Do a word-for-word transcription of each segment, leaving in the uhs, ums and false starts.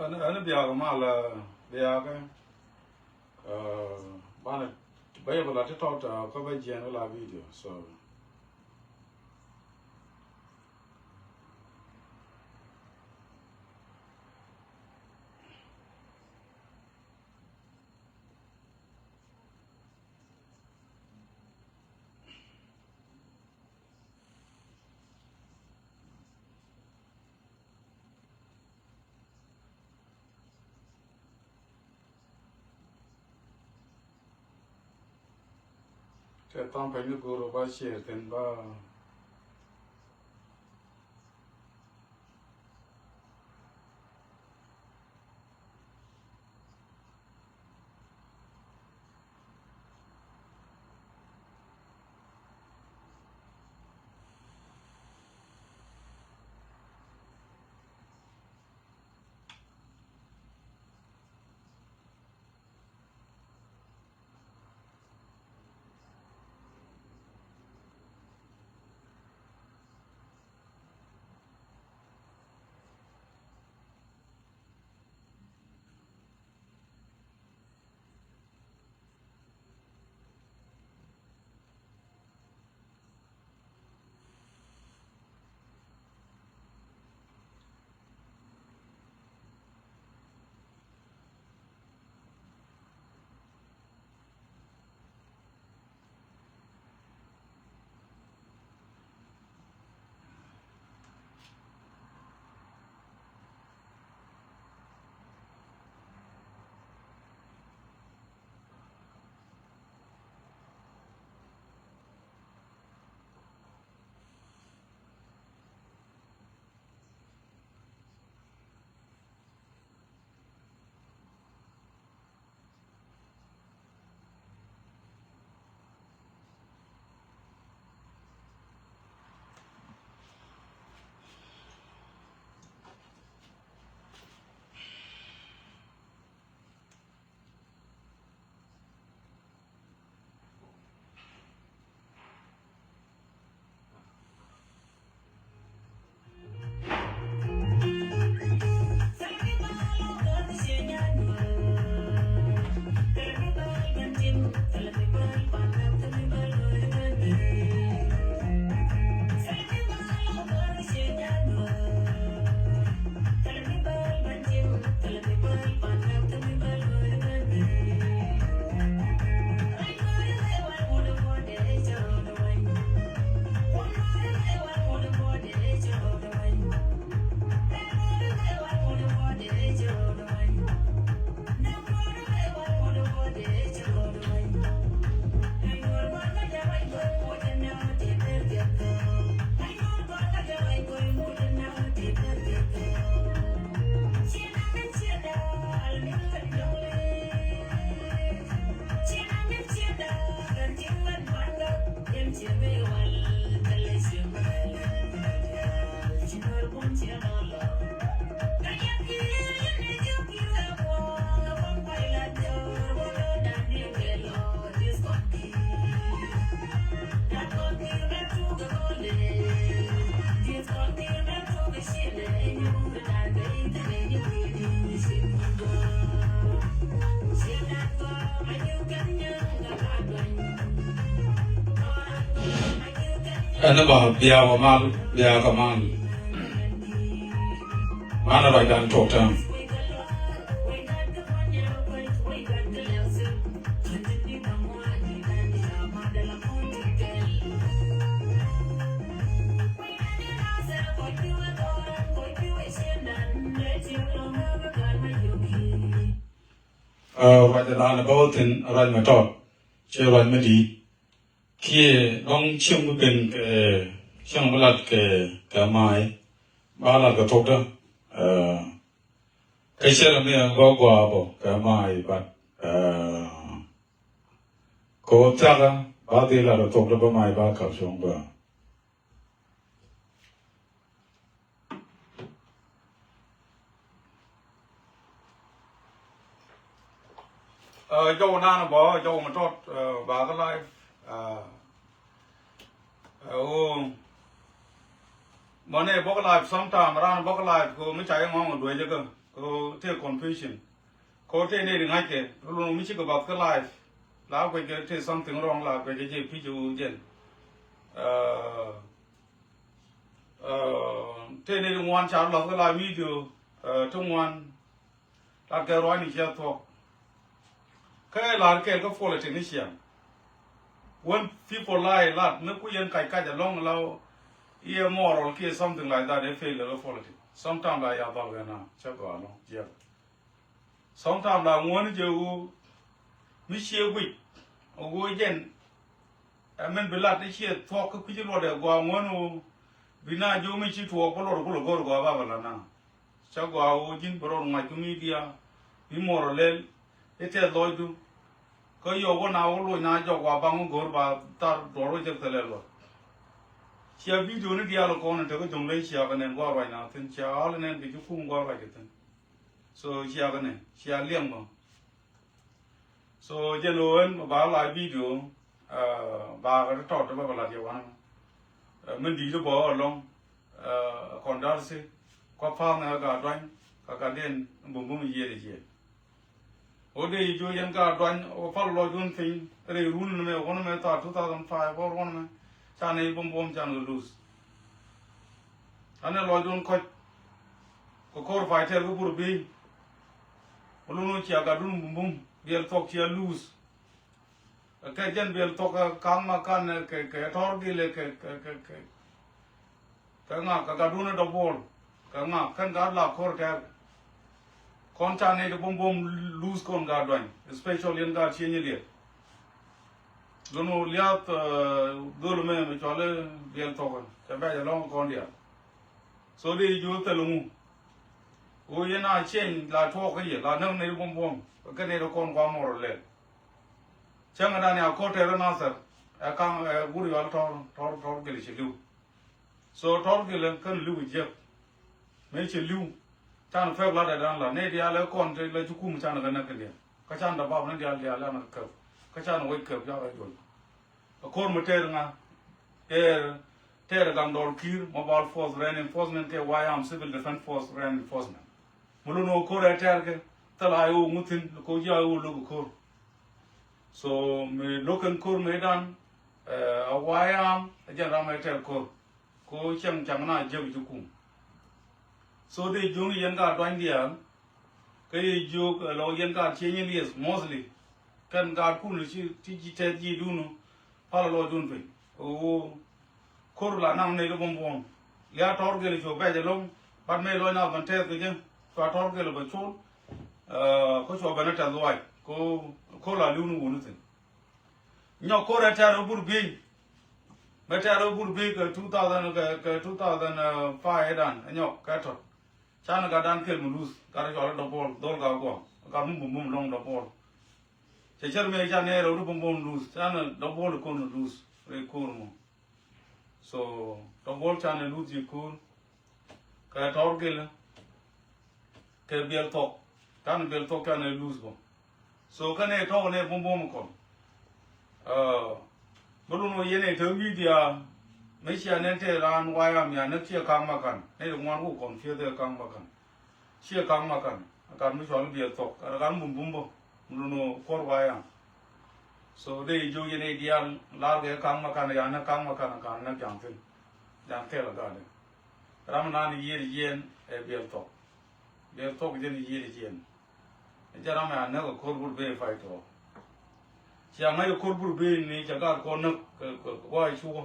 Ɛn, ɛn biak mal, eh, biak, eh, banɛ, bä yɛ bä la ti tɔt, eh, kä bä jiɛn la video, so. Cɛ tha̱a̱ŋ pɛny ni go̱o̱r ɔ ba share thi̱n ba. Ɛn ba bia wä mal, bia kɛ mal. Manɛ ruacdan tuɔk tääm. Ɛ, ruacdan bä wä thi̱n, ruac mɛ tɔt. Ciɛ ruac mɛ di̱i̱t. Kiɛ dɔ̱ŋ cieŋ bi ben kɛ, cieŋ bi lat kɛ, kɛ ma̱a̱y. Ba lat kɛ thokdä. Ɛ, kä cɛ rɛ mi ɛn gɔaa gɔaa bä kɛ ma̱a̱y, but, ɛ, kɛ wä thiakä ba dhil lat kɛ thokdä bä ma̱a̱y ba kap cuɔ̱ŋ bä. Ɛ, jɔw nan bɔ, jɔw mi tɔt, ɛ, ba kä live. Ɛ, ɛ, o, mɔnɛ bɔk live sometime, ran bɔk live ko mi ca yɛ ŋɔŋ duec kä. So tëë confusion. Kɔ tëë nɛy ti ŋa̱ckɛ, lun mi cikɛ bath kä live. La guɛckɛ tëë something wrong, la guɛckɛ jɛ pi̱c wu jɛn. Uh, uh, tëë nɛy ti ŋuan ca lath kä live video, uh, ti ŋuan. Lat kɛ ruaacni ciɛ thuɔ̱k. Kä ɛ la̱r kɛɛl kä politics ni ciaŋ. When people lie lat ni ku yɛn kac kac alɔŋ la iɛ moral kiɛ something like that, ɛ fail kä politics. Sometimes la ya dhɔl kɛ na cä gɔaa alɔŋ jiɛk. Sometimes la ŋuɔ̱n jɛ wu mi ciɛ guic wu jɛn. Ɛ min bi lat ni ciɛ thuɔ̱k kä kui̱ci luɔt ɛ gɔaa ŋuɔ̱n wu bi na ji̱ wu mi ci tuɔɔk bä luɔt ku lɔ go̱r gɔaa ba bä la na. Cä gɔaa ɣöö ji̱n bɛ rɔɔd ŋuac kä media, bi muɔr ɔ lɛl i̱ tɛth lɔcdu. Kä yɔw wä na wä loc na jɔk wa baŋ wä go̱o̱r ba thar duɔr wä jek thilɛ luɔt. Cia video ni diaal kɔn in te kä Jonglei cia kɛ nɛn gua̱a̱r ruac na thi̱n, cia ɣa̱l in nɛn kɛ ji̱ kum gua̱a̱r ruac kɛ thi̱n. So cia kɛ nɛn cia liɛŋ bä. So jɛn ɣöö ɛn ba la video, ah, ba kɛ tɔt bä bä lat yɛ wanɛ mɛ. Ah, min di̱i̱t bä ɣä lɔŋ, ah, kɔn dar si kua pa̱a̱th ni ɣä Gaa Duany, ka ka den bum bum yiëë di jiɛ. Ɣöö dee ji̱ jiök yɛn Gaa Duany ɣöö pal lɔcdun piny rɛy run ni mɛ, wun ni mɛ thaar two thousand five or wun ni mɛ. Canɛ i̱ bum bum canɛ kɛ lose. Anɛ lɔcdun kɔc kɛ ko̱r pay tɛɛr kä bur bi̱i̱. Wä lun wä cia gatdun bum bum, biɛl thuɔk cia luus. Kɛ jɛn biɛl thuɔk kɛ ka̱ŋ ma kan kɛ, kɛ tɔr gilɛ kɛ, kɛ, kɛ, kɛ, kɛ ŋa kɛ gatdun dɔ buɔl. Kɛ ŋa kɛn gat la ko̱r tɛɛr. Kɔn ca nɛy ti bom bom luus kɔn Gaa Duany, especially yɛn Gaa Cieŋ Liɛt. Lun wä liath, eh, dhol mɛ mi cɔl i̱ biɛl thuɔk cɛ bɛc alɔŋ kɔn diaal. So di jiök thil ŋu. Ɣöö yɛn a cieŋ la tuɔɔk kä yɛ la näk nɛy ti buɔ̱m buɔ̱m kɛ nɛy ti kɔn kua mɔr lɛl. Cäŋ dan ya ko̱r tɛɛr Nathɛr ɛ ka̱ŋ ɛ wur yɔal tɔr tɔr tɔr gɛl ci li̱w. So tɔr gɛl kän li̱w jiäk. Mëë ci li̱w can pɛk lat ɛ dan la nɛy diaal ɛ kɔn te la ci kum can kɛ näk kɛ diaal. Kä can da bap ni diaal diaal an kɛ käp. Kä can wec käp ca kɛ juɔl. Ɛ ko̱r mi tɛɛr ŋa? Tɛɛr, tɛɛr gaŋ dɔɔr ki̱i̱r, mobile force reinforcement kɛ Y A M civil defense force reinforcement. Mi lun wä ko̱r ɛ tɛɛr kɛ thil a i̱ wä ŋuthin kɛ wä ji̱ a i̱ wä lo̱k ko̱r. So mi lo̱k kɛn ko̱r mi dan, eh, a Y A M a jɛn ram ɛ tɛɛr ko̱r. Kɛ wä cäŋ cäŋ na jiäk ji̱ kum. So dee jiök yɛn Gaa Duany diaal. Kä yɛ jiök, eh, lɔ yɛn Gaa Cieŋ Liɛt mostly. Kɛn Gaa kun ci, ci ji̱ tɛth ji̱ dun. Pal lɔcdun piny. Ɣöö ko̱r la naŋ nɛy ti buɔ̱m buɔ̱m. Lia tɔr gɛl cu bɛc ɛlɔ̱ŋ. Bat mëë lɔc na ban tɛth kɛ jɛ. Cua tɔr gɛl bɛ col. Eh, kä cua ben ɛ tɛth luaac. Kä ko̱r la li̱w ni wun ni thi̱n. Nyɔk ko̱r ɛ tɛ̈r ɛ bur bi̱i̱. Mɛ tɛ̈r ɛ bur bi̱i̱ kɛ two thousand kɛ, kɛ two thousand five dan ɛ nyɔk kɛ tɔt. Canɛ gat dan kel mi luth gat ɛ cɔal ɛ dɔpuɔl dhol gat guɔ gat mi bum bum lɔŋ dɔpuɔl. Cɛ cär mëë canɛ rɛw di bum bum luth canɛ dɔpuɔl ɛ kon luth rɛy ko̱r mɔ. So dɔpuɔl canɛ luth ji̱ ko̱r. Kɛ tɔr gilɛ kɛ biɛl thuɔk. Canɛ biɛl thuɔk canɛ luth bɔ. So kä nɛ tɔk nɛ bum bum kɔn. Ɛ, bä lun wä yɛn ɛ te media mi cia nɛn te raan wayam ya näk ciɛ ka̱ŋ ma kan nɛ ri ŋuan wä kɔn ciɛ thɛ ka̱ŋ ma kan. Ciɛ ka̱ŋ ma kan a kan mi cɔl biɛl thuɔk a kan bum bum bä. Lun wä kuɔr wayam. So dee jiök yɛn ɛ diaal lar kɛ ka̱ŋ ma kan ya näk ka̱ŋ ma kan a kan näk ja̱ŋ thil. Ja̱ŋ thil a gat dee. Ram nan yiëër yɛn ɛ biɛl thuɔk. Biɛl thuɔk jɛn yiëër yɛn. Jɛ ram ɛ a näk ɛ ko̱r bur bee pay tɔɔ. Cia ŋa̱c ɛ ko̱r bur bee ni cɛ gat kɔn näk kɛ, kɛ, kɛ gua̱a̱c cuɔ.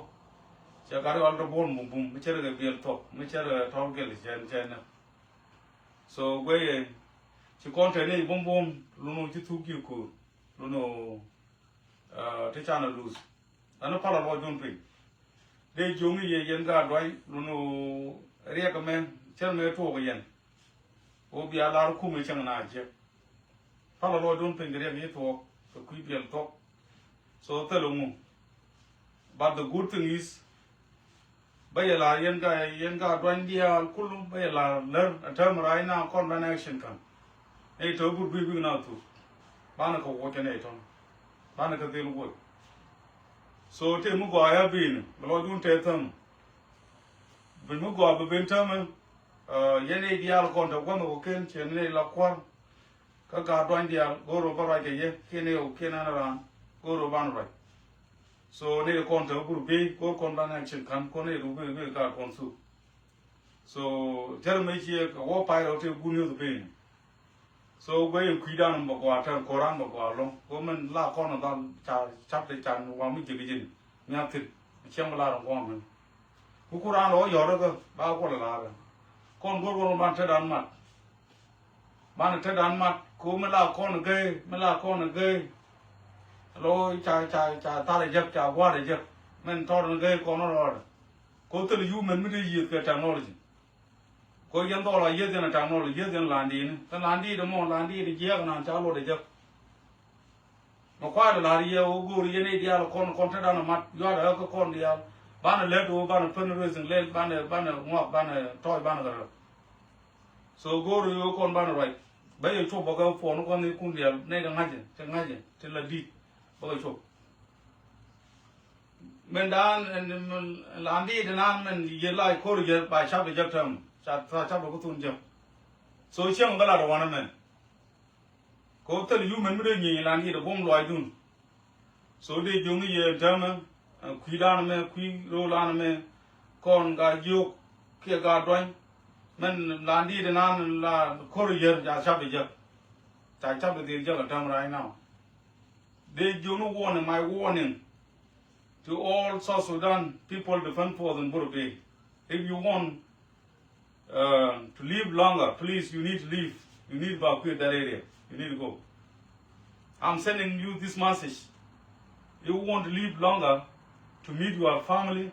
Cɛ gat ɛ ɣɔl dɔ buɔ̱n bum bum mi cɛ rɛ kɛ biɛl thuɔk mi cɛ rɛ tɔl gɛl cɛ, cɛ näk. So guey ɛ ci kɔn tɛ ni bum bum lun wä ci thuk ji̱ ko̱r lun wä, ah, ti can a luth. Ɛn pal a lɔcdun piny. Dee jiök ni yɛ yɛn Gaa Duany lun wä riɛk ɛmɛ cär mëë tuɔɔk yɛn. Wä bia lar kum i̱ cäŋ na jiɛk. Pal a lɔcdun piny kɛ riɛk i̱ tuɔɔk kɛ kui̱ biɛl thuɔk. So thil ŋu. But the good thing is bä yɛ la yɛn Gaa, yɛn Gaa Duany diaal kulu bä yɛ la lär a tääm rac na kɔn ban action kan. Nɛy tɔ̱ bur bi bik na thuk. Banɛ kɛ wuɔc kɛ nɛy tɔ̱. Banɛ kɛ dhil wuɔc. So tëë mi gɔaa ya bi̱i̱ni bɛ lɔcdun tëë thäm. Bi mi gɔaa bi ben täämɛ. Yɛn i̱ diaal kɔn te guänh kɔ ken cɛ ni la kua̱r. Kä gaat duany diaal go̱o̱r ɣöö bä ruac kɛ yɛ kiɛn i̱ ɣöö kiɛn ɛn raan go̱o̱r ɣöö ban ruac. So ni kɔn te gur bi go̱o̱r kɔn ban action ka̱n kɔn i̱ ɣöö bi bi gaat kɔn thuk. So tɛr mi ciɛ kɛ wä pay rɔ te gun yoth piny. So guey in kui̱dan bä gɔaa tɛn koran bä gɔaa lɔŋ. Go min la kɔn dhal ca cap te can wa mi jek jin. Nya thil ciɛm la rɔ gɔaa min. Ku kuran rɔ yɔr kä ba kuɔl la kä. Kɔn gor gor ban te dan mat. Ban te dan mat ku mi la kɔn gay mi la kɔn gay. Lo ca ca ca tar jek ca guar jek. Min tor gay kɔn rɔ. Ko thil yu min mi te yieth kɛ technology. Ko yɛn dhɔl a yieth yɛn a technology yieth yɛn landini. Kä landit mɔ landit jiɛk nan ca luɔt a jek. Mɛ kuaat lar yɛ wä go̱o̱r yɛn i̱ diaal kɔn kɔn te dan a mat yuat a kä kɔn diaal. Banɛ lɛt wä banɛ fundraising lɛl banɛ banɛ ŋuak banɛ tɔɔc banɛ kɛ rɛ. So go̱o̱r yɛ wä kɔn banɛ ruac. Bä yɛ cop bä kɛ puɔn kɔn i̱ kun diaal nɛ kɛ ŋa̱cɛ te ŋa̱cɛ te la dit. Bä kɛ cop. Min daan landit nan min yɛ la ko̱r yɛ ba cap jɛ tɛm ca cap kä thun jɛ. So cieŋ kä la dɔ wanɛ mɛn. Ko thil yu min mi dee nyi landit bum luac dun. So dee joŋ yɛ tɛmɛ kui̱ dan mɛ kui̱ ro̱o̱ lan mɛ kɔn ga jiok kiɛ ga duany. Min landit nan la ko̱r yɛ ca cap jɛ. Ca cap dhil jɛ tɛm right now. Dee joŋ warning, my warning to all South Sudan people defend force in Burabay. If you want uh, to live longer, please, you need to leave. You need to evacuate that area. You need to go. I'm sending you this message. You want to live longer to meet your family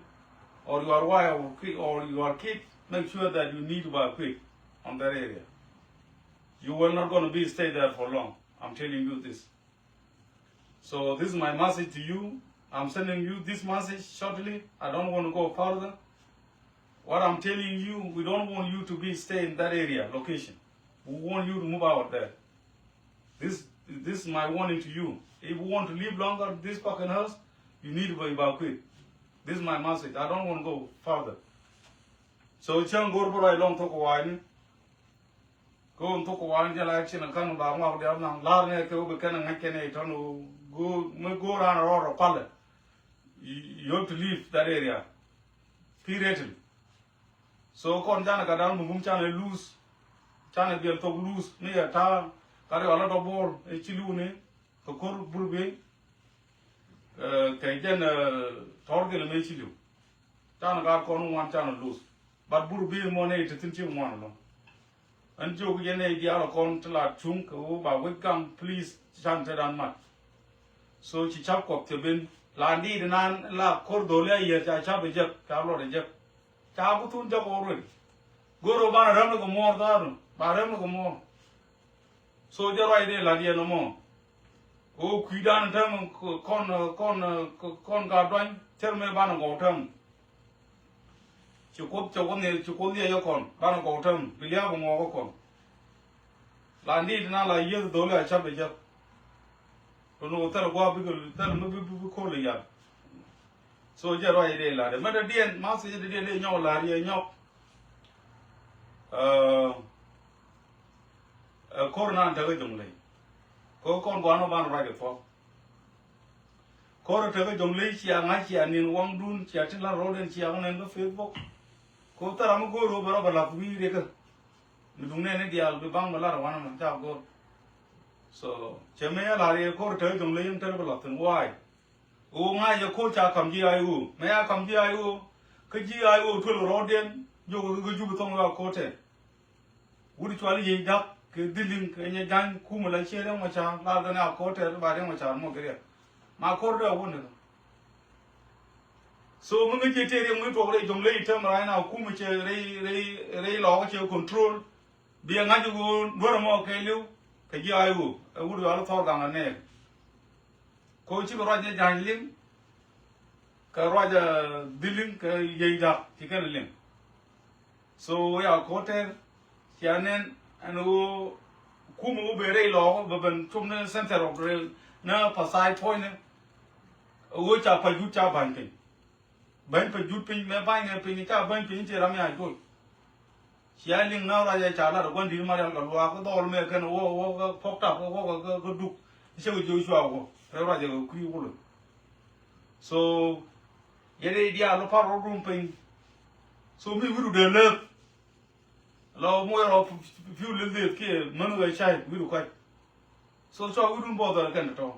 or your wife or ki- or your kid, make sure that you need to evacuate on that area. You will not gonna be stay there for long. I'm telling you this. So this is my message to you. I'm sending you this message shortly. I don't want to go further. What I'm telling you, we don't want you to be stay in that area, location. We want you to move out there. This, this is my warning to you. If you want to live longer in this fucking house, you need to evacuate. This is my message. I don't want to go further. So cäŋ go̱r bä ruac lɔŋ thok kɛ wa̱a̱ni. Kɛ ɣöö thok kɛ wa̱a̱ni jɛ la action ka̱n ba ŋuak diaal naŋ la̱r nɛ kɛ ɣöö bi kɛn ɛ ŋäc kɛn ɛ tɔn ɣöö go̱o̱r mi go̱o̱r an rɔɔd rɔ palɛ. You, you have to leave that area. Period. So kɔn canɛ ka da̱a̱n bumum canɛ lose. Canɛ biɛl thok lose mi yɛ ta̱a̱ ka riɔl a dɔ̱ bo̱o̱r ɛ ci li̱w ni kɛ ko̱r bur bi. Kɛ jɛn tɔ̱r gilɛ mëë ci li̱w. Canɛ gaat kɔn ŋuan canɛ luth. Bat bur bi mɔ nɛ iti thin ci ŋuan lɔ. Ɛn jiök jɛ nɛ diaal kɔn ti la cuŋ kɛ wä ba wec gaŋ please can te dan mat. So ci cap kɔk cɛ ben la ndiit nan la kor dholi a yier ca cap ɛ jek ca luɔt ɛ jek. Ca ku thun jek ɔ ruel. Goro banɛ rɛm ni kɛ muɔɔr dharu ba rɛm ni kɛ muɔɔr. So jɛ ruac dee lat yɛn ɔmɔ. Kɛ ɣöö kui̱dan tɛm kɔn kɔn kɔn ka duany cär mëë banɛ gɔw tɛm. Ci kuoth cɛ wä nhial ci kuoth liɛc ɛ kɔn banɛ gɔw tɛm bi lia̱a̱ bi ŋɔɔk ɛ kɔn. La ndiit na la yieth dholi a cap ɛ jek. Tun wä thɛl gua̱a̱ bikɛ thɛl mi bi bi ko̱l ɛ yal. So jɛ ruac dee lat ɛ mɛ dee diɛn ma thiec dee diɛn dee nyɔk lar yɛ nyɔk. Ɛ, ɛ, ko̱r nan tekɛ Jɔŋley. Ko̱r kɔn gua̱n ɔ ban ruac ɛ thuɔ̱k. Ko̱r tekɛ Jɔŋley cia ŋa̱c cia nin waŋdun cia ti la̱r ro̱o̱den cia ŋa̱c nɛn kä Facebook. Ko̱r thɛr ram mi go̱o̱r ro̱o̱ bɛ rɔ bɛ la̱th wi̱i̱ rikä. Mi duŋ nɛn ni diaal bi baŋ bɛ la̱r ɛ wanɛ mɛ ca go̱o̱r. So cɛ mëë ɛ la̱r yɛ ko̱r tekɛ Jɔŋley in tekɛ bɛ la̱th thi̱n wa̱a̱y. Ɣöö ŋa̱c ɛ ko̱r ca ka̱m ji̱ ay ɣöö mɛ ya ka̱m ji̱ ay ɣöö. Kä ji̱ ay ɣöö tuel rɔɔdiɛn jiök kä jupɛ thoŋ ɣöö a ko̱r tɛn. Wut cual yiec da̱k kɛ dhiliŋ kɛ nyɛ ja̱ny kumɛ la ciɛ riɛŋ mɔ ca̱a̱r la dhɛn a ko̱r tɛn ba riɛŋ mɔ ca̱a̱r mɔ kɛ riɛk. Ma ko̱r dee a wun ni kä. So mi ŋäc ji̱ tëë riɛŋ mi tuɔk rɛy Jɔŋley tɛm ray na kumɛ cɛ rɛy rɛy rɛy lɔɔk cɛ control. Biɛ ŋa̱c ɣöö duer ɛmɔ kɛ li̱w kɛ ji̱ ay ɣöö ɛ wut ɣöö a lɔ thɔɔr gaŋ anɛɛk. Kɛ ɣöö cikɛ ruac ni ja̱a̱ny liŋ kɛ ruac a dhil liŋ kɛ yiey da̱k ci kɛn liŋ. So ya ko̱tɛr cia nɛn ɛn ɣöö kumɛ wä ben rɛy lɔɔk bɛ ben cum ni center of rɛy ni pasai puɔ̱nyni. Ɣöö ca pa̱c wut ca ba̱ny piny. Bäny pɛ jut piny mɛ bany ŋɛ piny ca bäny piny ci ram ya joc. Cia liŋ na ruacɛ ca lat ɛ gua̱n di̱t Marial kɛ luaak kä dhɔl mɛ kɛn wä wä kä pɔk tap wä wä kä kä duk. Cɛ kɛ Joshua wä rɛ ruacɛ kɛ kui̱ wulɛ. So yɛ dee diaal lɔ par rɔ rum piny. So mi wi̱du dee lek. Lɔ muɔc rɔ piu lil dheth kiɛ män kɛ cay wi̱du kɔc. So cua wi̱dun bɔth ɛ kɛn tɔ̱.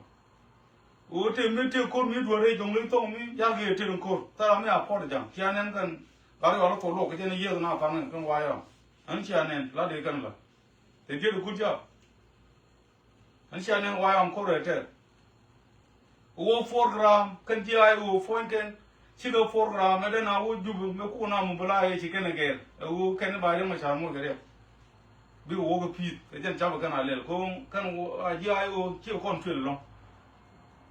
Ɣöö tëë mi tëë ko̱r mi duɔ̱ɔ̱r rɛy jɔ̱ŋ leny thok mi yal kɛ yɛ tëë ko̱r thara mi a puɔt ja̱ŋ cia nɛn kɛn gat yɔal thok luɔk kɛ jɛn yiëëth na pan kɛn wayɔm. Ɛn cia nɛn la dee kɛn la. They did a good job. Ɛn cia nɛn wayɔm ko̱r ɛ tɛth. Ɣöö program kɛn ji̱ ay ɣöö puɔ̱ny kɛn. Cikɛ program ɛ den a wä jup mɛ kukɛ na mobilize ci kɛn ɛ gɛr ɛ ɣöö kɛn ba riɛm ɛ ca moc kɛ riɛm. Bikɛ wä kɛ pi̱i̱th kɛ jɛn capɛ kɛn a lɛl ko̱ŋ kɛn a ji̱ ay ɣöö ciɛ kɔn cuël ɛlɔ̱ŋ.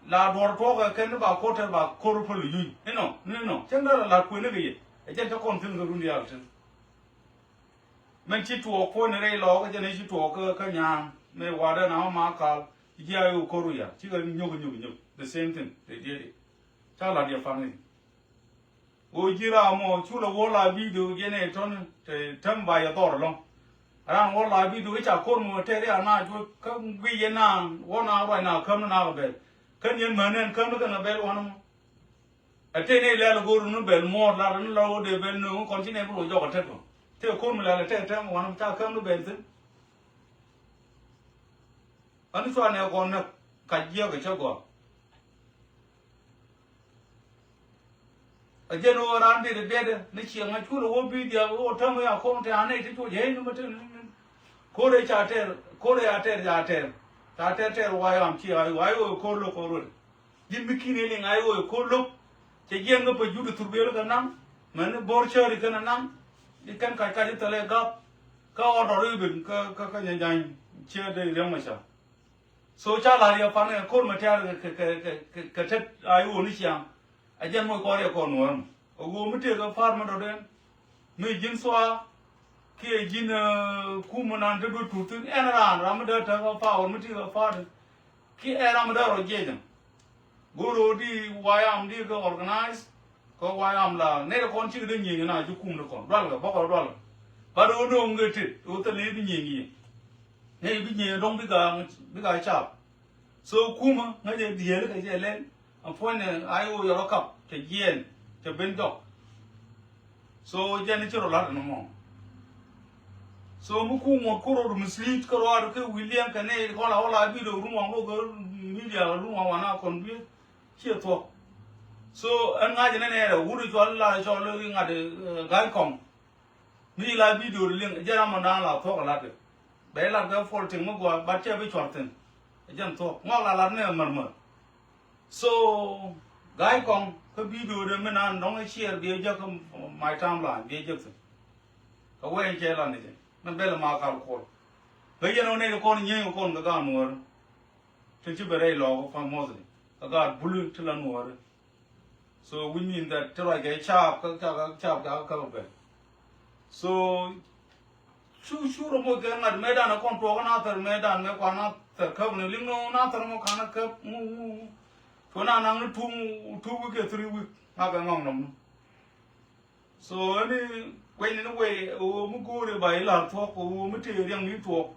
La duɔ̱r tuɔɔkɛ kɛn ni ba ko̱r tɛth ba ko̱r päl ɛ yuny inɔ ni inɔ cɛn dee la lat kuëni kɛ yɛ. Ɛ jɛn cä kɔn thi̱n kɛ run diaal thi̱n. Mɛn ci tuɔɔk puɔ̱ny rɛy lɔɔk kä jɛn ci tuɔɔk kä kä nyaaŋ mɛ wa̱dɛ na ma kal. Ji̱ a yo̱o̱ ko̱r wi̱i̱ ya cikɛ nyök nyök nyök the same thing they did it. Ca la̱t yɛ pa̱ŋ i̱ ɣöö ji̱ ram mɔ cu lɛ wä la video jɛn ɛ tɔ̱n te täm ba yɛ dhɔr ɛlɔ̱ŋ. Ran wä la video i̱ ca ko̱r mɔ tɛr ya na cuɔ kä guiy yɛ na wä na ruac na käm ni na kɛ bɛl. Kä niɛn män ɛn käm ni kɛn kɛ bɛl wanɛ mɔ. Ɛ tëë ni lɛl go̱o̱r ni bɛl muɔɔr lar ni la wä dee bɛl nööŋ kɔn ci nɛn bi rɔ jɔk ɛ tet kɔ. Tëë ko̱r mi lɛl ɛ tëë tɛm wanɛ ca käm ni bɛl thi̱n. Ani cua nɛ kɔn nɛ ka jiɛk ɛ cä gɔaa. A jɛn ɣöö raan dit a biɛtdɛ ni ciɛŋ a cul a wä bi̱i̱ diaal wä täm ya ko̱n tɛ anɛ ti cuc hee ni ma te ni. Ko̱r ëë ca tɛr ko̱r ëë a tɛr ca tɛr ca tɛr tɛr wayam ci ay way ɣöö ko̱r lo̱k ko̱r wä. Ji̱n mi ki̱n ëë liŋ ay ɣöö ko̱r lo̱k. Cɛ jiɛn kä pa jut a thur biɛl kɛ naŋ mɛn ni bo̱r cäri kɛn a naŋ. Ni kɛn kac kac i̱ thɛlɛ gap. Kä ɣɔt dɔr i̱ ben kä kä kä nyɛ jany ciɛ dee riɛm a ca. So ca la̱r yɛ pan kɛ ko̱r mɛ tɛ̈r kɛ kɛ kɛ kɛ kɛ tet a i̱ ɣöö ni ciaŋ. A jɛn moc kɔn yɛ kɔn nuɔ̱ɔ̱r mɔ a ɣöö mi tëëk kɛ pa̱a̱r mi dɔ̱dɛn. Mi ji̱n thua kiɛ ji̱n kum mi nan te duet tuut thi̱n ɛn raan ram mi dee te kɛ pa̱a̱r mi tëëk kɛ pa̱a̱r. Kiɛ ɛn ram mi dee rɔ jiɛc ɛn. Go̱o̱r ɣöö di wayam di kɛ organize. Kɛ wayam la nɛy ti kɔn cikɛ dee nyieny na ji̱ kum ti kɔn dual kɛ bɔkɔ dual kɛ. Bat ɣöö no̱o̱ŋ kɛ tet ɣöö thil ni bi nyieny yɛ. Nɛy bi nyieny dɔ̱ŋ bika bika cap. So kumä ŋäcɛ dieel kɛ jɛ lɛl. A puɔ̱nydɛ a i̱ ɣöö yɔrɔ kap cɛ jiɛɛn cɛ ben jɔk. So jɛn i̱ ci rɔ la̱t ɛn mɔ. So mi ku ŋuɔ̱t ku rɔ mislead kä rɔɔd kä wi̱i̱ liɛŋ kɛ nɛy kɔn la wä la video run waŋ rɔ kɛ media run waŋ wan a kɔn bieth. Ciɛ thuɔ̱k. So ɛn ŋa̱c ɛn ɛn ɛɛrɛ wut i̱ cɔl la cɔl i̱ ŋa̱t i̱ ga̱c kɔŋ. Mi la video liŋ jɛ ram mɔ da̱a̱n la thuɔ̱k ɛ lat kɛ. Bɛ lat kɛ pol tiŋ mi gɔaa bat cɛ bi cuɔr thi̱n. Ɛ jɛn thuɔ̱k ŋɔak la lat ni ɛ mär mär. So ga̱a̱c kɔŋ kä video dee mi naan dɔ̱ŋ ɛ share biɛ jek kä my timeline biɛ jek thi̱n. Kɛ wee cɛ lat ni jɛ mi bɛl ma kal kuɔl. Kä yɛn ɔ nɛy kɔn nyieeny kɔn kɛ gaat nuɔ̱ɔ̱ri. Tin ci ben rɛy lɔɔk kä mostly kɛ gaat buli ti la nuɔ̱ɔ̱ri. So which mean that ti ruac kɛ caap kä kä kä caap kä kä bɛ. So cu cu rɔ moc kɛ ŋa̱t mɛ dan kɔn tuɔɔk na thɛr mɛ dan mɛ kua na thɛr käp ni liŋ nɔ na thɛr mɔ kan käp ŋu ŋu ŋu. Cu na naŋ ni two two week kɛ three week ŋa kɛ ŋɔŋ nɔm ni. So ɛni kuecni ni wei ɣöö mi go̱o̱ri ba i̱ la̱r thuɔ̱k ɣöö mi tëë riɛŋ ni thuɔ̱k.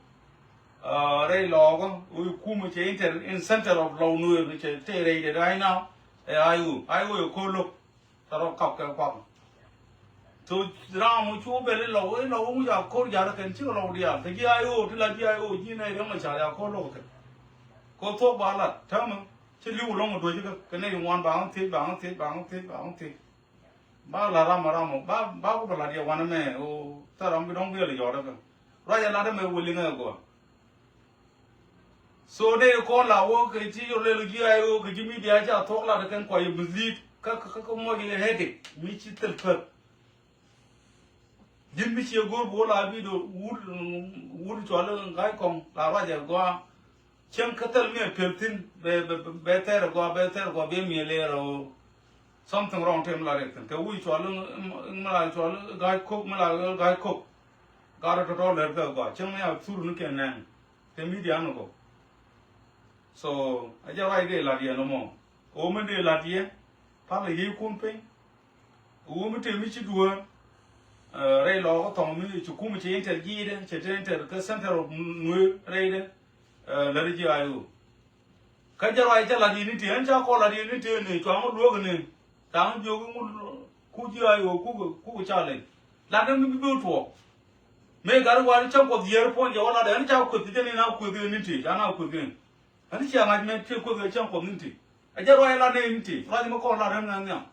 Rɛy lɔɔkä ɣöö i̱ kumä cɛ inter in center of lɔw nueer cɛ tëë rɛy dɛ right now. Ɛ ay ɣöö ay ɣöö ɛ ko̱r lo̱k. Tɛ rɔ kap kɛ kuak. So ram mi cu bɛl i̱ lɔw i̱ lɔw mi ca ko̱r ja̱r kɛn cikɛ lɔw diaal kɛ ji̱ ay ɣöö ti la ji̱ ay ɣöö ji̱ nɛy riɛŋ mɛ ca ya ko̱r lo̱k kɛ. Ko̱r thuɔ̱k ba lat täämɛ ci li̱w lɔŋ duec kä kɛ nɛy ŋuan ba ɣän thiec ba ɣän thiec ba ɣän thiec ba ɣän thiec. Ba la ram ram ba ba ku ba la dia wan mɛ o ta ram bi dong bi la yɔr ka. Ra ya la de mɛ wuli nga go. So de ko la wo ke ti yo le gi ay o ke ji media ja tok la de ken ko ye mislead ka ka ka mo ye headache mi ci tel per. Jin mi ci gor bo la bi do wud wud chwa le ngai kong la ra ja go. Cieŋ kä thil mi a piɛl thi̱n bɛ bɛ bɛ thɛɛr a gɔaa bɛ thɛɛr a gɔaa bɛ miɛ lɛɛr a ɣöö. Something wrong te mi la riɛk thi̱n kɛ wi̱i̱ cuɔl mi la cuɔl ga̱a̱c kok mi la ga̱a̱c kok. Ga̱a̱c rɔ tɔ̱tɔ̱ lɛr kɛ gɔaa cieŋ mi a thur ni kɛ nɛn kɛ media ni kɔ. So a jɛ ruac dee lat yɛn ɛmɔ. Ɣöö mi dee lat yɛ pal a yiëëkun piny. Ɣöö mi te mi ci duäär. Rɛy lɔɔkä thɔŋ mi ci kum ci inter ji̱i̱dɛ, ci te inter kä center of Nuer rɛydɛ. Lät ji̱ I O. Kä jɛ ruac cä lat yini ti, ɛn ca kɔn lat yini ti ni, cuaŋ luäk ni. Taŋ jiök ŋut ku ji̱ I O kuk, kuk ca leny. Lat ni mi bi tuɔɔk. Mëë gat i̱ wal cäŋ Kuɔth yiër puɔ̱ny jɛ wä lat, ɛn ca kueth jɛ ni na kueth ni ti, ca na kueth ni. Ɛn cia ŋa̱c mɛ ti kueth kɛ cäŋ Kuɔth ni ti. Ɛ jɛ ruac lat ni ti, ruac mi kɔn lat ɛn ŋa̱c nhiam.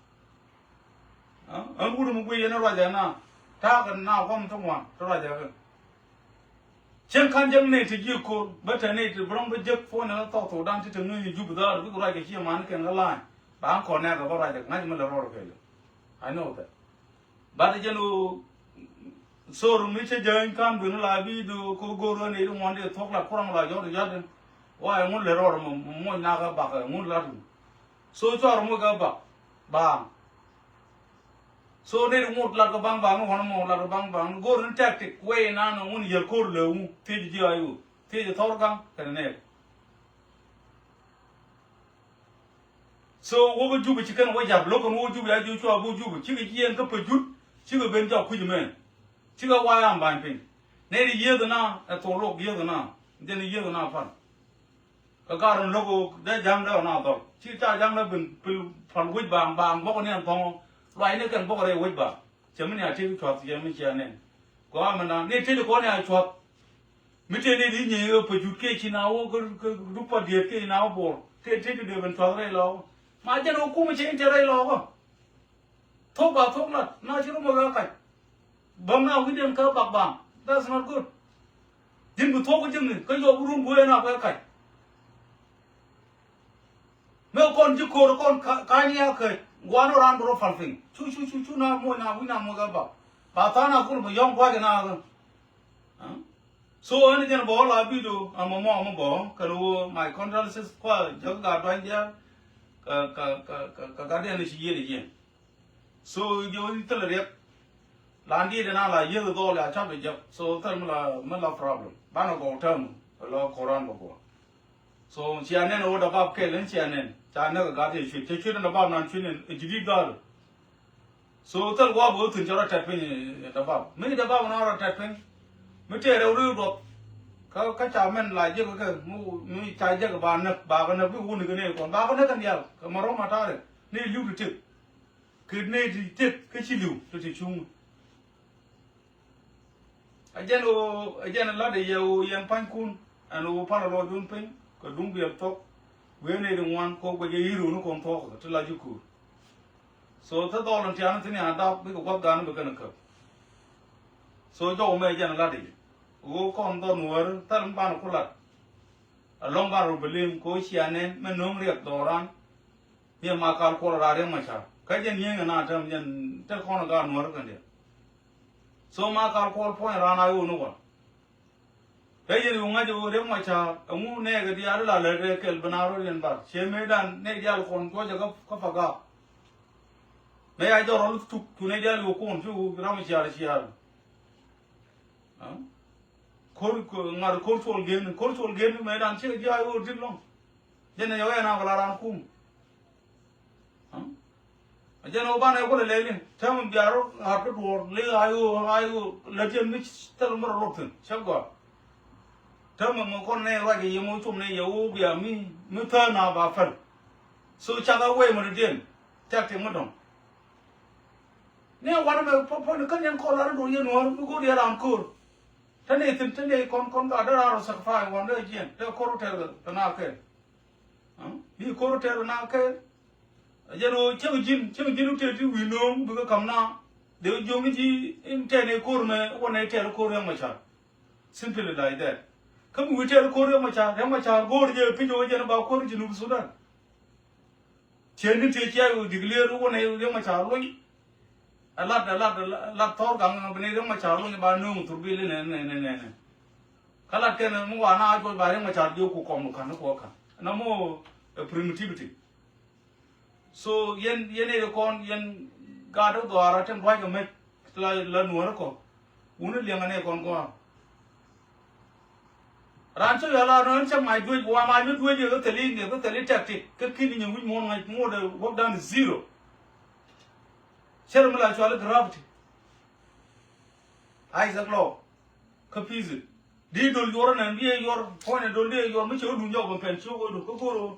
Ɛn wut mi guiy yɛn ruac ɛn na. Ta̱a̱ kɛ na kuɔm ti ŋuan, ti ruac ɛn. Cieŋ ka̱n jek nɛy ti ji̱ ko̱r, bä te nɛy ti bi rɔ̱ŋ bä jek puɔ̱ny ni thɔk thokdan ti te ŋäc ni jup dhaar, bikɛ ruac kɛ cie man kɛn kä la̱a̱ny. Ba ɣän kɔn nɛɛkɛ bä ruac kɛ ŋa̱c mi lɛ rɔɔd kɛɛliw. I know that. But jɛn ɣöö thor mi cä jäny ka̱n dueni la bi do ko go̱o̱r ɣän i̱ ri ŋuɔ̱n di thuɔ̱k lat kuraŋ la jɔt jɔt. Wa i̱ ŋun lɛ rɔɔd mɔ moc nakä bak i̱ ŋun lat. So cuar moc kä bak. Baaŋ. So nɛy ti ŋot lat kɛ baŋ baŋ ni ɣɔn mɔ lat kɛ baŋ baŋ ni go̱r ni tactic way nan ŋun yɛl ko̱r lɛ wu thiec ji̱ I O thiec thɔr gaŋ kɛn nɛɛk. So wä kä Jubɛ ci kɛn wä jap lo̱k kɛn wä Jubɛ a ji̱ cua bi Jubɛ cikɛ jiɛn kä pɛ jut cikɛ ben jɔk kui̱c mɛn. Cikɛ way am ba̱ny piny nɛy ti yieth na ɛ thok lok yieth na jɛn yieth na pan. Kɛ gat run lo̱k dee ja̱ŋ dee ɣɔn a dhɔl ci ca ja̱ŋ dee bin pil pal wec baaŋ baaŋ bɔk ni ɛn thɔŋɔ. Luac ni kɛn bɔk rɛy wec baaŋ. Cɛ mi ni a tëk cuath cɛ mi cia nɛn. Kɔ amɛ na ni tëk kɔn ni a cuath. Mi tëk ni di nyɛ yɛ pɛ jut kɛ ci na wä kɛ duk pa diet kɛ na wä bor tëk tëk dee bin cuath rɛy lɔk. Ma jɛn wä kum cɛ in tɛ rɛy lɔk. Thok ba thok lat na ci rumɔ wee kac. Bäm na wi̱cdɛn kä bak bam. That's not good. Ji̱n bi thuɔ̱k ji̱n ni kä yɔp run guee na wee kac. Mëë kɔn ji̱ ko̱r kɔn ka̱ny ya kɛ guan ran bi rɔ pal piny cu cu cu cu na moc na wi̱c na moc kä bak. Ba tha̱a̱n a kul bi yɔ̱ŋ gua̱c na kä. So ɛn jɛn bɔ la bido amɔ mɔ amɔ bɔ kɛn wo my condolences kua jɔk ga duany dial. Ka ka ka ka ka dial ni ci yied yied. So jɛ wä thil riɛk. Lan died na la yied dhɔl ya cap jɛ jɛk so thil mi la mi la problem banɛ gɔw tɛm. Lɔ koran bɔ bɔ. So cia nɛn wä da bab kɛl in cia nɛn ca nɛk gat yɛ cuit cɛ cuit in da bab nan cuit in jidid dhal. So thil gua̱a̱p wä thun cɛ rɔ tɛt piny ɛ dabab mi dabab na rɔ tɛt piny. Mi tëë rɛw riw duɔth kä kä ca mɛn la jek kɛ mi ca jek ba näk ba kɛ näk bi wuni kɛ nɛy kɔn ba kɛ näk kɛn dial kɛ ma rɔm a ta̱rɛ ni li̱w ti tek. Kɛ nɛy ti tek kä ci li̱w ti ti cuŋ. A jɛn ɣöö a jɛn lat yɛ ɣöö yɛn pa̱nykun ɛn ɣöö palɛ lɔcdun piny kɛ duŋ biɛl thok. Gui̱i̱r nɛy ti ŋuan kɛ ɣöö guɛcɛ i̱ rööni kɔn thuɔ̱k ti la ji̱ kuur. So thil dhɔl in tiani thi̱n yan dap bikɛ gua̱th gan bi kɛn käp. So jɔw mɛ jɛn lat i̱ ɣöö kɔn dhɔn wäär thil mi banɛ ku lat. Alɔŋ banɛ rɔ bi lim kɛ ɣöö cia nɛn mɛ no̱o̱ŋ riɛk dhɔran. Miɛ ma kal kuɔl raa riɛk ma ca kä jɛn nyieny kɛ na tɛm jɛn tek kɔn gaat nuäär kɛn diɛ. So ma kal kuɔl puɔ̱ny raa na yo̱o̱ ni wal. Kä yɛn i̱ wä ŋa̱c i̱ wä riɛk ma ca ɛŋu nɛɛkɛ diaal i̱ la lät rɛɛ kɛl bi na rɔ riɛn bar ciɛ mëëdan nɛy diaal kɔn tuɔcɛ kä kä pa gaak. Mëë ya jɔr rɔl tuk cu nɛy diaal i̱ wä kuɔn cu ram ciaar ciaar. Ko̱r ŋa̱r ko̱r cuɔl gen ko̱r cuɔl gen mëëdan cikɛ jiaak i̱ wä dik lɔŋ. Jɛn ɛ yɔk ɛn a bɛ la ran kum. A jɛn ɣöö banɛ kulɛ lɛli täämɛ bia rɔ ɣa̱r kä duɔ̱ɔ̱r li ɣa̱c ɣöö ɣa̱c ɣöö lät yɛn mi thil mi rɔ lop thi̱n cä gɔaa. Täämɛ mɛ kɔn nɛ ruac yɛ mɛ cum nɛ yɛ ɣöö bia mi mi thäär na ba päl. So cak a wee mɛ ni diɛn cak tiŋ mi dɔ̱ŋ. Ni a wanɛ mɛ puɔ̱ni kä niɛn kɔn lar in duɔ̱ɔ̱r yɛn ɣöö mi go̱o̱r yɛ ram köör. Te ni thi̱n te ni kɔn kɔn ka dee rar rɔ sacrifice wan dee jiɛn dee ko̱r tɛr kɛ na kɛɛl. Bi ko̱r tɛr na kɛ. A jɛn ɣöö cäŋ ji̱n cäŋ ji̱n wä tɛr ti wi̱i̱ no̱o̱ŋ bikɛ ka̱m na. Dee wä jiöŋ ji̱ in tɛr ni ko̱r mɛ wä nɛ tɛr ko̱r Riɛk Macar. Simply like that. Kä mi wi̱i̱ tɛr ko̱r Riɛk Macar Riɛk Macar go̱o̱r jɛ piny wä jɛn ba ko̱r Junub Sudan. Cien ni tëë cia wä declare wä nɛ Riɛk Macar luny. A lat a lat a lat thɔr gaŋ bi ni Riɛk Macar luny ba no̱o̱ŋ thurbil nɛ nɛ nɛ nɛ. Kä lat kɛn mi wa na a juɔc ba Riɛk Macar jiök ku kɔm kan ni kuɔ kan na mo primitivity. So yɛn yɛn iri kɔn yɛn gaat ri dhɔaar a tin ruac kɛ mec la la nuɔ̱ɔ̱ri kɔ. Wuni liɛŋ anɛ kɔn kɔn. Raan cä yɔl a raan cä mac duec wa mac mi duec yɛ kä thɛli ŋiɛ kä thɛli tactic kä kin inyɛ wi̱c muɔ̱ɔ̱n ŋa̱c muɔ̱ɔ̱n dee work down zero. Cɛ ri mi la cuali gravity. Isaac Law. Kä Physics. Di dol yuɔr nɛn di yuɔr, puɔ̱ny dol di yuɔr, mi cɛ wä luny jɔk bɛ pɛn ciök wä dol kä go̱r wä.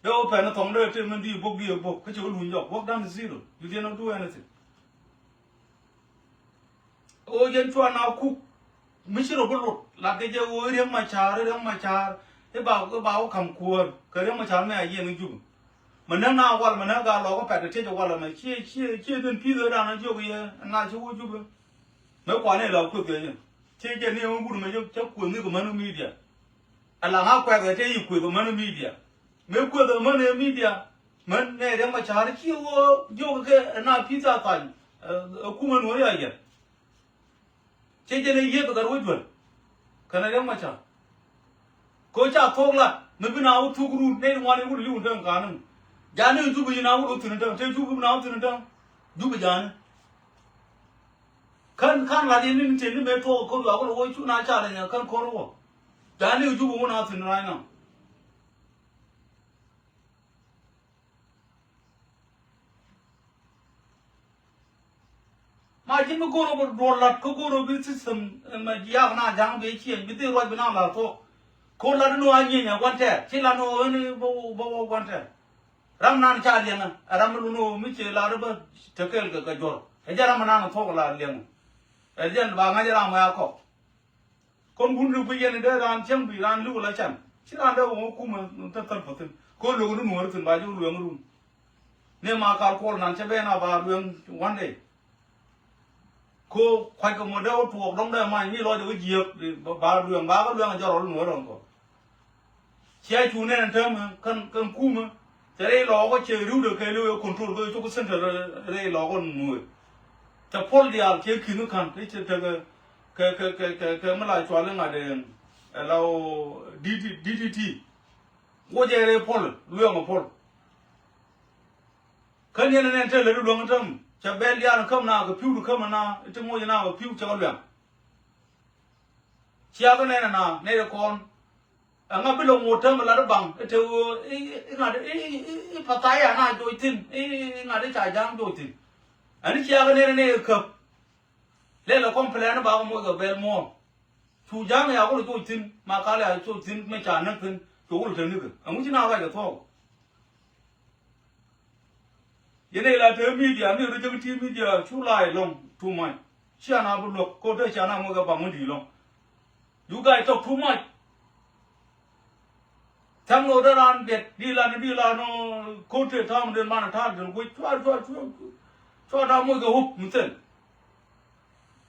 Dee wä pɛn thɔŋ dee te min di bok di bok, kä cɛ wä luny jɔk. Work done is zero. You did not do anything. Ɣöö jɛn cua na kuk mi ci rɔ bi lot lat kɛ jɛ ɣöö Riɛk Macar, Riɛk Macar i̱ ba, i̱ ba wä ka̱m kuäär kɛ Riɛk Macar mɛ a yiɛn i̱ Jubɛ. Mɛ näk na wal, mɛ näk gaa lɔɔk i̱ pɛt i̱ tiec i̱ wal ɛmɛ ciɛ, ciɛ, ciɛ ben pi̱i̱th ëë dan i̱ jiök yɛ ɛn ŋa̱c ci wä Jubɛ. Mɛ kuan i̱ la kueth kɛ jɛ ciɛ jɛ ni ɣöö wut mɛ cä kueth ni kɛ män i̱ midia. Ala ŋa̱ kuɛth kɛ te i̱ kueth kɛ män i̱ midia. Mëë kueth ɛ män ɛ midia, män nɛ Riɛk Macar ci ɣöö jiök kɛ ɛ na pi̱th a thany, ɛ, ɛ kumɛ nuɔ̱ɔ̱ri a yɛn. Cɛ jɛn ɛ yieth gat wä juäl kɛnɛ Riɛk Macar. Kɛ ɣöö ca thuɔ̱k lat mi bi na wä thuk run nɛy ti ŋuan i̱ wut li̱w in täŋ ka̱n in. Ja̱a̱ni in Jubɛ yi na wut wä thi̱n in täŋ, te Jubɛ bi na wä thi̱n in täŋ. Jubɛ ja̱a̱ni. Kän, kän lat in ni te ni mëë tuɔɔk ko̱r yuak wä lɛ wä cu na ca lɛ nyɛ kän ko̱r wä. Ja̱a̱ni in Jubɛ wä na thi̱n right now. Ma ji̱n mi go̱o̱r ɣöö bi duɔl la̱t kä go̱o̱r ɣöö bi system, eh, ma jiak na ja̱ŋ bi ciɛny bi dhil ruac bi na la̱t thuɔ̱k. Ko̱r la̱t ni wa nyieny ɛ gua̱n tɛɛr ci la̱t ni ɣöö ni bä wä, bä wä gua̱n tɛɛr. Ram nan ca liɛŋä ɛ ram mi lun ɣöö mi ci la̱t bä te kɛɛl kɛ kɛ juɔ̱r ɛ jɛ ram nan thuɔ̱k la̱t liɛŋä. Ɛ jɛn ba ŋa̱c ram ɛ a kɔk. Kɔn wun ri guic yɛn in dee raan cäŋ bi raan li̱w la can ci raan dee wä ŋä kumä te thäl päthin. Ko lueŋ ni nuɔ̱ɔ̱ri thi̱n ba ji̱ wä lueŋ run. Ni ma kal kuɔl nan cä ben a ba lueŋ one day. Ko kuac kɛ mɔ dee wä tuɔɔk dɔ̱ŋ dee mac mi lɔc wä jiääk ba, ba lueŋ ba kä lueŋ a jɔrɔl nuɔ̱ɔ̱ri rɔn kɔ. Cia cu nɛn täämɛ kän, kän kumä. Cɛ rɛy lɔɔkä cɛ ri̱wdɛ kɛ li̱w ɛ control kɛ cuk center rɛy lɔɔkä nuɔ̱ɔ̱r. Cɛ puɔl diaal cɛ ki̱n ka̱n ti cɛ tekɛ kɛ, kɛ, kɛ, kɛ, kɛ mi la cual iŋa̱t ɛ la ɣöö D D T. Wä jɛ rɛy puɔl lueŋ ɛ puɔl. Kä niɛn ɛ nɛn te lät i̱ luäŋ i̱ täm cɛ bɛl diaal i̱ käm na kɛ pi̱w ti käm ɛ na i̱ ti moc ɛ na kɛ pi̱w cɛ kɛ luɛŋ. Ciakä nɛn ɛ na nɛy ɛ kɔn. Ɛŋa bi lɛ ŋot täämɛ lat i̱ baŋ i̱ te ɣöö i̱, i̱, i̱ ŋa̱t i̱, i̱, i̱, i̱ pathaya na joc thi̱n i̱, i̱, i̱ ŋa̱t i̱ ca ja̱a̱ŋ joc thi̱n. Ɛn i̱ ciakä nɛn ɛ nɛy ɛ käp. Lɛl ɛ complain i̱ bakɛ moc kɛ bɛl muɔ̱ɔ̱n. Cu ja̱a̱ŋ ya kulɛ joc thi̱n ma kal ya joc thi̱n mi ca näk thi̱n cu kulɛ te nikɛ ɛŋu ci na ruac kɛ thuɔ̱k. Yɛn ɛ la te media mi rɔ jäk ti media cu la ɛlɔ̱ŋ too much. Cia na bi luäk ko̱r te cia na ŋuɛk ɛ baŋ wä di̱i̱t lɔ̱ŋ. You guys talk too much. Tha̱a̱ŋ ni wä dee raan biɛt di lan di lan ko̱r te ta̱a̱m den man ta̱a̱ den guic cua cua cua cua ta̱a̱ moc kɛ wop mi thil.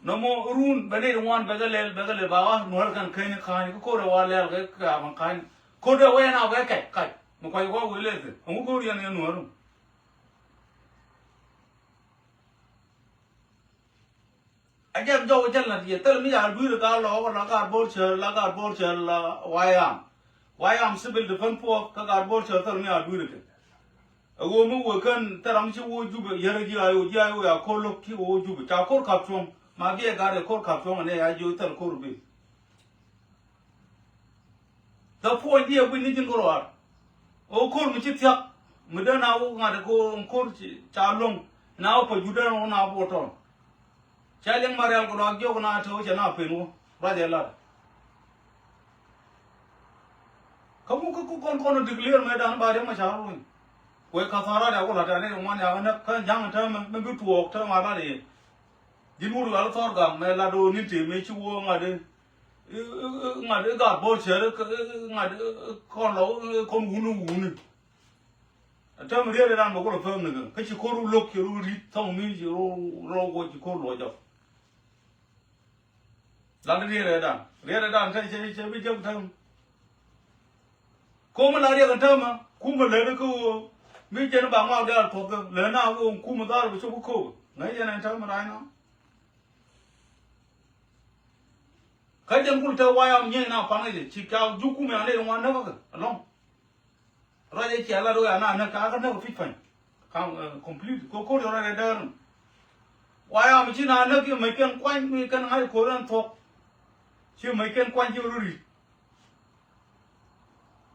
Nɔmɔ run bɛ nɛy ti ŋuan bɛ kɛ lɛl bɛ kɛ lɛl ba wa nuɔ̱ɔ̱r kɛn keny ka̱ny kä ko̱r ɛ wa lɛl kɛ kɛ amäŋ ka̱ny. Ko̱r dee wee na wee kɛc kac mi kuac kɔk wee lɛl thi̱n ɛŋu go̱o̱r yɛn yɛn nuɔ̱ɔ̱r. A jɛn jɔw jɛn la diɛ thil mi ya dui̱r ka lɔ la ka bor cɛ la ka bor cɛ la wayam. Wayam civil defense force ka ka bor cɛ thil mi ya dui̱r kɛ. A wo mi wo kän thil ram ci wo Jubɛ yɛrɛ ji̱ ayo ji̱ ayo ya kolo ki wo Jubɛ ca kor kap cuɔ̱ŋ ma biɛ gar yɛ kor kap cuɔ̱ŋ ne ya ji̱ thil kor bi. The point diɛ guic ni ji̱n kor war. O kor mi ci thiak mi dee na wo ŋa̱t ko kor ca loŋ na wo pa judɛ wo na bo tɔn. Ca liŋ ma rial kɛ luaak jiɔk na te wä cɛ na pen wä ruacɛ lat. Kä wä kä kɔn kɔn declare mɛ dan ba riɛm ma ca runy. Wee ka thɔra dɛ wä lat ani ŋuan ya kä näk kä ja̱ŋ täämɛ mɛ bi tuɔɔk täämɛ a lat yɛ. Ji̱n wut ɣal thɔr gam mɛ lat do̱ ni te mɛ ci wä ŋa̱t. Ŋa̱t i̱ gat bor cär i̱ ŋa̱t i̱ kɔn lɔ i̱ kɔn wuni wuni. Ɛ täämɛ riet iran bɛ kulɛ pek ni kɛ kä ci ko̱r ru lo̱k ci ru ri̱t thɔŋ mi ci ru rɔ wä ci ko̱r luɔc jɔk. Lat riet iran riet iran te cɛ cɛ bi jek täämɛ. Ko̱mɛ la riɛk ɛn täämɛ kumɛ lät kä ɣöö mi jɛn ba ŋuak diaal puɔth kä lät na ɣöö kumɛ dhar bi cop kä ko̱o̱k ŋäc yɛn ɛn täämɛ rac na. Kä jɛn kul te wayam nyieny na paŋ i̱ ci ca juk kum ya nɛy ŋuan näk kä ɛlɔ̱ŋ. Ruac i̱ cia lat wee ana näk ka kä näk pi̱c pa̱ny. Kam, eh, complete ko ko̱r yɔr rɛy dɛɛr. Wayam ci na näk i̱ mec kɛn kuany mi kɛn ŋa̱c ko̱r ɛn thuɔ̱k. Ci mec kɛn kuany ci rɔ ri̱t.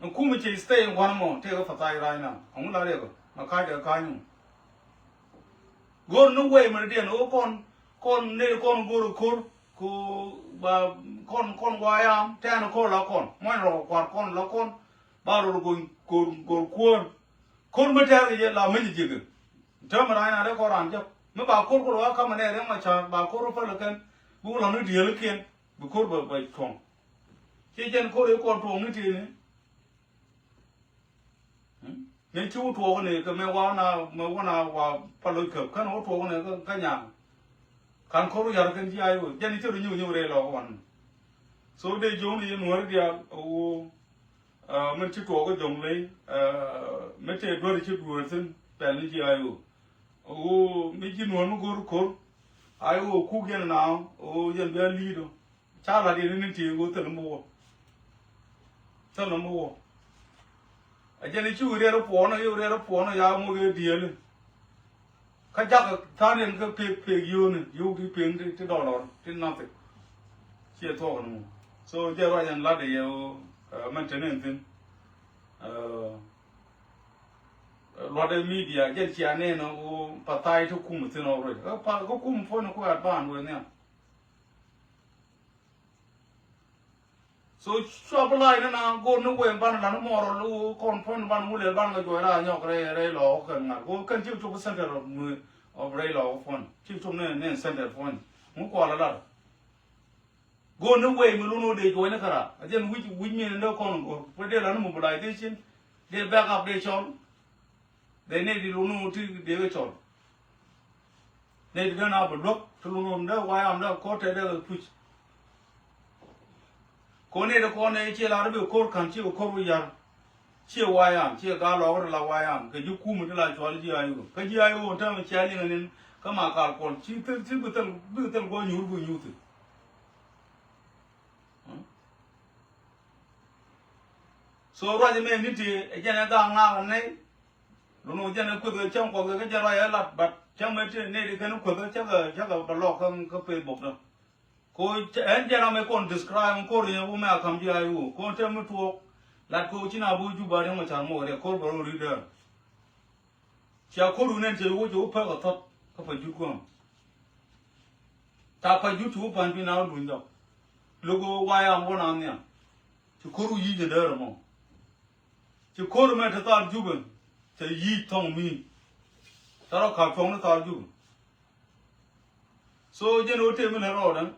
Ni kumɛ cɛ stay in gua̱n mɔ tëëkɛ pa̱thac rac na. Aŋu la riɛk ma ka̱c kɛ ka̱ny mɔ. Go̱r ni wei mɛ diɛn ɣöö kɔn kɔn ni kɔn go̱r ko̱r Ku ba kɔn, kɔn guayam tɛn kɔn la kɔn. Mɔny rɔ kuar kɔn la kɔn. Ba rɔ gor, gor, gor kuɔn. Kɔn mi tɛr kɛ jɛ la mi ji̱ ji̱ kɛ. Täämɛ raan na dee kɔn raan jɛ. Mi ba ko̱r ko̱r wa kamɛ nɛ Riɛk Macar ba ko̱r pälɛ kɛn. Bi wä la ni diɛɛlikiɛn. Bi ko̱r bɛ, bɛ tuɔ̱ŋ. Ci jɛn ko̱r i̱ kɔn tuɔ̱ŋ ni ti̱i̱ni. Ni ci wä tuɔɔk ni kɛ mɛ wa na, mɛ wa na wa palo käp kɛn wä tuɔɔk ni kä, kä nyaŋ. Kan ko̱r yar kɛn ji̱ ay wä jɛn i̱ cɛ ru nyuŋ nyuŋ rɛy lɔk wan. So dee jo̱o̱ŋ ni yɛn wär diaal wä, ah, mɛn ci tuɔɔk kä jo̱ŋ ley, ah, mɛ tëë duer ci duer thin pɛl ni ji̱ ay wä. Wä mi ji̱ nuɔ̱ɔ̱r mi go̱o̱r ko̱r ay wä kuk yɛn na wä yɛn bia li̱i̱t wä. Ca lat yɛn ni ti ɣöö thil mi wä. Thil mi wä. A jɛn i̱ ci wi̱i̱ riɛt i̱ puɔ̱ɔ̱nä, i̱ wi̱i̱ riɛt i̱ puɔ̱ɔ̱nä ya moc ëë diëëli. Kä jakä tha̱a̱n yɛn kä pek, pek yio̱o̱ni, yio̱o̱k ti pek ti, ti dollar, ti nothing. Ciɛ thuɔk ni mɔ. So jɛ ruac yɛn lat yɛ ɣöö, eh, mɛn te ni ɛn thi̱n. Eh, luɔt ɛ media, jɛn cia nɛn ɣöö pathai ti kum thi̱n ɣɔw ruac. Kä pa, kä kum puɔ̱ny ni kuɛ advance wëë nhiam. So cua bi lac ni na go̱o̱r ni wëë ban lan mɔɔr ɔ kɔn puɔ̱n ban wulɛ ban kɛ juɔc la nyɔk rɛy rɛy lɔ kɛn ŋa̱r go̱o̱r kɛn cik cop center of, of rɛy lɔ puɔ̱n cik cop ni ni center puɔ̱n ŋu kual lar. Go̱o̱r ni wëë mi lun wä dee juɔc ni kara a jɛn wi̱c wi̱c mi ni dee kɔn go̱o̱r wä dee lan mobilization dee back up dee cɔl. Dee nɛy ti lun wä ti dee kɛ cɔl. Nɛy ti dee na bi luäk ti lun wä dee wayam dee kɔr tɛ dee kɛ kuc. Kɔn nɛy ti kɔn nɛy ciɛ lar bi ko̱r ka̱n ci kɛ ko̱r wi̱i̱ yar. Ciɛ wayam ciɛ gaa lɔɔk ti la wayam kɛ ji̱ kum ti la cual ji̱ ayok kä ji̱ ayok täämɛ cia liŋ nin kä ma kal kuɔl ci thil ci bi thil bi thil guɔ nyuur bi nyuur thil. So ruac ɛmɛ ni ti ɛ jɛn ɛ gaŋ ŋaak ɛ nɛy. Lun wä jɛn ɛ kueth kɛ cäŋ kuɔth kɛ kä jɛn ruac ɛ lat but cäŋ mɛ ti nɛy ti kɛn kueth kä cäkɛ cäkɛ bɛ lɔk kä kä Facebook dä. Ko ɛn jɛn ram ɛ kɔn describe ko̱r yɛ wä mɛ a ka̱m ji̱ a iwä ko te mi tuɔɔk. Lat ko ci na bu Juba riɛŋ mɛ car mɔk riɛk ko̱r bɛ rɔ ri däär. Cia ko̱r wä nɛn cɛ wä cɛ wä pek ɛ thɔt kä pa jut kuäŋ. Ta pa jut ci wä pan pi na wä luny dhɔk. Lo̱k wä wayam wä na nhiam. Ci ko̱r wä yic ɛ däär mɔ. Ci ko̱r mɛ te thar Jubɛ cɛ yic thɔŋ mi. Tɛ rɔ ka̱p cuɔ̱ŋ ni thar Jubɛ. So jɛn wä tëë mi lɛ rɔɔdɛ.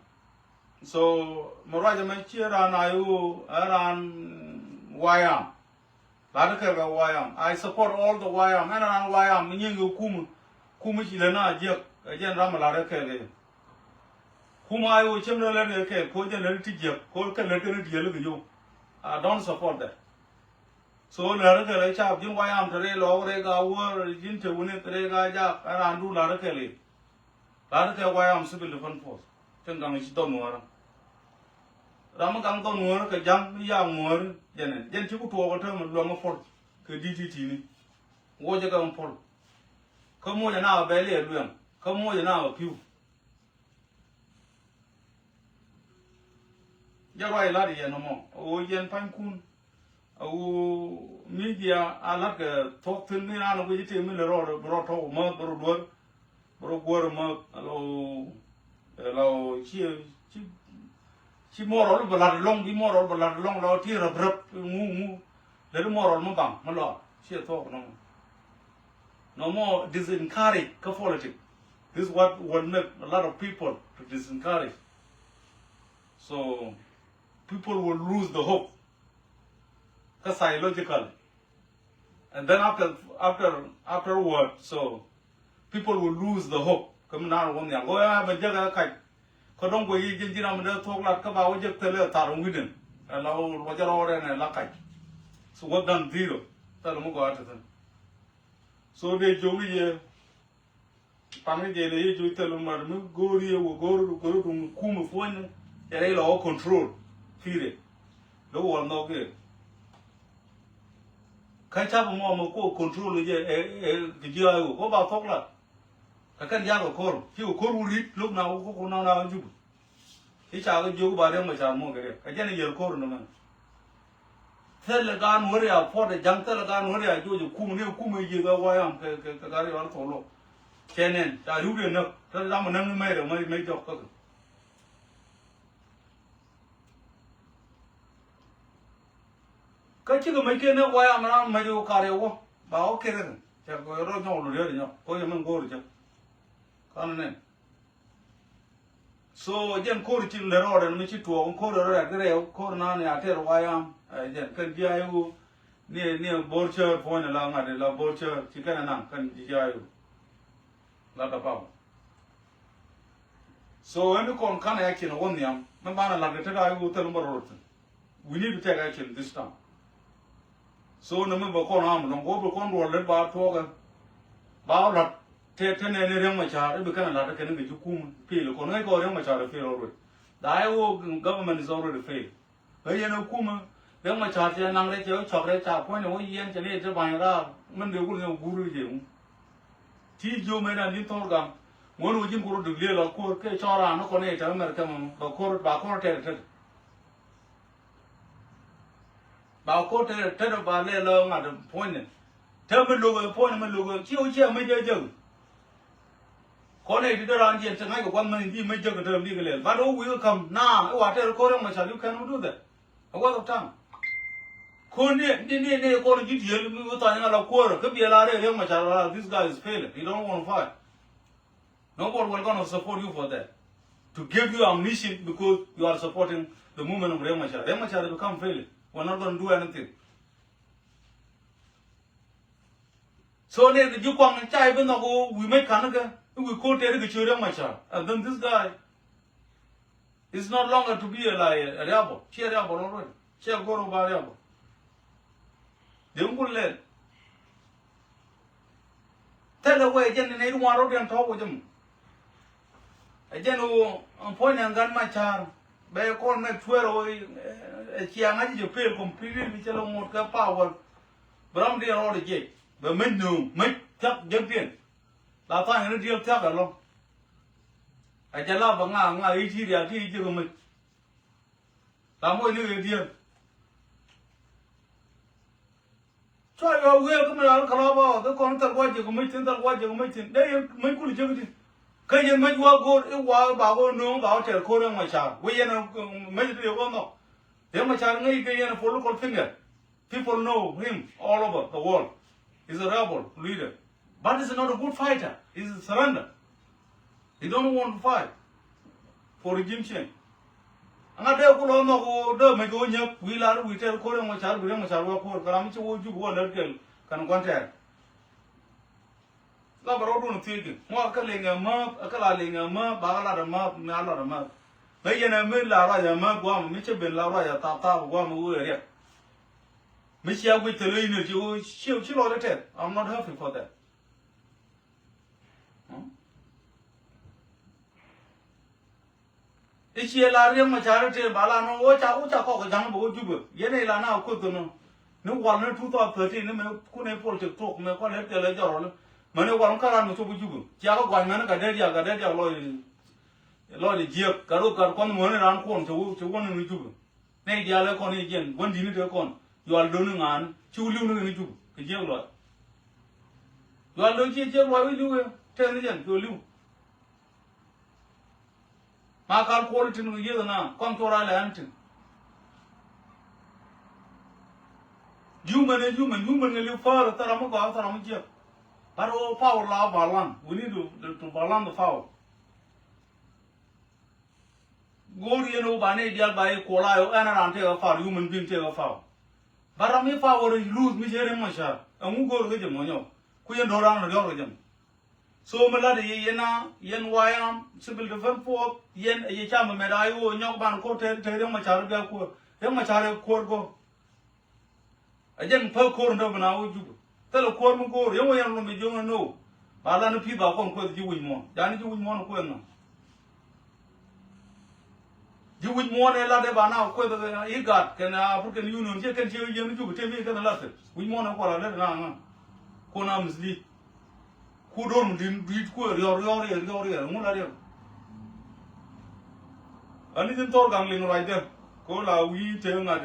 So mɛ ruacɛ mɛ ciɛ raan a iwä ɛ raan wayam. Lat kɛl kɛ wayam. I support all the wayam. Ɛn raan wayam mi nyiŋ kɛ kum. Kum ci lɛ na jiɛk ɛ jɛn ram lat kɛl kɛ. Kum a iwä ciem lɛ lɛ kɛ kɛ ko jɛn lɛ ti jiɛk ko kɛ lɛ kɛ ni diɛl kɛ yo. I don't support that. So lɛ rɛ kɛ rɛ cap ji̱n wayam te rɛ lɔɔk rɛ ga wär ji̱n te wuni te rɛ ga jak ɛ raan du lat kɛ lɛ. Lat kɛ wayam civil defense force. Tin gaŋ ci dhɔn wärä. Ram mi gaŋ dhɔn wärä kɛ ja̱ŋ mi yak wärä jɛn ɛn jɛn ci ku tuɔɔk ɛ te mi luäŋ ɛ pol kɛ D T T ni. Wocɛ kɛ mi pol. Kä muɔcɛ na ɛ bɛli ɛ luɛŋ kä muɔcɛ na ɛ pi̱w. Jɛ ruac lat yɛn nɔmɔ ɣöö yɛn panykun. Ɣöö media a lat kɛ thuɔ̱k thi̱n ni raan ɛ guic i̱ tëë mi lɛ rɔɔd bi rɔ tɔk mäth bi rɔ duer. Bi rɔ guer mäth a lɔ ɛ lɔ ci ci ci moral bɛ lat ɛlɔŋ bi moral bɛ lat ɛlɔŋ lɔ ti räp räp ŋu ŋu. Lɛ di moral mi baŋ mi lɔ ci ɛ thuɔ̱k nɔmɔ. Nɔmɔ disencourage kä politics. This is what will make a lot of people to disencourage. So people will lose the hope. Kä psychological. And then after, after, afterward, so people will lose the hope. Kä mi naan wä nhial. Kä ya bɛ jek ɛ kac. Kä dɔ̱ŋ guɛ yi ji̱n ji̱n am dee thuɔ̱k lat kä ba wä jek thilɛ thar wi̱dɛn. Ɛ la wä jɛ rɔɔdɛ nɛ la kac. So wä dhan zero. Thilɛ mi gɔaa ti thin. So dee jiök i̱ yɛ. Paŋ ni jɛ lɛ yɛ jiök thilɛ mi mat mi go̱o̱r yɛ wä go̱o̱r go̱o̱r duŋ kum i̱ puɔ̱nyni. Cɛ rɛy lɔ wä control. Period. Lo̱k wä nhɔk yɛ. Kä cap mɔ mɛ ko control jɛ ɛ ɛ kɛ ji̱ ay wä ko ba thok la. Kä kɛn ja̱a̱k ɛ ko̱r ci kɛ ko̱r wä ri̱t lo̱k na wä ko ko na na wä jup. I̱ ca kɛ jiök ba riɛm kɛ ca muɔk kɛ riɛk kɛ jɛn i̱ yɛr ko̱r ni mɛn. Thilɛ gaan wä ria puɔt ɛ ja̱ŋ thilɛ gaan wä ria joc ɛ kum ni ɛ kum ɛ yiëth ɛ wayam kɛ kɛ kɛ gari wal thok lo̱k. Cɛ nɛn ca riwdiɛn näk thilɛ lam ɛ näk ni mɛy rɛ mɛy mɛy jɔk kä kɛ. Kä cikɛ mec kɛn ni wayam ram mec wä kar yɛ wä ba wä kɛn rɛ. Cɛ kɛ rɔ nyɔk lu riet nyɔk kɔ yɛ mɛn go̱o̱r cɛ. Kan nɛ. So jɛn ko̱r ci lɛ rɔɔdɛ ni mi ci tuɔɔk ko̱r rɛ rɛ rɛ ko̱r nan ya tɛr wayam. Jɛn kɛn jiay wu ni ni bor cär puɔ̱ny la ŋa̱t la bor cär ci kɛn naŋ kɛn jiay wu. La da pam. So ɛn kɔn kan ya cin wä nhiam mi banɛ lat kɛ tek a wu thil mɛ rɔɔd thin. We need to take action this time. So ni mi bɛ kɔn am lɔŋ kɔ bɛ kɔn ruɔl det ba tuɔkɛ. Ba wä lat te te nɛ ni Riɛk Macar ibi kɛn a lat kɛn kɛ ci kum pil kɔn ŋäc kɔ Riɛk Macar pil already. Da ɛ wo government is already fail. Ɛ yɛn ɛ kumä Riɛk Macar cɛ naŋ rɛ cɛ wä cɔk rɛ ca puɔ̱ny wä yɛn cɛ ni te ba̱ny raar min dee wul ni wä guur jɛ ŋu. Ti jiö mɛ dan ji̱n thor gam. Ŋuɔ̱n wä ji̱n kor wä duk liel a kor kɛ cɔɔr raan ni kɔn ni te mɛr kɛ mɛ ba kor ba kor tɛt tɛt. Ba kor tɛt tɛt ba lɛ lɔ ŋa̱t puɔ̱ny ni. Te mi lo̱k puɔ̱ny mi lo̱k ci wä ciɛ mi jɛ jɛ. Kɔn ni ti dee raan jiɛn te ŋa̱c kɛ kuath mɛn in ti mi jɛ kɛ te mi kɛ lɛl. But wä wi̱i̱ kɛ kam na iwa tɛt kor Riɛk Macar you cannot do that. A waste of time. Kɔn ni ni ni ni kɔn ji̱ diel mi wä thany ŋa̱ la kuɔrɛ kä biɛl a rɛ Riɛk Macar la this guy is failing. He don't want to fight. Nobody will gonna support you for that. To give you ammunition because you are supporting the movement of Riek Machar. Riek Machar become failure. We're not gonna do anything. So ne the Jukwang chai bin the go we make kanaka we quote Riek Machar. And then this guy is no longer to be a, like, a rebel. Ci a rebel already. Ci a goro ba rebel. Dee ŋul lɛl. Thilɛ wee jɛn ni nɛy ti wan rot yɛn tɔ̱ wä jɛ mɔ. Ɛ jɛn wä puɔ̱ny nɛ gat Macar. Bɛ kɔn mɛ tuɛɛr wä ɛ ciaŋ a ji̱ jɛ pel completely bi cɛ lɛ ŋot kɛ power. Bɛ ram diɛn rɔɔd ɛ jiɛc bɛ mec nööŋ mec thiak jek diɛn. La tha̱a̱ŋ ni diɛl thiak ɛlɔ̱ŋ. Ɛ jɛ la bɛ ŋa̱a̱ ŋa̱a̱ i̱ ti rial ti i̱ jek mec. La moc ni ɣet diɛn. Cua yɔ wëë kä mi ral kɛ lɔ bä kä kɔn thil gua̱c jɛ kɛ mäc thi̱n thil gua̱c jɛ kɛ mäc thi̱n dee yɛn mäc kul jek ti. Kä yɛn mäc wa go̱o̱r i̱ wa ba wä nööŋ ba wä tɛr ko̱r yɛn Macar wä yɛn mäc ti yɛ wä nhɔk. Yɛn Macar ŋäc kɛ yɛn political finger. People know him all over the world. He's a rebel leader. But he's not a good fighter. He's a surrender. He don't want to fight for regime change. Aŋa dee kulɔ nhɔk wä dee mec wä nyäk wi̱i̱ lar wi̱i̱ tɛr ko̱r yɛn Macar wi̱i̱ yɛn Macar wä ko̱r kɛ ram ci wä jup wä lät kɛl kɛn gua̱n tɛɛr. La bɛ rɔɔdun thiec kɛ ŋuak kä liŋ ɛ määth kä la liŋ ɛ määth ba kä lat ɛ määth mi a lat ɛ määth. Ŋäc yɛn ɛ mi la ruac ɛ määth guam mi cä ben la ruac ɛ thap thap guam ɛ wee riɛk. Mi cia guic thil wee inɛ ci wee ci lɔc ɛ tɛth. I'm not happy for that. I̱ ciɛ la Riek Machar i̱ tëë ba la nɔ wä ca wä ca kɔk ja̱ŋ bɛ wä Jubɛ. Yɛn i̱ la na kueth nɔ. Ni wal ni two thousand thirteen ni mɛ kun i̱ politik tuɔk mɛ kɔn i̱ piɛl i̱ jɔrɔl. Mɛ ni wal ni kä ran mi cop i̱ Jubɛ. Cia kä gua̱ny mɛn i̱ ka dee diak ka dee diak lɔc lɔc i̱ jiɛk ka rot ka kuɔn mɔni ran kuɔn cɛ wä cɛ wä ni ni Jubɛ. Nɛy diaal ɛ kɔn i̱ jiɛn gua̱n di̱t ni tëë kɔn yual do̱n i̱ ŋa̱a̱n ci wä li̱w ni kɛ ni Jubɛ kɛ jiɛk lɔc. Yual do̱n ci jiɛk lɔc wi̱c li̱w kɛ tëë ni jiɛn ci wä li̱w. Ma kal kuɔl tin kɛ yieth na kɔn cuɔr a lɛ an tin. Human ɛ human, human kɛ li̱w päär thara mi gɔaa thara mi jiɛk. But o power la balance. We need to, to balance the power. Go̱o̱r yɛn o ba ni dial ba i̱ kuɔl a yɔ ɛn a ran tëë kɛ power, human being tëë kɛ power. But ram i̱ power i̱ lose mi cɛ rin mɔ ca ɛŋu go̱o̱r kɛ jɛ mɔ nyɔk. Ku yɛn do̱ran riɔr kɛ jɛ mɔ. So mi lat yɛ yɛn a yɛn wayam civil defense force yɛn yɛ cam mɛ da iwo nyɔk ban ko te te Riek Machar bia kuɔr Riek Machar kuɔr ko. A jɛn pä ko̱r ndɔ bina wo Jubɛ thilɛ kuɔr mi go̱o̱r yɛn wä yɛn lom i̱ joŋ ni no. Ba lan i̱ pi̱th ba kɔn kuɛth ji̱ wi̱c muɔ̱ɔ̱n jani ji̱ wi̱c muɔ̱ɔ̱n kuɛth na. Ji̱ wi̱c muɔ̱ɔ̱n ɛ lat ɛ ba na kuɛth i̱ gat kɛn African Union ciɛ kɛn ciɛ yɛn Jubɛ tëë mi kɛn lat kɛ wi̱c muɔ̱ɔ̱n ɛ kuɔl a lät na ŋa. Kuɔn a mislead. Ku do̱r mi di̱n dui̱t ku ɛ riɔr riɔr riɛr riɔr riɛr ŋu la riɛr. Ani ji̱n thor gaŋ liŋ ruacdɛ ko la wi̱i̱ te ŋa̱t.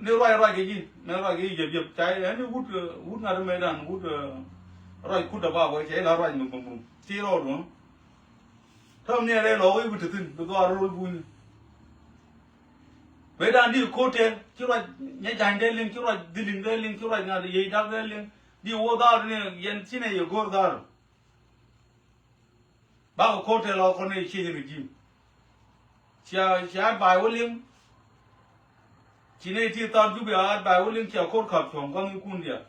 Ni ruac ruac kɛ ji̱ ni ruac kɛ ji̱ yep yep ca ɛn ni wut wut ŋa̱t mɛ dan wut ruac kut dɛ ba wɛ cɛ ila ruac mi bum bum ti rɔɔd wä. Täm ni ɛrɛ lɔ wä i̱ wut ti thin bi dhɔar rɔɔd buni. Mëë dan di ko̱r tɛr, ci ruac nyɛ ja̱ny dee liŋ, ci ruac dhiliŋ dee liŋ, ci ruac ŋa̱t yiey dak dee liŋ. Di wä dhar ni yɛn ci nɛ yɛ go̱r dhar. Bakɛ ko̱r tɛr lɔ kɔn ni ciec ni ji̱. Cia, cia advice wä liŋ. Ci nɛ ti thar jubi advice wä liŋ, cia ko̱r kap cuɔ̱ŋ kɔn ni kun diaal.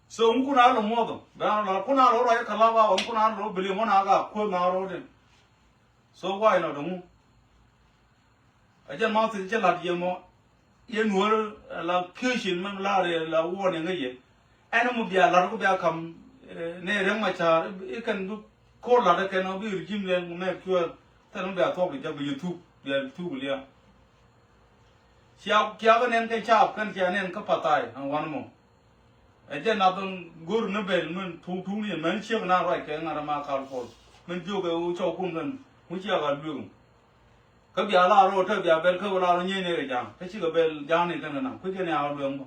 So ŋu kun a lɔ muɔth ɔ. Bɛ a lɔ kun a lɔ ruac kɛ lap a ɣɔn kun a lɔ believe ŋuɔn a ka kuoth na rɔ den. So why not ŋu? A jɛn ma thi̱n cɛ lat yɛ mɔ. Yɛ nuɔr la ki̱cin mɛn lar yɛ la warning yɛ. Ɛn mɔ bia lar ku bia kam, eh, nɛ Riɛk Macar i̱ kɛn bi ko̱r lat kɛn ɔ bi regime lɛ mɛ cuɛ. Thɛn mɔ bia thuɔk di jɛ bi yɛ thuk bia thuk lia̱a̱. Cia, cia kɛ nɛn kɛ caap kɛn cia nɛn kä Pathai ɛn wan mɔ. Ɛ jɛ nath in go̱r ni bɛl min tuŋ tuŋ ni mɛn ciek na ruac kɛ ŋa̱t ma kal kɔl. Min jiök ɛ wä cɔw kun kɛn mi ciek a luek. Kä bia la rɔ te bia bɛl kä wä la rɔ nyieeny ni kɛ ja̱a̱ŋ. Kä cikɛ bɛl ja̱a̱ŋ ni kɛn kɛ naŋ kui̱ kɛn ya luek mɔ.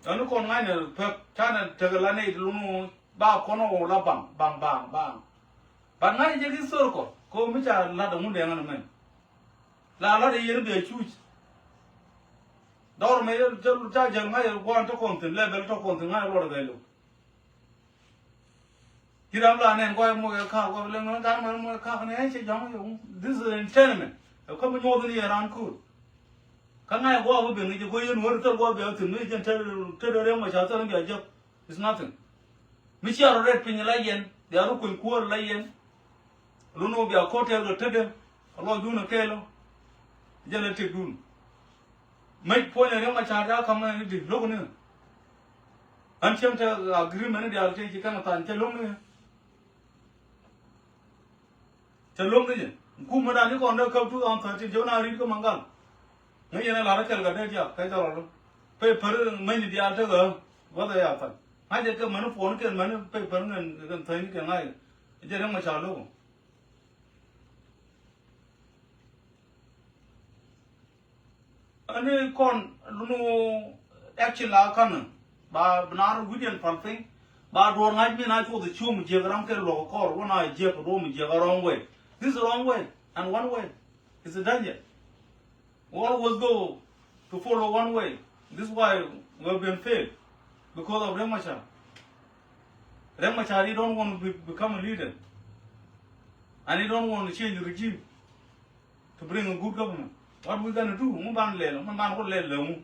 Ɛn kɔn ŋa̱cnɛ pek canɛ tekɛ la nɛy ti lun ɣöö ba kɔn ɣɔw la baŋ baŋ baŋ baŋ. But ŋa̱cɛ jɛ ki thor kɔ kɛ ɣöö mi ca la̱t ɛŋu dɛŋ ɛn mɛn. La la̱t ɛ yɛn bia cuuc. Dɔr mɛ ca jäl ŋa̱cɛ gua̱a̱n tɔ kɔn thi̱n lɛ bɛl tɔ kɔn thi̱n ŋa̱cɛ luɔt ɛ gɛc lo̱k. Ci ram la nɛn guay muɔk ɛ ka̱a̱k guay lɛ ŋuɛ gan mɛn muɔk ɛ ka̱a̱k nɛ ɛ cɛ ja̱ŋ yɛ wu. This is entertainment. Ɛ kä mi nyuɔth ni yɛ ran kuur. Kä ŋa̱c guay wä ben ŋi̱c ɛ guay yɛn wä ri thil guay bia thi̱n mi jɛn te te Riɛk Macar thil bia jek. It's nothing. Mi cia rɔ rɛt piny la yɛn bia rɔ kuny kuäär la yɛn. Lun wä bia ko̱r tɛɛr kɛ tetdɛ. Ɛ lɔcdun ɛ kɛɛl ɔ. Jɛn ɛ tëkdun. Mec puɔ̱ny ɛ Riɛk Macar ca ka̱m ɛ ni di lo̱k ni. Ɣän cieŋ te agreement ni diaal tëë ci kɛn ɛ tha̱a̱ny cɛ lo̱k ni. Cɛ lo̱k ni jɛ. Kum mi dan ci kɔn dee käp two thousand thirteen cɛ wä na ri̱t kä Maŋgal. Ŋäc yɛn ɛ la̱r ɛ kɛl kɛ dee diaal kɛ jɛ rɔl. Pay pär mec ni diaal tekɛ ɣä. Wä dhɛ ya tha̱a̱ny. Ŋa̱c jɛ kɛ mäni puɔ̱n kɛn mäni pay pär ŋɛn kɛn tha̱a̱ny ni kɛ ŋa̱c. Jɛ Riɛk Macar lo̱k. Ani kɔn lunu action la kanɛ ba bi na rɔ wi̱diɛn pal piny. Ba duɔr ŋa̱c mi na cuɔth cuɔm jiɛk ram kɛ luɔk kɔr wä na jiɛk duɔm jiɛk a wrong way. This is wrong way and one way. It's a danger. We always go to follow one way. This is why we have been failed because of Riek Machar. Riek Machar, he don't want to be, become a leader. And he don't want to change the regime to bring a good government. What we gonna do? Ŋu ban lɛl, man ban ku lɛl lɛ ŋu.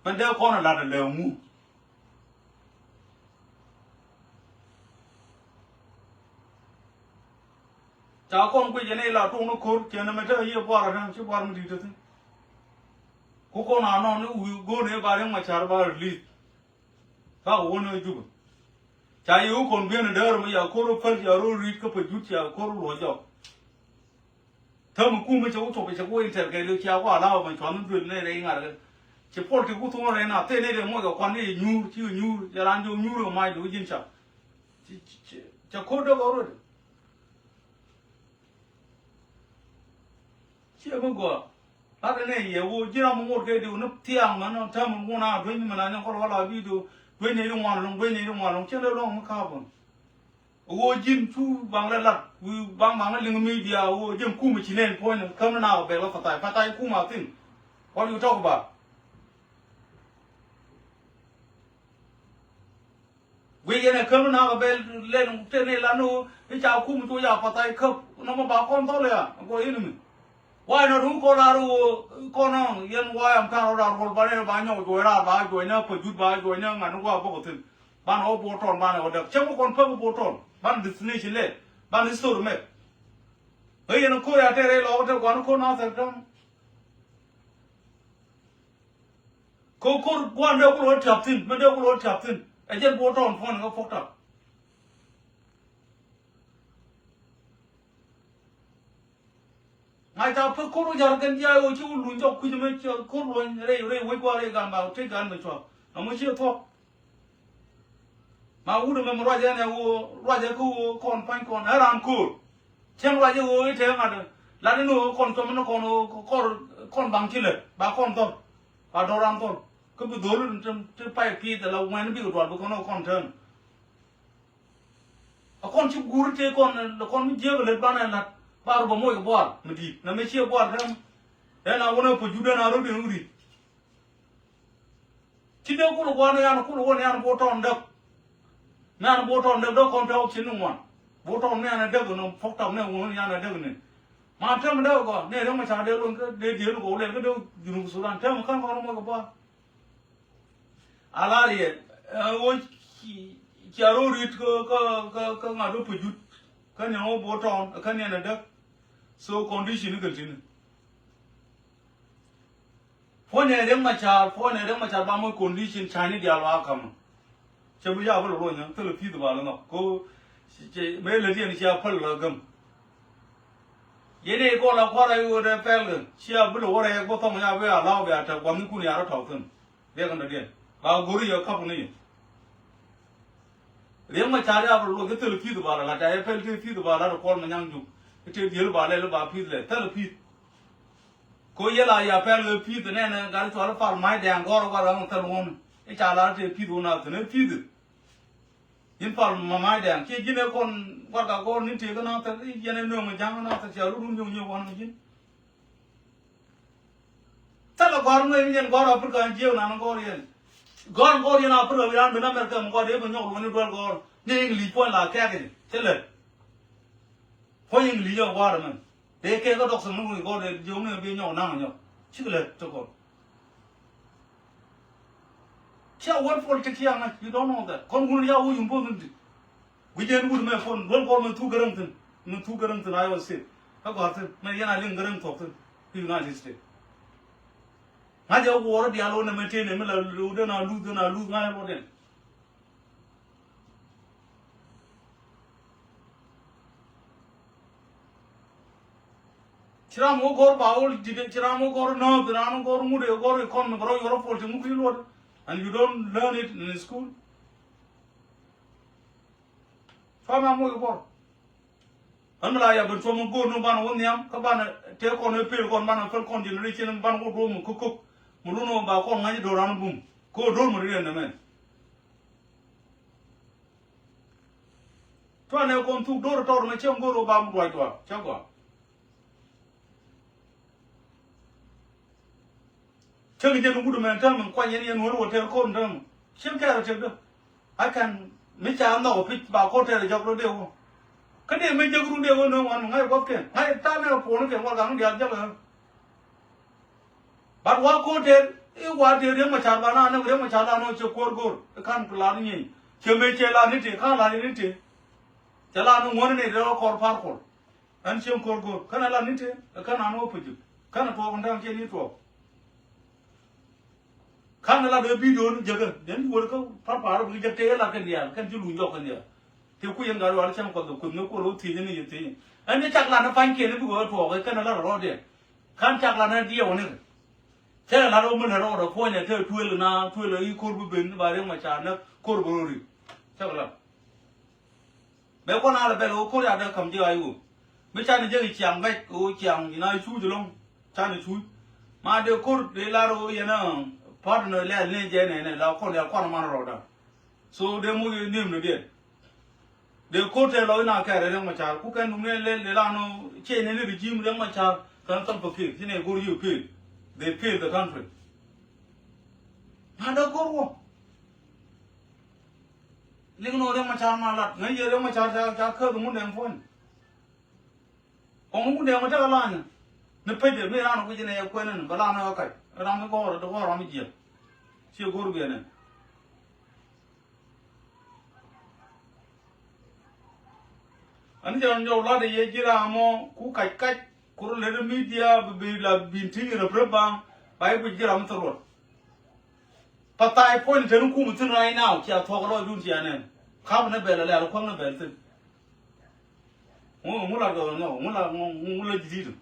Man dee kɔn a lat lɛ ŋu. Ca kɔn guic ni la tuŋ ni ko̱r cɛ ni mɛ te yiëë buar a tɛn ci buar mi di̱t te thi̱n. Ku kɔn a nɔn ni wi̱i̱ go̱o̱n i̱ ba Riek Machar ba release. Ka wä ni Juba. Ca yi wä kɔn biɛn däär mi ya ko̱r päl ca ro̱l ri̱t kä pɛ jut ca ko̱r luɔc jɔk. Täm kumɛ cɛ wä cop cɛ wä intel kɛ liw cia kua la wä mɛ cuan ni duel ni rɛy ŋa̱r kɛ. Ci pol ti wä thuŋ rɛy na thil ni rɛy muɔc kɛ kuan ni nyuur ci nyuur ca ran jɔw nyuur kɛ mac duŋ ji̱n ca. Ci, ci, ci, ca ko̱r däk already. Ciɛ mi gɔaa. Lat ni yɛ wä ji̱n ram mi ŋot kɛ diw ni thiaŋ mɛ ni täm mi ŋun a dueny mi na ni kɔl wala bi diw dueny ni di ŋuan loŋ dueny ni di ŋuan loŋ cɛ lɛ loŋ mi ka̱a̱p ɣän. Ɣöö ji̱n cu baŋ lɛ lat wi̱i̱ baŋ baŋ lɛ liŋ media ɣöö ji̱n kumɛ ci nɛn puɔ̱nyni käm ni na ɣä bɛl ɣä pathai pathai kumɛ a thi̱n. What you talk about? Guic yɛn ɛ käm ni na ɣä bɛl lɛn te ni lan ɣöö i̱ ca kumɛ cu ya pathai käp nɔmɔ ba kɔn thɔl ya gɔɔ yɛn mi. Why not ɣöö kɔn raar ɣöö kɔn ɣä yɛn why am kan rɔ raar ruɔl ba nɛn ba nyɔk juɔc raar ba juɔc ni pajut ba juɔc ni ŋa̱n ni gua bɔk thi̱n. Banɛ wä Bor Town banɛ wä däk cäŋ wä kɔn päk wä Bor Town banɛ destination lɛ banɛ history map. Ɣä yɛn ko̱r ya tɛr rɛy lɔɔk tɛr gua̱n ko̱r na thɛr däm. Ko̱r ko̱r gua̱n dee kulɛ wä tiap thi̱n mɛ dee kulɛ wä tiap thi̱n ɛ jɛn Bor Town puɔ̱n ɛ kä puɔ̱k tap. Ŋa̱c ca pek ko̱r wä ja̱r kɛn jiac ɣöö ci wä luny jɔk kui̱c mɛ ci ko̱r luɔ̱ny rɛy rɛy wec gua̱r rɛy gan ba tëc gan mɛ cua. Amäci ɛ thuɔ̱k. Ma wut ɛmɛ mi ruac ɛn ɛ ɣöö ruac ɛ kä ɣöö kɔn pa̱ny kɔn ɛ raan ko̱r. Cäŋ ruac ɛ ɣöö i̱ tɛɛ ŋa̱t ɛ lat ɛn ɣöö kɔn cɔm ɛn kɔn ɣöö kɔr kɔn baŋ ci lät ba kɔn thɔl. Ba dɔ̱r raan thɔl kä bi dho̱l ti pay pi̱i̱th ɛ la ŋuɛn bikɛ dual bi kɔn ɣöö kɔn tään. A kɔn ci guur tëë kɔn lɛ kɔn mi jiäk lät banɛ la̱t. Bar bɛ moc kɛ buar mi di̱i̱t na mi ciɛ buar tɛm. Ɛn a wunɛ pä jut ɛn a rot in wuri. Ci dee kul guan yan kul wun yan bo tɔn däk. Nan bo tɔn däk däk kɔn tɔk ci ni ŋuan. Bo tɔn ni yan a däk ni pok tɔk ni wun yan a däk ni. Ma tɛm däk gɔ ni riɛm ma ca dee luɔn kä dee diel gɔ lɛl kä dee Junub Sudan tɛm kan kɔn moc kɛ buar. A lar yɛ ɛ wä cia rɔ rit kä kä kä ŋa̱t wä pä jut. Kä ni wä bo tɔn kä ni yan a däk. So condition ni kɛ tin. Puɔ̱nyɛ Riek Machar, puɔ̱nyɛ Riek Machar ba moc condition cani diaal wa ka̱m. Cɛ bi ya bi lɛ luɔ̱ny thilɛ pi̱th ba lɛ nhɔk ko. Mëë lät yɛn cia päl lɛ gäm. Yɛn i̱ kɔn la kua̱r a i̱ ɣöö dee pɛl kɛ cia bi lɛ wä rɛɛk bä thɔŋ ya bi a law bi a tɛk gua̱thnikun ya rɔ tɔ̱ thi̱n. Riɛk in dɔ̱diɛn ba go̱ri yɛ käp ni yɛ. Riek Machar ya bi luɔth i̱ thil pi̱th ba la lat ca yɛ pɛl te pi̱th ba la lat kuɔl ma nyaŋ juk. I̱ te diel ba lɛl ba pi̱th lɛ thil pi̱th. Ko yɛ la ya pɛl kɛ pi̱th nɛnɛ gat cual pal mac dɛŋ gɔr wal ɣän thil wun. I̱ ca la te pi̱th wun a thin i̱ pi̱th. Ji̱n pal ma mac dɛŋ kiɛ ji̱n ɛ kɔn warka gɔr ni tëë kä nathɛr i̱ yɛn ɛ nööŋ ja̱ŋ nathɛr ca rut wun nyöŋ nyöŋ wan ji̱n. Thilɛ gɔ̱a̱r ŋuɛn yɛn gɔ̱a̱r Africa jiɛk nan gɔ̱a̱r yɛn. Gɔ̱a̱r gɔ̱a̱r yɛn Africa wi̱i̱ ran ben America mi gɔ̱a̱r dee ben nyɔk luɔ̱ni duel gɔ̱a̱r ni English puɔ̱ny la kɛɛk i̱ thilɛ. Puɔ̱ny English yɛn gɔ̱a̱r mɛn dee kɛɛk kä dɔk sɛm ni wi̱i̱ gɔ̱a̱r dee jiök ni ben nyɔk naŋ nyɔk. Cikɛ lɛ ti gɔ̱a̱r. Cia word politics cia ŋa̱c, you don't know that. Kɔn wun ya wä yun both in ti. Guic jɛ ni wut mɛ puɔn duel kɔr mɛ thuk Gäräŋ thi̱n, mɛ thuk Gäräŋ thi̱n Iowa State. Kä gɔ̱a̱r thi̱n mɛ yɛn a liŋ Gäräŋ thuɔ̱k thi̱n kä United States. Ŋa̱c jɛ wuɔɔrä diaal wä nɛmɛ tëë nɛmɛ la lo̱o̱ den a luth den a luth ŋa̱c ruɔ̱t den. Ci ram wä gɔr ba wä dide, ci ram wä gɔr nööth, ram wä gɔr ŋut, wä gɔr economy, bä rɔ yuɔr a politics ŋut ki luɔt. And you don't learn it in school. Famɛ a moc kɛ buɔr. Ɣän mi la ya ben cuɔm mi go̱o̱r ni banɛ wä nhiam kä banɛ tëë kɔn ëë pel kɔn banɛ päl kɔn generation banɛ wä duɔ̱ɔ̱p mi ko̱k ko̱k. Mi lun wä ba kɔn ŋa̱c do̱ran bum. Kä wä do̱r mi ri riɛn nɛmɛ. Cuanɛ kɔn thuk do̱r tɔr mɛ cäŋ go̱o̱r wä ba mi duac duac cä gɔaa. Cäŋ jɛn wut mɛ täämɛ kuany yɛn yɛn wär wä tɛɛr ko̱r täämɛ. Cien kɛɛr tëkdä. A kɛn mi ca nhɔk pi̱c ba ko̱r tɛɛr jɔk rɔ dee wä. Kä dee mi jek run dee wä nööŋ wan ŋa̱c gua̱thkɛn ŋa̱c täämɛ puɔ̱nikɛn wal gaŋ diaal jek ɛ. But wa ko̱r tɛɛr i̱ wa tëë Riek Machar ba na nɛ Riek Machar la nɔ cɛ kuäär go̱o̱r i̱ ka̱n ku lar nyieny. Cɛ mëë cɛ lar ni tëë ka̱n lar ni tëë. Cɛ lar ni ŋuɔ̱n ni rɛw kɔr par kɔr. Ɛn cieŋ ko̱r go̱o̱r känɛ lat ni tëë känɛ an wä puc jik känɛ tuɔɔk in da̱ŋ ciɛ ni tuɔɔk. Känɛ lat ɛ bidio ni jäkä den ci wä kä par par bi jäk tëë lat kɛn diaal kɛn ci luny jɔk kɛn diaal. Tëë kui̱ yɛn gat wal cäŋ kuɔth ɛ kueth ni kuɔl wä thiec ni yɛ thiec. Ɛn ni cak lat ni pa̱ny kiɛn ni bikɛ wä tuɔɔk kɛnɛ lat rɔɔdiɛn. Kän cak lat ni diɛw ni kɛ cɛ lat wä mi lät rɔɔdɛ puɔ̱nyɛ te tuël na tuël i̱ ko̱r bi ben ba Riek Machar ni ko̱r bi rɔɔdi. Cak lat. Mëë kuɔn a lɛ bɛl ɣöö ko̱r ya dee ka̱m ji̱ ɣac ɣöö mi canɛ jek i̱ ciaŋ bɛc ɣöö ciaŋ ina cuuc ɛlɔ̱ŋ. Canɛ cuuc ma dee ko̱r dee lar ɣöö yɛn a partner lɛl ni jɛ nɛnɛ la kɔn ya kuan man rɔɔda. So dee moc yɛ ni̱em ni diɛn. Dee ko̱r tɛɛ lɔ ina kɛɛrɛ Riek Machar ku kɛn dum ni lɛl dee lan ɣöö ciɛ nɛni regime Riek Machar kɛn Salva Kiir ci nɛ go̱r yio̱ fail. They fail the country. Ma dee ko̱r wä. Liŋ nɔ Riek Machar ma lat ŋäc yɛ Riek Machar ca ca käth ŋun dɛŋ puɔ̱ny. Kɔŋ ŋun dɛŋ ma tekɛ lany ni pecdɛ mi ran wi̱c inɛ yɛ kuɛn in bɛ lan ni ɣä kac ram mi gɔ̱rä ti gɔ̱rä mi jiɛk. Ciɛ go̱r biɛn in. Ani jɛ rɔn jɔw lat yɛ ji̱ ram mɔ ku kac kac. Kur lät media bi bi la bin ti rep rep ba ba i̱ guic ji̱ ram thil ruɔt. Path tha̱a̱c puɔ̱ny teni kum thi̱n right now cia thuɔ̱k lɔcdun cia nɛn. Kap ni bɛl alɛl kuäŋ ni bɛl thi̱n. Ŋu ŋu la gɔl ŋu ŋu la ŋu ŋu la ji̱ di̱t.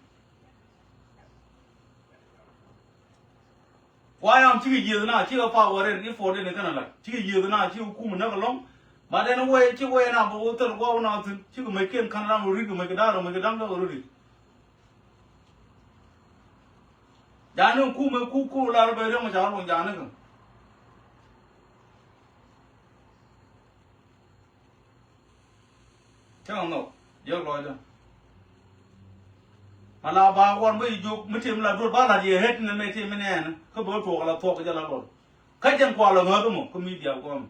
Kuayam cikɛ yiëëth na cikɛ power in i̱ puɔ̱t in kɛn a lat cikɛ yiëëth na cikɛ kum näk ɛlɔ̱ŋ. But ɛn wee ci wee na bä wä thil guɔw na thi̱n cikɛ mec kiɛn ka̱n ram rɔ ri̱t kɛ mec kɛ da̱ŋ rɔ mec kɛ da̱ŋ rɔ ri̱t. Ja̱a̱n in kum in ku ku lar bɛ riɛm ca luɔ̱ŋ ja̱a̱n in kɛ. Cäŋ nhɔk jiäk lɔcdä. Ala ba wan bä i̱ jok mi tim la duɔt ba la yɛ het ni mɛ tim mi nɛɛn kä bä tuɔk la thuɔk jɛ la lɔt. Kä jɛn kual la ŋäth mɔ kä mi diaal guam.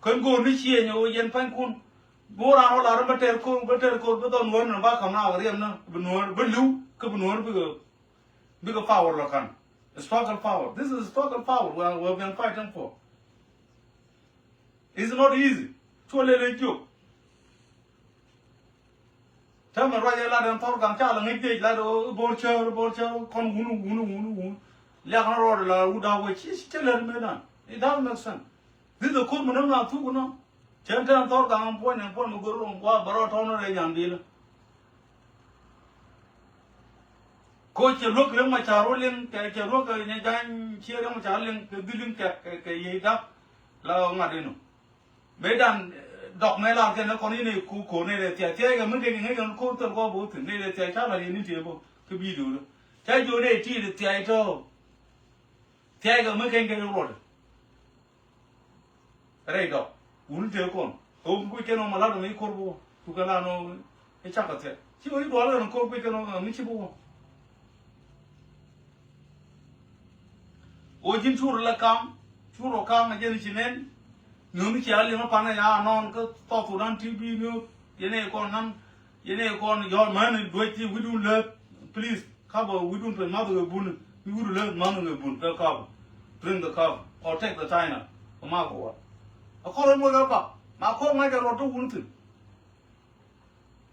Kän go̱o̱r ni ciëny ɣöö yɛn panykun. Bi wä raan wä lar bä tɛr ko̱r bä tɛr ko̱r bä dhɔn wä ni ba ka̱m na riɛm ni bi nuɔ̱ɔ̱r bä li̱w kä bi nuɔ̱ɔ̱r bikɛ bikɛ power la kan. Struggle power. This is struggle power we, we have been fighting for. It's not easy. Cuɔ lɛl ɛ jiök. Täämɛ ruac ɛ lat ɛn thɔr gaŋ ca la ŋäc dec lat ɛ bor cär bor cär kɔn wun wun wun wun. Liak na rɔɔd la wut da̱a̱k wec ci ci lɛt mëë dan. It doesn't make sense. This is the code mi näŋ a thuk nɔ. Cɛn tɛn thɔr gaŋ puɔ̱ny ɛn puɔ̱ny mi go̱r rom kua bɛ rɔ tɔn rɛy nyan dhil. Ko cɛ luäk Riek Machar wä liŋ kɛ cɛ luäk kɛ Nyɛ Ja̱ny ciɛ Riek Machar liŋ kɛ dhil liŋ kɛ kɛ kɛ yiey dap. La ŋa̱t inɔ. Mëë dan, eh, dɔk mëë lar kɛn ni kɔn in i̱ ku ko̱r ni rɛ thiac thiac kɛ mi kɛ kɛ ŋäc kɛn ko̱r thil kɔ bo̱o̱ thi̱n ni rɛ thiac ca la riɛn in tiee bo̱o̱ kä video dɔ. Ca jiö ni ti rɛ thiac tɔ. Thiac kɛ mi kɛn kɛ ruɔt. Rɛy dɔk wun tëë kɔn ɣöö kuc kɛn ɣöö ma la̱t ɣöö mi ko̱r bi wä. Cu kɛ la nɔ i̱ cak kɛ thiac ci ɣöö i̱ dual kɛn ko̱r kuc kɛn ɣöö mi ci bi wä. Ɣöö ji̱n cur la kam cur ɔ kam a jɛn ci nɛn. Nyuun ci a liŋ pan ya nɔn kä South Sudan T V nyuun yɛn ɛ kɔn nan yɛn ɛ kɔn yɔr män duec ti wi̱dun lät. Please. Cover wi̱dun pɛn math kɛ bun mi wi̱du lɛ math kɛ bun kɛ cover. Drink the cover or take the china. Kɛ ma kɛ wal a kɔr ɛn wek ɛ bak ma kɔr ŋa̱c kɛ ruɔt ti wun thi̱n.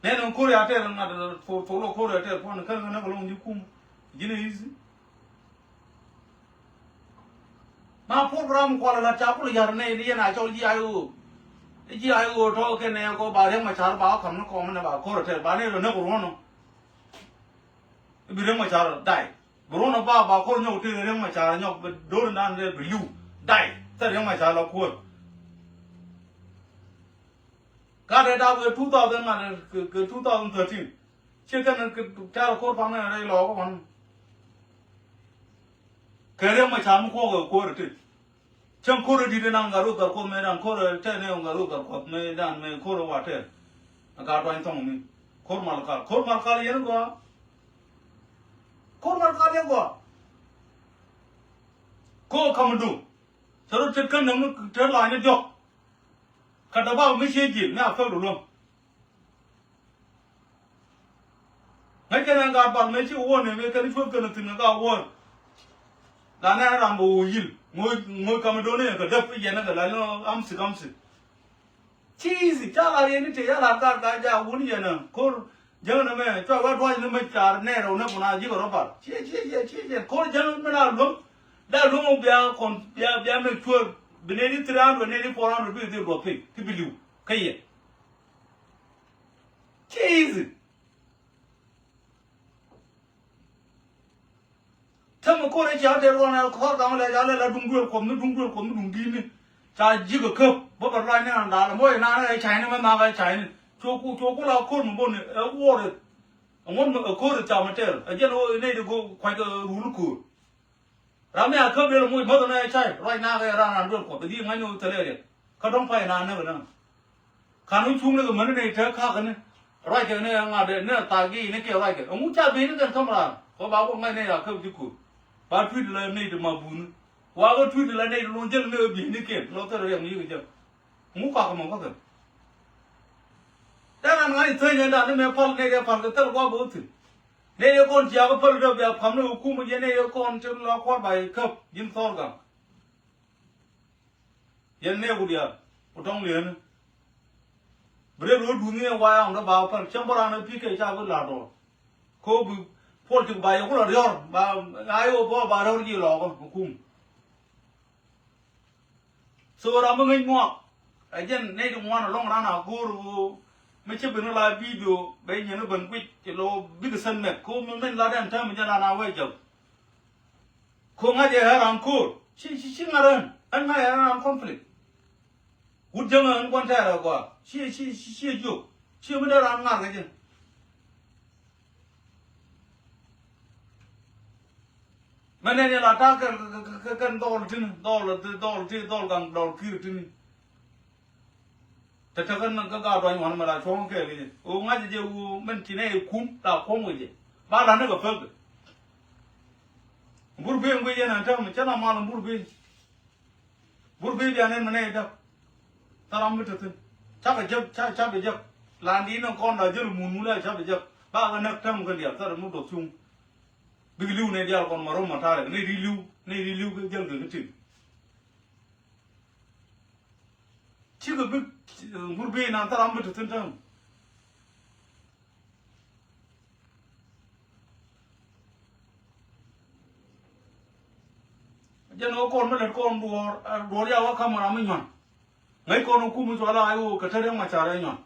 Nɛn ɛn ko̱r ya tɛr ɛn ŋa̱t thok thok lɔ ko̱r ya tɛr puɔn kɛn kɛ näk ɛlɔŋ ji̱ kum. Ji̱n ɛ easy. Ma program kual la ca kul yar ne ni yɛn a cɔl G I O. G I O tɔ kɛ nɛ kɔ ba Riek Machar ba kam ni kɔm ni ba kɔr tɛ ba ne rɛ ne ko ruɔnɔ. Bi Riek Machar dai. Bi ruɔnɔ ba ba kɔr nyɔk ti Riek Machar nyɔk bi dor nan rɛ bi liu. Dai. Tɛ Riek Machar la kuɔr. Ka rɛ da kɛ two thousand man kɛ two thousand thirteen. Ci kɛn kɛ tɛr kor paŋ nɛ rɛ lɔ kɔ kɔn. Kɛ Riek Machar mi kuɔk kɛ kor ti. Cäŋ ko̱r ɛ di̱t ɛ naŋ gat rot gat kuɔth mëë dan ko̱r ɛ tɛn ɛ gat rot gat kuɔth mëë dan mëë ko̱r ɛ wa tɛn. Ɛ gat duany thɔŋ mi ko̱r Malakal ko̱r Malakal yɛn gɔaa. Ko̱r Malakal yɛn gɔaa. Ko̱r ka̱m dum. Cɛ rot tet kän näm ni te lany ni diɔ̱k. Kä dɔ̱ bak mi cië ji̱ mi a pek rot lo̱ŋ. Ŋäc kɛn ɛn gaat bal mëë ci wä wä nɛmɛ kɛn cuɔth kɛn thi̱n kɛ gaat wä. La nɛn ram bɛ wä yil ŋo̱c ŋo̱c kamɛ do̱n ni kɛ däp i̱ yɛn kɛ la ni amsi kamsi. Ci i̱thi ca la yɛn ni tëë ca la gaat gaa ja wun yɛn ɛ ko̱r jäŋ nɛmɛ cua wä duac ni mɛ car nɛɛr ɛ wun ɛ kun a ji̱ kɛ rɔ bal ci ci ci ci ci ko̱r jäŋ mi la luäŋ. Da luäŋ bia kɔn bia bia mɛ cuɔth bi nɛy ni three hundred nɛy ni four hundred bi dhil duɔth piny ti bi li̱w kä yɛn. Ci i̱thi. Tämɛ ko̱r i̱ cia dee ruɔn ɛ kɔr gaŋ lɛ ca lɛ la duŋ duël kuɔth mi duŋ duël kuɔth mi duŋ di̱i̱ni. Ca ji̱k ɛ käp bä bɛ ruac ni ran daal ɛ mɔ ɛ naan ɛ cayni mɛ nhak ɛ cayni. Cu ku cu ku la ko̱r mi bä ni ɛ wuɔr ɛ. Ɛ ŋuɔ̱t mi ɛ ko̱r ɛ cam ɛ tɛr ɛ jɛn ɣöö ɛ nɛy di go̱o̱k kuackɛ rul ko̱r. Ram mi a käp lel muc mäth nɛ cay ruac naak ɛ ran ran duel kuɔth ɛ di ŋa̱c ni wä thilɛ riɛk. Kä dɔ̱ŋ pay naan näk ɛ näk. Kan wä cuŋ ni kɛ mäni nɛy tek ka̱k ni ruac kɛ ni ŋa̱t ni thak gi̱i̱c ni kiɛ ruac kɛ ɛŋu ca bi̱i̱ni kɛn käm raan. Kɛ ba wä ŋa̱c nɛy a käp ji̱ ko̱r. Ba tui̱t lɛ nɛy ti ma buuni. Wa wä tui̱t lɛ nɛy ti luɔ̱ŋ jäl ni kɛ bi̱i̱ni kiɛn lɔ thil riɛk ni yik jɛ. Ɛŋu kak kɛ mɔ kä kɛn. Dee ran ŋa̱c thäny ɛn dan ni mɛ pal nɛy dee pal kɛ thil gua̱a̱p bä wä thi̱n. Nɛy yɛ kɔn ciakä päl dee bia pam ni kɛ kum jɛ nɛy yɛ kɔn ti la kua̱r ba yɛ käp ji̱n thɔr gam. Yɛn nɛɛku diaal ku tɔŋ liɛni. Bi rɛl wä duuni yɛn wayam dee ba päl cäŋ bä raan ɛ pi̱i̱ kɛ ca bi la̱r dɔɔr. Ko bi puɔl tik ba yɛ ku la riɔr ba a yɛ wä bä ba riɔr ji̱ lɔɔkä kɛ kum. So ram mi ŋäc ŋuak. Ɛ jɛn nɛy ti ŋuan ɛlɔŋ ran a go̱o̱r ɣöö mi cä ben ɣä la bidio bɛ nyin ɣä ben guic ci lɔ bikɛ sɛn mɛk ko mi min la dɛn tääm mi jɛn ran a wee jäl. Ko ŋa̱c ɛ ɣän ran ko̱o̱r ci ci ci ŋa̱r ɣän ɛn ŋa̱c ɛ ɣän ran conflict. Wut jäŋ ɣän gua̱n tɛɛr ɛ gɔaa ci ci ci ci jiök ci mi dee ran ŋa̱r kɛ jɛ. Mɛ nɛn yɛ la ta̱a̱ kɛn kɛn dhɔl tini dhɔl dhɔl ti dhɔl gaŋ dhɔl ki̱i̱r tini. Te te kɛn kä gaat duany wanɛ mɛ la cuɔ̱ŋ kɛɛl kɛ jɛ ɣöö ŋa̱cä jɛ ɣöö mɛn ci nɛ yɛ kum la kuɔ̱m kɛ jɛ. Ba la̱t ni kɛ pek. Bur bi ɛn guic yɛn ɛn täämɛ, cä la mal ɛn bur bi. Bur bi bia nɛn mi nɛy däk. Thil ram mi te thi̱n. Cakɛ jek, ca, ca bi jek. La̱a̱n di ni kɔn la jäl mun mun la ca bi jek. Ba kɛ näk täämɛ kɛn diaal thil ram mi duɔth cuŋ. Bikɛ li̱w nɛy diaal kɔn ma rɔm ma ta̱a̱ rɛk. Nɛy di li̱w, nɛy di li̱w kɛ jäl kɛ kɛ ti. Cikɛ bi, bur bi nan thil ram mi te thi̱n täämɛ. Jɛn ɣä kɔn mi lät kɔn duɔɔr, ɛ, duɔɔr ya wä ka̱m ram mi nyuan. Ŋäc kɔn wä kum mi cɔal a i̱ ɣöö kɛ te Riɛk Macar ɛ nyuan.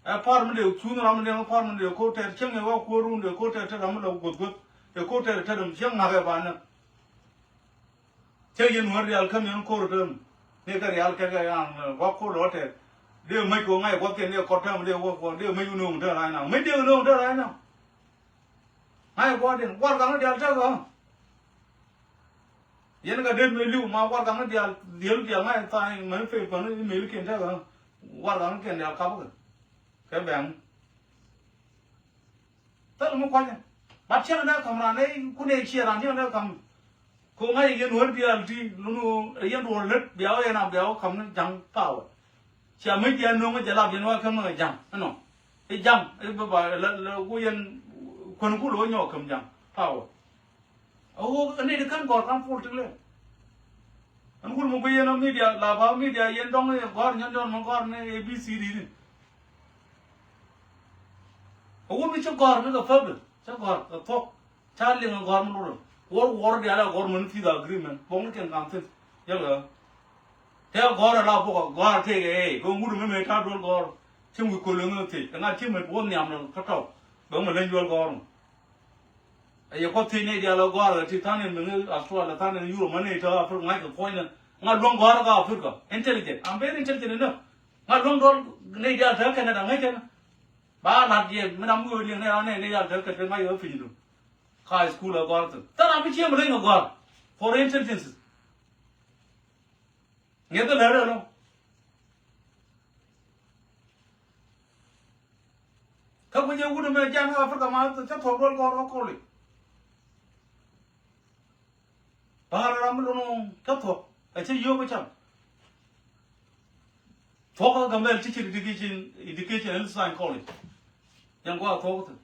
Ɛ par mi dee cuun ram mi dee, par mi dee ko̱r tɛt cieŋ ɛ wä kuäär run dee ko̱r tɛt te ram mi lɛ guäth guäth. Dee ko̱r tɛt te ram cieŋ ŋa̱k ɛ ba näk. Cä yɛn wä rial kä miɛn ko̱r täämɛ. Ni kɛ rial kɛ kɛ yan, ɛ, wä ko̱r lɔ tɛt. Dee mäc kɛ ŋa̱c gua̱thkiɛn dee kɔt täämɛ dee wä kuɔn dee mäc wä no̱o̱ŋ te rac na. Mäc dee wä no̱o̱ŋ te rac na. Ŋa̱c gua̱thdiɛn. Warɛgakni diaal tekɛ ɣä. Yɛn kɛ det mëë li̱w ma warɛgakni diaal, diaal, diaal ŋa̱c tha̱a̱ŋ mäni Facebook ni email kiɛn tekɛ ɣä. Warɛgakni kiɛn diaal kapkɛ. Kɛ bɛ̈ŋ. Thil mi kua̱cä. Bat cieŋ dee ka̱m raan ëë kun ëë ciɛ raan cieŋ dee ka̱m. Ko ŋa̱c yɛn wär diaal ti lun ɣöö ɛ yɛn duɔ̱ɔ̱r lät bia wä yɛn a bia wä ka̱m ni ja̱ŋ power. Cia mi jiɛn no̱o̱ŋ jɛ lap yɛn wä käm ni ja̱ŋ ɛnɔ. I̱ ja̱ŋ i̱ bä ba la, la ku yɛn kuän kul wä nyɔk käm ja̱ŋ power. A wä ni di kän gɔ̱r ka̱m politic lɛ. Ɛn wul mi guiy yɛn ɔ media, la ba media yɛn dɔŋ yɛ gɔ̱r nyɔn dɔn mi gɔ̱r ni A B C D ni. A wä mi ci gɔ̱r mi kɛ public, ci gɔ̱r kɛ thuɔ̱k, ca liŋ ɛ gɔ̱r mi lurɛ. Wär wär diaal ɛ gɔ̱r mi ni peace agreement, buɔ̱ŋ ni kɛn kam thin. Yɛl kɛ. Tɛ gɔ̱r ɛ la bukɛ, gɔ̱r tëëkɛ ɛ, kɛ ŋut mi mëë ta̱a̱ duel gɔ̱r. Ci wi̱i̱ kol ɛ ŋäth thiec, ɛ ŋa̱t ci mɛ buɔ̱n nhiam ni kä tɔ̱. Bɛ mi leny duel gɔ̱r mi. Ɛ yɛ kɔ thiec nɛy diaal ɛ gɔ̱a̱r ɛ ti tha̱a̱ŋ in mi ŋäc Australia, tha̱a̱ŋ in Europe, ma nɛy te Africa ŋa̱c kɛ puɔ̱ny ni. Ŋa̱ luäŋ gɔ̱a̱r kä Africa. Intelligent. I'm very intelligent enough. Ŋa̱ luäŋ dɔl nɛy diaal te Canada ŋäc kɛn. Ba la̱t yɛ mi ram wi̱i̱ liŋ nɛy ram nɛy diaal te kɛ te ŋa̱c ɛ piny du. Ka high school ɛ gɔ̱a̱r thil. Thil ram mi cie mi leny kɛ gɔ̱a̱r. For intelligence. Ŋi̱eth lät rɛl ɔ. Kä guic ɛ wut ɛmɛ ja̱a̱n kä Africa ma cä thuɔ̱k duel gɔ̱r kä college. Ba ram mi lun cä thuɔ̱k ɛ cä yio̱o̱k kä cam. Thuɔ̱k kä Gambel Teacher Education, Education and Science College. Jɛn gua̱a̱ thuɔ̱k kä thi̱n.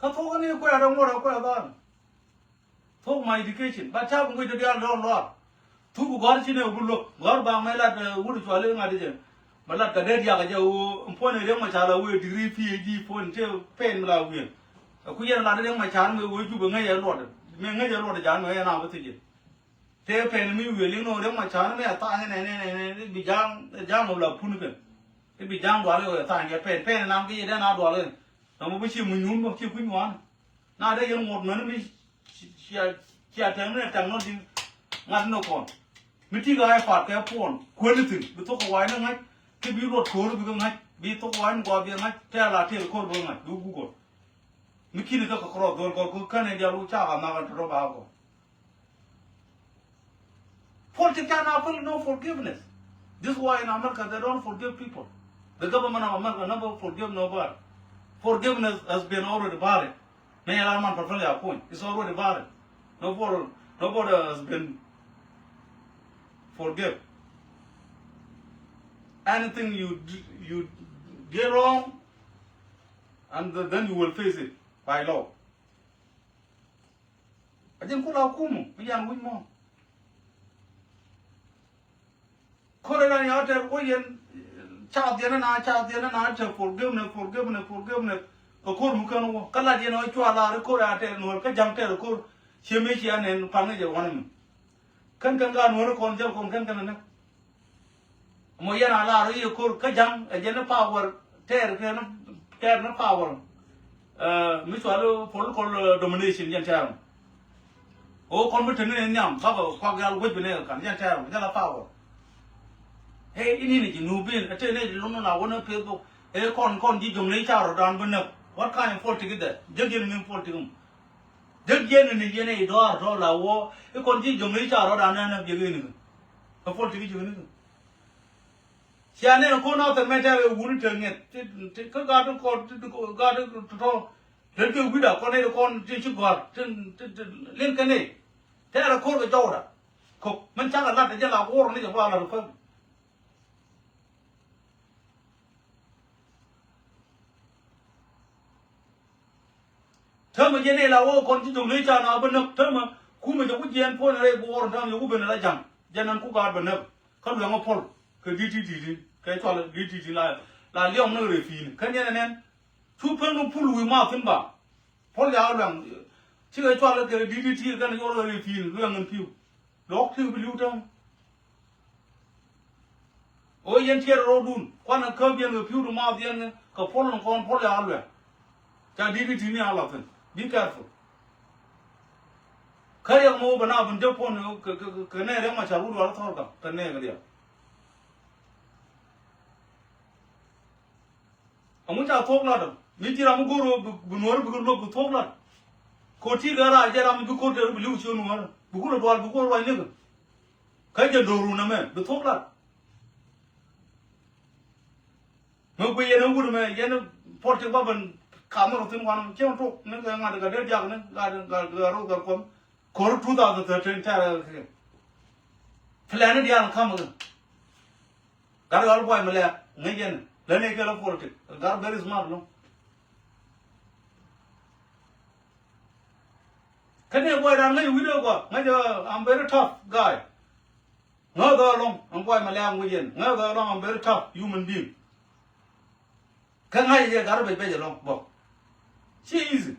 Kä thuɔ̱k kä ni kuɛɛr ɛ ŋuɔ̱t ɛ kuɛɛr dha̱a̱n. Thok my education. Ba tap ŋuc dee diaal dɔɔr luaar. Thuk gɔ̱r ci ne bi luäk. Gɔ̱r ba mɛ lat, eh, wut cuali ŋa̱t jɛ. Ba lat kɛ dee diak jɛ ɣöö ɛn puɔ̱ny Riɛk Macar la wee degree P H D puɔ̱ny te pɛn mi la wi̱i̱. Ɛ ku yɛn lat Riɛk Macar mi wee Jubɛ ŋäc ɛ luɔt. Mi ŋäc ɛ luɔt ja̱a̱n mi ɛ na bi thiec jɛ. Te pɛn mi wi̱i̱ liŋ nɔ Riɛk Macar mi ɛ tha̱a̱ŋ nɛ nɛ nɛ nɛ bi ja̱a̱ŋ, ja̱a̱ŋ ɔ la pun kɛ. I̱ bi ja̱a̱ŋ dual kɛ wee tha̱a̱ŋ jɛ pɛn pɛn nam ki yɛ dee na dual kɛ. Nam bi ci mi nyuun bä ci kui̱ nyuan. Na dee yɛn ŋuɔ̱t mäni mi cia, cia tɛŋ ni tɛŋ nɔ di̱n ŋa̱t ni kɔn. Mi ti ɣa̱a̱c pa̱a̱t kɛ puɔn kuäni thi̱n bi thok kɛ wa̱a̱c ni ŋa̱c. Ki bi luɔt ko̱o̱r bi kɛ ŋa̱c bi thok kɛ wa̱a̱c ni gɔaa bi kɛ ŋa̱c tɛɛl a tëël ko̱o̱r bi kɛ ŋa̱c bi wuk gɔl. Mi ki̱ni kɛ kɛ kɔrɔth dhol kɔr kɛ känɛ diaal wuk ca ɣa̱ nhak ɛn tɔ̱tɔ̱ ba kɔr. Politics can happen, no forgiveness. This is why in America they don't forgive people. The government of America never forgive nobody. Forgiveness has been already buried. Mɛ yɛ la man pɛl pɛl ya kuny. It's already buried. Nobody, nobody has been forgive. Anything you d-, you did wrong, and th-, then you will face it by law. A jɛn kula kumu mi yan wi̱c mɔ. Ko̱r ɛ ran ya tɛr wä yɛn, ca dhiɛn na, ca dhiɛn na, tɛ forgiveness, forgiveness, forgiveness. Kɛ ko̱r mi kɛn wä kä lat yɛn wä cua lar ko̱r ya tɛr nuɔr kä ja̱ŋ tɛr ko̱r. Cie mi cia nɛn paŋ jɛ wanɛ mi. Kän kän ka nuɔr kɔn jɛl kɔn kän kän nɛ. Mɔ yɛn a lar i̱ ko̱r kä ja̱ŋ ɛ jɛn power tɛr kɛn tɛr ni power. Eh, mi cual political, eh, domination jɛn tɛr. O kɔn bi te ni nhiam bakɔ kuak yal wec bi ne kan jɛn tɛr jɛn la power. Hey, ini ni Junubin, ɛ te ni lun na wä ni Facebook. Hey, kɔn kɔn ji̱ jo̱ŋ ni ca rɔ dan bi näk. What kind of politics is that? Jek yɛn ni politics. Jek yɛn ni yɛn i dɔar dɔar la wä. Hey, kɔn ji̱ jo̱ŋ ni ca rɔ dan na na jek yɛn ni. Ɛ politics jek ni. Cia nɛn kɔn a thɛr mɛ tɛr ɛ wuni te ŋɛt. Ti, ti, kä gat ti kɔn, ti, ti, gat ti tɔ̱tɔ̱. Ret kɛ wi̱da kɔn nɛy ti kɔn ti ci gɔ̱a̱r. Ti, ti, ti, liŋ kɛ nɛy. Tɛr ɛ ko̱r kɛ jɔwda. Kok, min cakɛ lat ɛ jɛ la wuɔr ni jɛ ba lat ɛ päm. Täämɛ jɛn ila wä kɔn ci jɔk ley ca na bä näk täämɛ kumɛ jɛ ku jiɛn puɔ̱ny rɛy buɔɔr täämɛ jɛ ku ben ala ja̱ŋ jɛn nan ku gaat bä näk. Kä luɛŋä puɔl kɛ D T T ti kɛ cual D T T la la liɔm ni rɛy pi̱i̱ni kä niɛn nɛn. Cu pen ni pul wi̱i̱ ma thi̱n ba puɔl ya luɛŋ. Cikɛ cual kɛ D T T kɛn yuɔr rɛy pi̱i̱ni luɛŋ in pi̱w. Luɔk ti bi li̱w täämɛ. Ɣöö yɛn tiɛɛr rɔɔdun kuanɛ käp yɛn kɛ pi̱w ti maath yɛn kɛ puɔl ni kɔn puɔl ya luɛk. Ca di̱t i̱ ti̱ni a la̱thi̱n. Be careful. Kä riɛk mi wä bɛ na bin jɛ puɔn kɛ, kɛ, kɛ, kɛ nɛy riɛk ma ca wut wal thɔr gam kɛ nɛy kɛ riɛk. Ɛŋu ca thuɔ̱k lat ɔ mi ji̱ ram mi go̱o̱r ɣöö bi, bi nuɔ̱ɔ̱ri bikɛ luɔ̱k bi thuɔ̱k lat. Ko̱ ti gɛ raar jɛ ram mi bi ko̱r tɛr bi li̱w ci ɣä nuɔ̱ɔ̱ri bi kulɛ dual bi ko̱r ruac nikɛ. Kä jɛ do̱r wun ɛmɛ bi thuɔ̱k lat. Mi gui yɛn ɛ wut ɛmɛ yɛn politik ba ben kam ni rɔ thin wan cieŋ tok ni kɛ ŋa̱t kɛ dee diak ni gat gat gat rok gat kuɔm. Ko̱r two thousand thirteen tɛrɛ kɛ plan ni diaal kam kɛ. Gat ɣal buay mi lɛk ŋäc yɛn lɛ ni kɛ lɛ politik gat very smart lɔ. Kä ni buay dan ŋäc wi̱dɛ gua ŋäc I'm very tough guy. Ŋäth ɣä ɛlɔ̱ŋ ɛn buay mɛ lɛ̈ɛ̈k ŋuc yɛn ŋäth ɣä ɛlɔ̱ŋ ɛn very tough human being. Kä ŋa̱c yɛ gat rɔ bec bec ɛlɔ̱ŋ bä. Ci easy.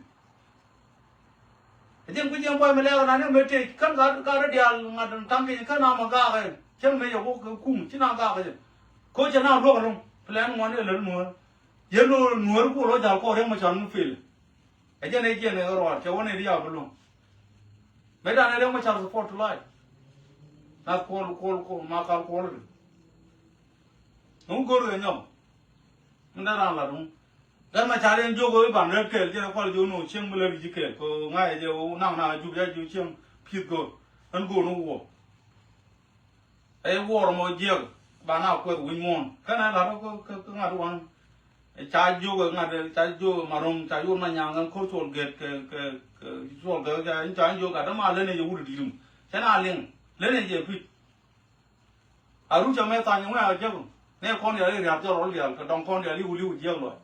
Ɛ jɛn kui̱c yɛn buay mɛ lɛ̈ɛ̈k ɛn anɛ mɛ tëë kän gat gat rɔ diaal ŋa̱t ɛn taŋ keny kän amɛ gaak ɛ cäŋ mɛ yɛ wok kɛ kum ci na gaak ɛ jɛ. Ko̱ cɛ na luɔk ɛlɔ̱ŋ plan ŋuan ɛ lät nuäär. Yɛn lo̱ nuäär kuɔ lɔ ja̱l kɔɔr yɛn mɛ can mi fail. Ɛ jɛn ɛ jiɛn ɛ ruaar cɛ wä nɛy ti yaw bi luäŋ. Mëë dan ɛ Riɛk Machar support to life. Nath kuɔl kuɔl kuɔl ma kal kuɔl ri. Ŋu go̱r kɛ nyɔk. Ŋu dee raan lat ŋu. Gat Machar yɛn jiök ɣöö i̱ ban rɛp kɛɛl jɛn ɛ kual jiök ni ɣöö cieŋ mi lät ji̱ kɛɛl kɛ ɣöö ŋa̱c ɛ jɛ ɣöö naŋ naŋ ɛ jup ya jiök cieŋ pi̱th go̱r. Ɣän go̱r ni wuɔ. Ɛ wuɔr mɔ jiɛk ba na kuɛth wi̱c muɔ̱ɔ̱n kɛn ɛ la̱t kä kä kä ŋa̱t wan. Ca jiök ɛ ŋa̱t ca jiök ɛ maro̱ŋ ca yot ma nyaŋ ɛn ko̱r cuɔl gɛt kɛ kɛ kɛ cuɔl gɛt ca ca jiök gat däma lɛn ɛ jɛ wut ɛ di̱t mɔ cɛ na liŋ lɛn ɛ jɛ pi̱c. A ruc amɛ thany ŋuɛ a jek nɛ kɔn diaal i̱ ria̱t jɔl rɔl diaal kɛ dɔŋ kɔn diaal i̱ wuli wi̱c jiɛk luɔc.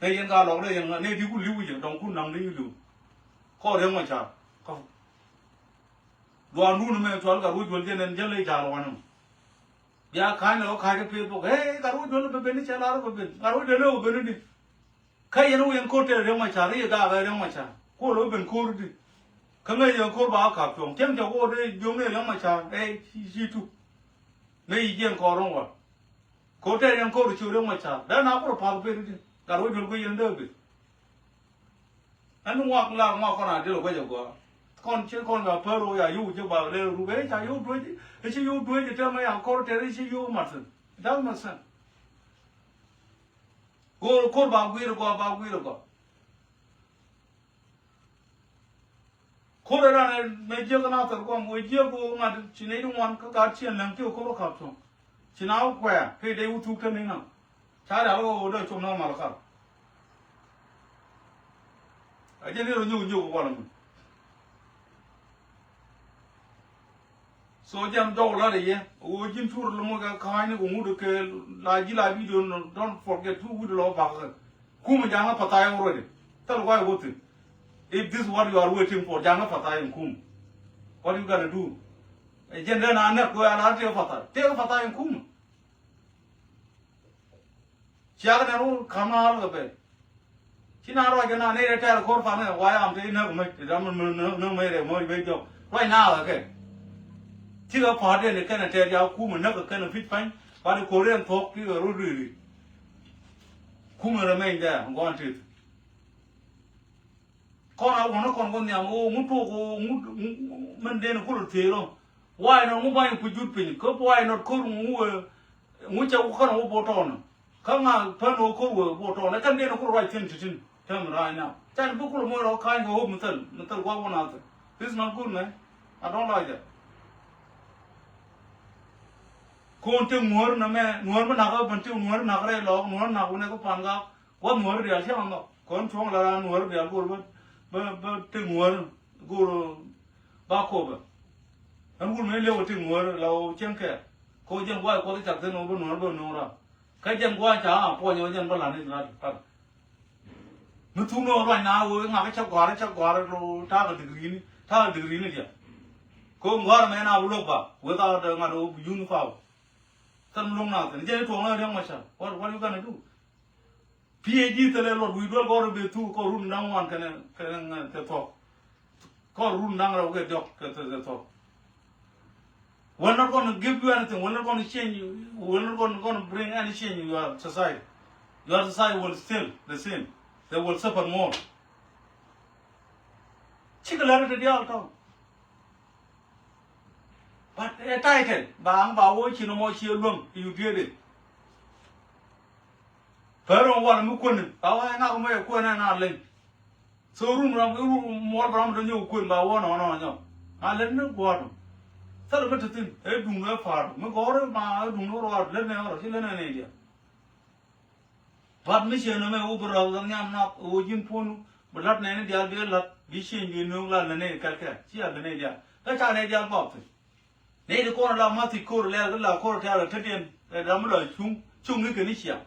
Nɛ yɛn ka lɔk nɛ yɛn nɛ di wuli wi̱c dɔŋ kun naŋ di i̱ li̱w. Kɔn riɛŋ mɔ ca kä Duaandun mɛ cual gat ruec duel jɛn ɛn jɛn ley ja̱a̱l wanɛ mɔ. Bia ka̱ny lɛ wä ka̱ny kä Facebook ɛ gat ruec duel bɛ ben ni cɛ lar bɛ ben gat ruec duel bɛ ben ni di. Kä yɛn wä yɛn ko̱r tɛr Riɛk Macar i̱ gaak ɛ Riɛk Macar kuɔl wä ben ko̱r di. Kä ŋäc yɛn ko̱r ba wä kap cuɔ̱ŋ cäŋ cɛ wä wä dee jiöŋ ni Riɛk Macar ɛ ci ci tuk. Ŋäc yi jiɛn kɔɔr rɔ̱ŋ wal. Ko̱r tɛr yɛn ko̱r ci Riɛk Macar dee na kur path ben di gat ruec duel guic yɛn dee ben. Ɛn ŋuak la ŋuak kɔn a dil guec a gua. Kɔn ci kɔn ga pär ro ya yu jɛ ba le ru be ca yu duec. Ci yu duec te ma ya kor te ci yu mat. Doesn't make sense. Go kor ba guir go ba guir go. Kor ran me jiek na thar go mo jiek go ŋat ci ne ŋuan ka gar ci lɛŋ ki kor ka tong. Ci na wä kuɛɛr kä dee wä thuk tä ni̱n ɔ. Ca rial wä wä dee com na mal kar. A jɛn ni rɔ nyuuk nyuuk wal mun. So jɛn dɔw la rɛ yɛ wä ji̱n tur lomɔ kɛ ka̱a̱ny ni kɛ ŋut kɛ la ji̱ la video nɔ, don't forget who wut lɔ bak kɛ. Kum ja̱ŋä pa̱tha̱a̱y already. Thil guay wä thi̱n. If this is what you are waiting for, ja̱ŋä pa̱tha̱a̱y in kum. What you gonna do? Ɛ jɛn dee na nɛk kɛ a la tëë pa̱tha̱a̱y. Tëë pa̱tha̱a̱y in kum. Ciak nɛn wä ka̱m na ɣal kɛ pɛl. Ci na ruac kɛ na nɛy rɛ tɛɛr ko̱r pa̱n kɛ wa yam te inäk mec ti dam mi näk mec rɛ mɔc ben jɔk ruac na ɣä kɛ. Cikɛ pa̱a̱t den kɛn ɛ tɛɛr ya kumɛ näk kɛ kɛn ɛ pi̱c pa̱ny. Pa̱t ko̱r rɛn thuɔ̱k ti kɛ rot ri̱i̱ri̱. Kumɛ rɛ mec dɛɛr ŋuan tet. Kɔn a wunä kɔn wä nhiam ɣöö ŋu tuɔk ɣöö ŋu min den kulɛ thiec rɔ. Why not ŋu ba̱ny ku jut piny kä why not ko̱r ŋu ɛ ŋu cɛ wä kän wä bo̱o̱ tɔɔnä. Kä ŋa pän wä ko̱r wä bo̱o̱ tɔɔnä kän den kulɛ ruac thi̱n ti̱ti̱n. Tell me right now. Can bi kulɛ moc rɔ ka̱ny kɛ hope mi thil mi thil gua̱k wä na thil. This is not good, man. I don't like that. Kɔn te ŋuɔ̱r nɛ mɛ, ŋuɔ̱r mi nak ɣä ben te ŋuɔ̱r nak rɛy lɔɔk, ŋuɔ̱r nak wunɛ kä pan gak. Wä ŋuɔ̱r diaal cäŋ nhɔk. Kɔn tuɔ̱ŋ la raan ŋuɔ̱r diaal go̱r ben, ben, ben te ŋuɔ̱r go̱r ba kopɛ. Ɛn wur mëë liɛw ɛ te ŋuɔ̱r la wä cäŋ kɛɛl. Kɛ wä jɛn gua̱a̱c kuɔth cak thin wä ben ŋuɔ̱r ben no̱o̱ŋ ram. Kä jɛn gua̱a̱c ca a puɔ̱ny wä jɛn bä la̱t ni rat pan. Mi thuk ni ɣän ruac na ɣöö iŋak cä gɔ̱a̱r, cä gɔ̱a̱r lo ta̱a̱ kɛ digrini, ta̱a̱ kɛ digrini diɛ. Kɛ ɣöö ŋɔ̱a̱r mɛ na bi luäk ba without ŋa̱t ɣöö bi yuŋ paw. Thil mi luäŋ na thin jɛ ni tuɔɔk ni Riek Machar. What, what you gonna do? PhD thilɛ luɔt wi̱i̱ duel kɔr bi thuk kɔr run da̱ŋ wan kɛnɛ, kɛnɛ, kɛ thuɔk. Kɔr run da̱ŋ rɛw kɛ diɔk kɛ, kɛ, kɛ thuɔk. Will not gonna give you anything, will not gonna change you, will not gonna, gonna bring any change in your society. Your society will still the same. They will suffer more. Cikɛ lär ti diaal tɔ̱. But ɛ title ba aŋ ba wä ci nɔmɔ ci luäŋ, you did it. Pɛr ɣän wal mi kuäni ba wä ŋak mɛ kuäni na leny. So run ram, run muɔl ba ram dɔ̱ŋ nyɔk kuën ba wä nɔnɔ nyɔk. Ma lät ni gua̱a̱r. Thäl mi te thi̱n ɛ duŋ ɛ pa̱a̱r mi gɔ̱r ma ɛ duŋ ni ruaar lät ni ɣɔr ci lät ni ni diɛ. But mi ciɛ nɔmɛ wä bi ral nhiam nath wä ji̱n puɔ̱n bi la̱t nɛni diaal bi la̱t bi ciëny bi nööŋ la lät ni kɛl kɛl ci a lät ni diaal. Kä ca ni diaal bap thi̱n. Nɛy ti kɔn la mathi kor lɛl kä la kor tɛ̈r kä tetdiɛn ɛ ram mi la cuŋ cuŋ ni kɛn i̱ ciaŋ.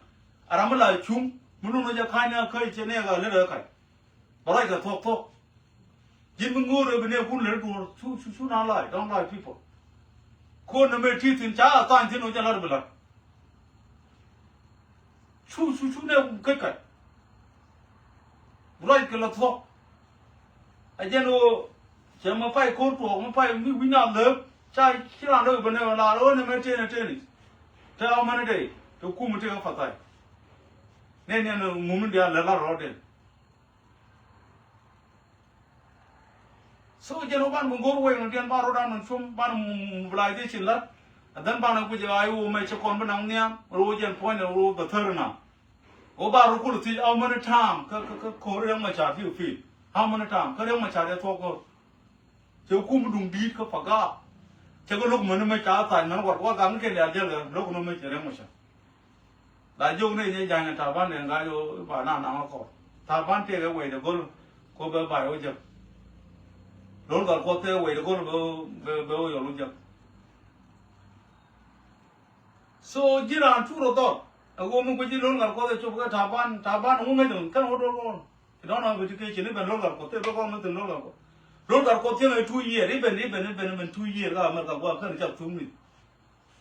A ram mi la cuŋ mi lun rɔ jɛ ka̱ny ni a käc cɛ nɛɛk a lät ɛ kac. Bɛ ruac kɛ thuɔ̱k thuɔ̱k. Ji̱n mi ŋo̱o̱r ɛ bi nɛɛk kun lät duɔ̱ɔ̱r cu cu cu na lac, don't lie people. Kor ni mëë ti thi̱n ca a tha̱a̱ny thi̱n wä jɛ la̱t bi la̱t. Cu cu cu nɛɛk kun käc kac. Ruac kɛ la thuɔ̱k. A jɛn ɣöö cɛ mi pay ko̱r tuɔɔk mi pay mi wi̱c na lääk ca ci raan dee ben ɛ la ɣöö nɛ mɛ tënɛ tënɛ. Te ɣä mɛn dee te kum te ɣä pathai. Nɛ nɛ ŋum in diaal lɛ la rɔɔdɛ. So jɛn wä ban bi go̱r wec nɔ diɛn ban rɔ dan nɔ cum ban mobilization la. And then ban a guic a iwo mɛ cɛ kɔn bi naŋ nhiam rɔ jɛn puɔ̱ny rɔ bɛ thär na. Wä ba rɔ kul thiec how many time kä kä kä ko̱r Riek Machar fi fi. How many time kä Riek Machar yɛ thuɔk ko̱r. Cɛ kum duŋ di̱i̱t kä paga. Cɛ kɛ lo̱k mɛn mɛ ca tha̱a̱ny mɛn wat wa gaŋ kɛn diaal jɛl kɛ lo̱k nɔ mɛ cɛ Riek Machar. La jiök ni nyɛ ja̱ny Taban dee ŋa̱c ɣöö ba na naŋ a kɔr. Taban tëëkɛ wɛy dee go̱l ko bɛ bay wä jek. Lo̱l gal kuɔth tëëkɛ wɛy dee go̱l bɛ, bɛ, bɛ wä yɔl wä jek. So ji̱ raan cu rɔ dhɔr. Ɛ ɣöö mi guic ji̱ lo̱l gal kuɔth ɛ cop kɛ Taban, Taban ŋu ŋäc ɣän kɛn wä do̱r kɔn. Ci dɔ̱ŋ na bɛ ti kɛ ci ni ben lo̱l gal kuɔth tëëkɛ bɛ kɔn ŋäc thi̱n lo̱l gal kuɔth. Lo̱l gal kuɔth thi̱n ɛ two year, iben, iben, iben, iben two year ka America gua̱a̱ kɛn cak thuŋ ni.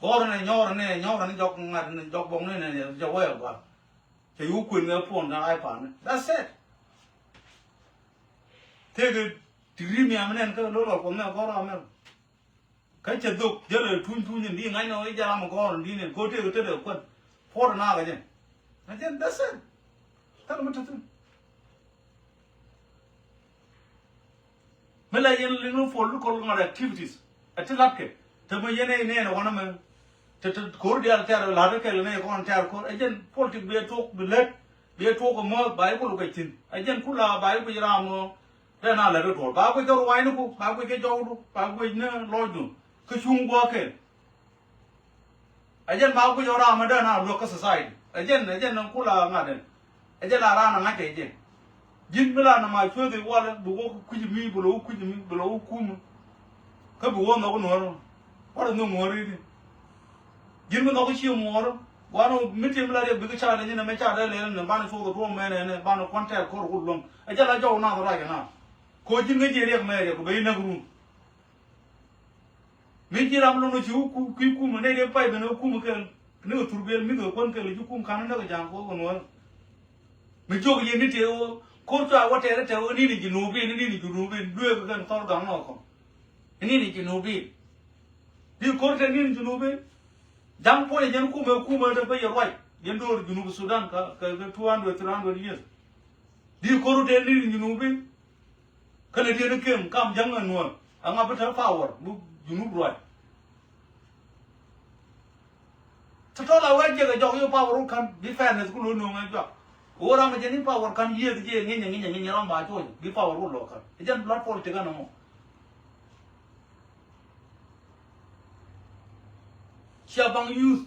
Gɔ̱rä ni nyɔrä ni nyɔrä ni jɔk ŋa̱t ni jɔk bɔŋ ni ni jɔk wee gɔ̱a̱r. Cɛ yuk kuën kɛ puɔ̱n kɛ iPad ni. That's it. Tëëkɛ degree miam nɛn kä lo̱l ɔ kuɔth ni gɔ̱rä amɛl. Kä cɛ dhok jälɛ tuny tuny in di ŋa̱cnɔ i̱ jɛ ram gɔ̱rä in di ni go̱o̱r tëëkɛ tetdɛ kuän. Puɔ̱t in a kɛ jɛ. Ɛ jɛn that's it. Thil mi te thi̱n. Mi la yɛn liŋ ni political ŋɔt activities. Ɛ ti latkɛ. Te mi yɛn ɛ nɛɛn ɛ wanɛ mɛ. Te te ko̱r diaal tɛr la̱t kɛl ni kɔn tɛr ko̱r. Ɛ jɛn politic bi ɛ tuɔk bi lät. Bi ɛ tuɔk ɛ mɔth ba i̱ kul kɛ thi̱n. Ɛ jɛn kula ba i̱ kui̱ ram ɔ. Dee na lät kɛ tuɔl. Ba kui̱ kɛ ruaacniku. Ba kui̱ kɛ jɔwdu. Ba kui̱ ni lɔcdu. Kä cuŋ gua̱a̱k kɛl. Ɛ jɛn ba guic ɔ ram ɛ dee na luäk kä society. Ɛ jɛn, ɛ jɛn kula ŋa̱t ɛn. Ɛ jɛn la raan ɛ ŋa̱c kɛ jɛn. Ji̱n mi la nɛ ma cuethi walɛ bi wä kui̱c mi, bi lɔ wä kui̱c mi, bi lɔ wä kum. Kä bi wä nhɔk nuɔ̱ɔ̱r. Wat ɛ nhök nuɔ̱ɔ̱r i̱di. Ji̱n mi nhɔk i̱ cie muɔ̱ɔ̱r. Wanɛ mi tim la riɛk bikɛ ca lɛ nyin ɛmɛ ca lɛ lɛ nɛ banɛ cuɔth ɛ tuɔɔk mɛnɛ nɛ banɛ kuan tɛɛr ko̱r wut luäŋ. Ɛ jɛn la jɔw nath rac ɛ na. Ko̱ ji̱n ŋäc ji̱ riɛk mɛ riɛk kɛ ben i̱ näk run. Mi ji̱ ram lo̱ŋ ci wä ku, kui̱ kumä nɛy dee pay ben wä kumä kɛl. Ni kɛ thurbiɛl mi kɛ kuän kɛl ji̱ kum ka̱n ni kɛ ja̱a̱ŋ kuɔth kɛ nuɔ̱ɔ̱r. Mi jiök yɛn ni tëë wä ko̱r cua wä tɛɛr tɛɛr wä ni ni ji̱ nuɔ̱ɔ̱r bin, ni ni ji̱ nuɔ̱ɔ̱r bin dueek kɛ kɛn thɔr gaŋ nɔ kɔn. Ni ni ji̱ nuɔ̱ɔ̱r bin. Di ko̱r tɛɛr ni ni ji̱ nuɔ̱ɔ̱r bin. Ja̱ŋ puɔ̱nyɛ jɛn kumɛ kumɛ dee bä yɛ ruac. Jɛn do̱r Junub Sudan kɛ, kɛ, kɛ two hundred, three hundred years. Di ko̱r tɛɛr ni ni ji̱ nuɔ̱ɔ̱r bin. Kä lɛ diɛn i̱ kem kam ja̱ŋ ɛ nuɔ̱ɔ̱r. Ɛŋa bi te power bi Junub ruac. Te tɔ̱ la wee jiɛk ɛ jɔk i̱ power wä ka̱n bi fairness ku lo̱n nuɔ̱ɔ̱ŋ ɛ jɔak. Ɣöö ram ɛ jɛn i̱ power ka̱n yiëëth jiɛ ŋi̱ny ɛ ŋi̱ny ɛ ŋi̱ny ram ba cuɔ̱ny bi power wä lɔ ka̱n. Ɛ jɛn blood politics ɛn ɛmɔ. Cia baŋ youth.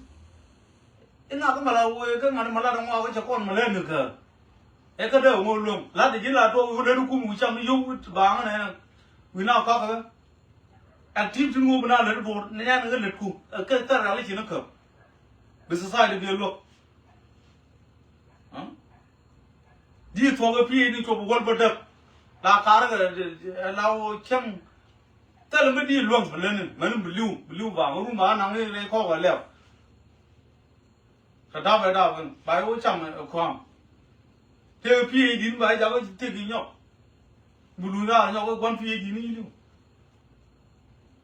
Iŋa kä mala wee kä ŋa̱t mala dɔŋ wa kä cɛ kɔn mala ni kä. Ɛ kä dee ŋo luäŋ. Lat ji̱ la tuɔk wi̱i̱ wä lät kum wi̱i̱ cam yio̱w wi̱i̱ baŋ nɛ. Wi̱i̱ na kɔk kä. Activity ŋo bi na lät duɔ̱ɔ̱r ni yan kä lät ku. Ɛ kä thɛr ral i̱ ci ni kä. Bi society bi luäk. Di thuɔk ɛ pi̱i̱ ni cop wäl bä däk. La kar kɛ la wä cäŋ. Thil mi di luäŋ bä lätni mäni bi li̱w bi li̱w ba ŋä run ba naŋ ni rɛy kɔk ɛ lɛw. Kɛ dap ɛ dap kɛn ba wä cam ɛ kɔam. Tëë pi̱i̱ di ni ba jak ɛ tëk i̱ nyɔk. Bi luny raar nyɔk ɛ gua̱n pi̱i̱ di ni i̱ li̱w.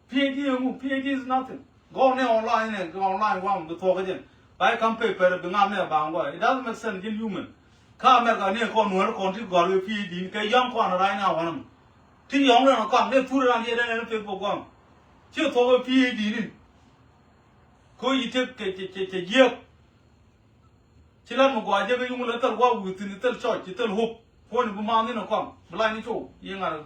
PhD ɛŋu? PhD is nothing. Gɔw ni online ni online waŋ bi thuɔk jɛn. Ba i̱ kam paper bi ŋam ni a baŋ gɔy. It doesn't make sense ji̱n human. Kä America ni kɔn nuɔ̱r kɔn ti gɔl kɛ PhD ni kɛ yɔ̱ŋ kɔn right now wanam. Ti yɔ̱ŋ ni kɔn ni thur ran yɛ den ni Facebook gɔŋ. Ci thuɔk kɛ PhD ni. Ko yi tek kɛ kɛ kɛ jiɛk. Ci lat mi gɔaa jek yuŋ lɛ thil gua̱a̱k wi̱i̱ thi̱n thil cɔc ci thil hope. Puɔ̱ny bi maath ni ni kɔn bi lac ni cow yi ŋa̱r.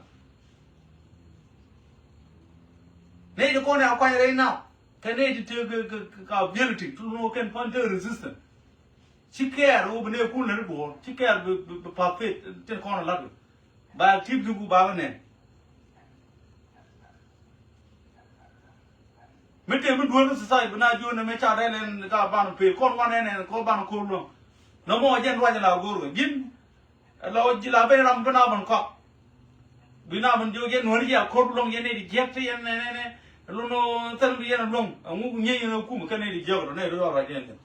Nɛy ti kɔn ya kuany rɛy nap kɛ nɛy ti tëë kɛ kɛ kɛ ability ti lo̱n wä kɛn pan tëë resistant. Ci kɛɛr wä bi nɛy kun lät i̱ duɔ̱ɔ̱r ci kɛɛr bi bi bi path pet tin kɔn lat. Ba activity ku ba kɛ nɛn. Mi tëë mi duel kä society bi na juɔ̱n ni mi ca dɛl in ta ban pee kɔn wan ɛn ɛn kɔn ban ko̱r luɔ̱ŋ. Nɔmɔ jɛn ruac la go̱r wä ji̱n. La wä ji̱ la ben ram bi na ban kɔak. Bi na ban jiök jɛn nuɔ̱n ji̱ a ko̱r luɔ̱ŋ jɛn ni di jiäk ti yɛn nɛ nɛ nɛ. Lun thil bi yɛn luɔ̱ŋ a ŋuk nyieeny yɛn a kum kɛn ni di jiäk rɔ nɛ ri ruac ruac yɛn kɛn.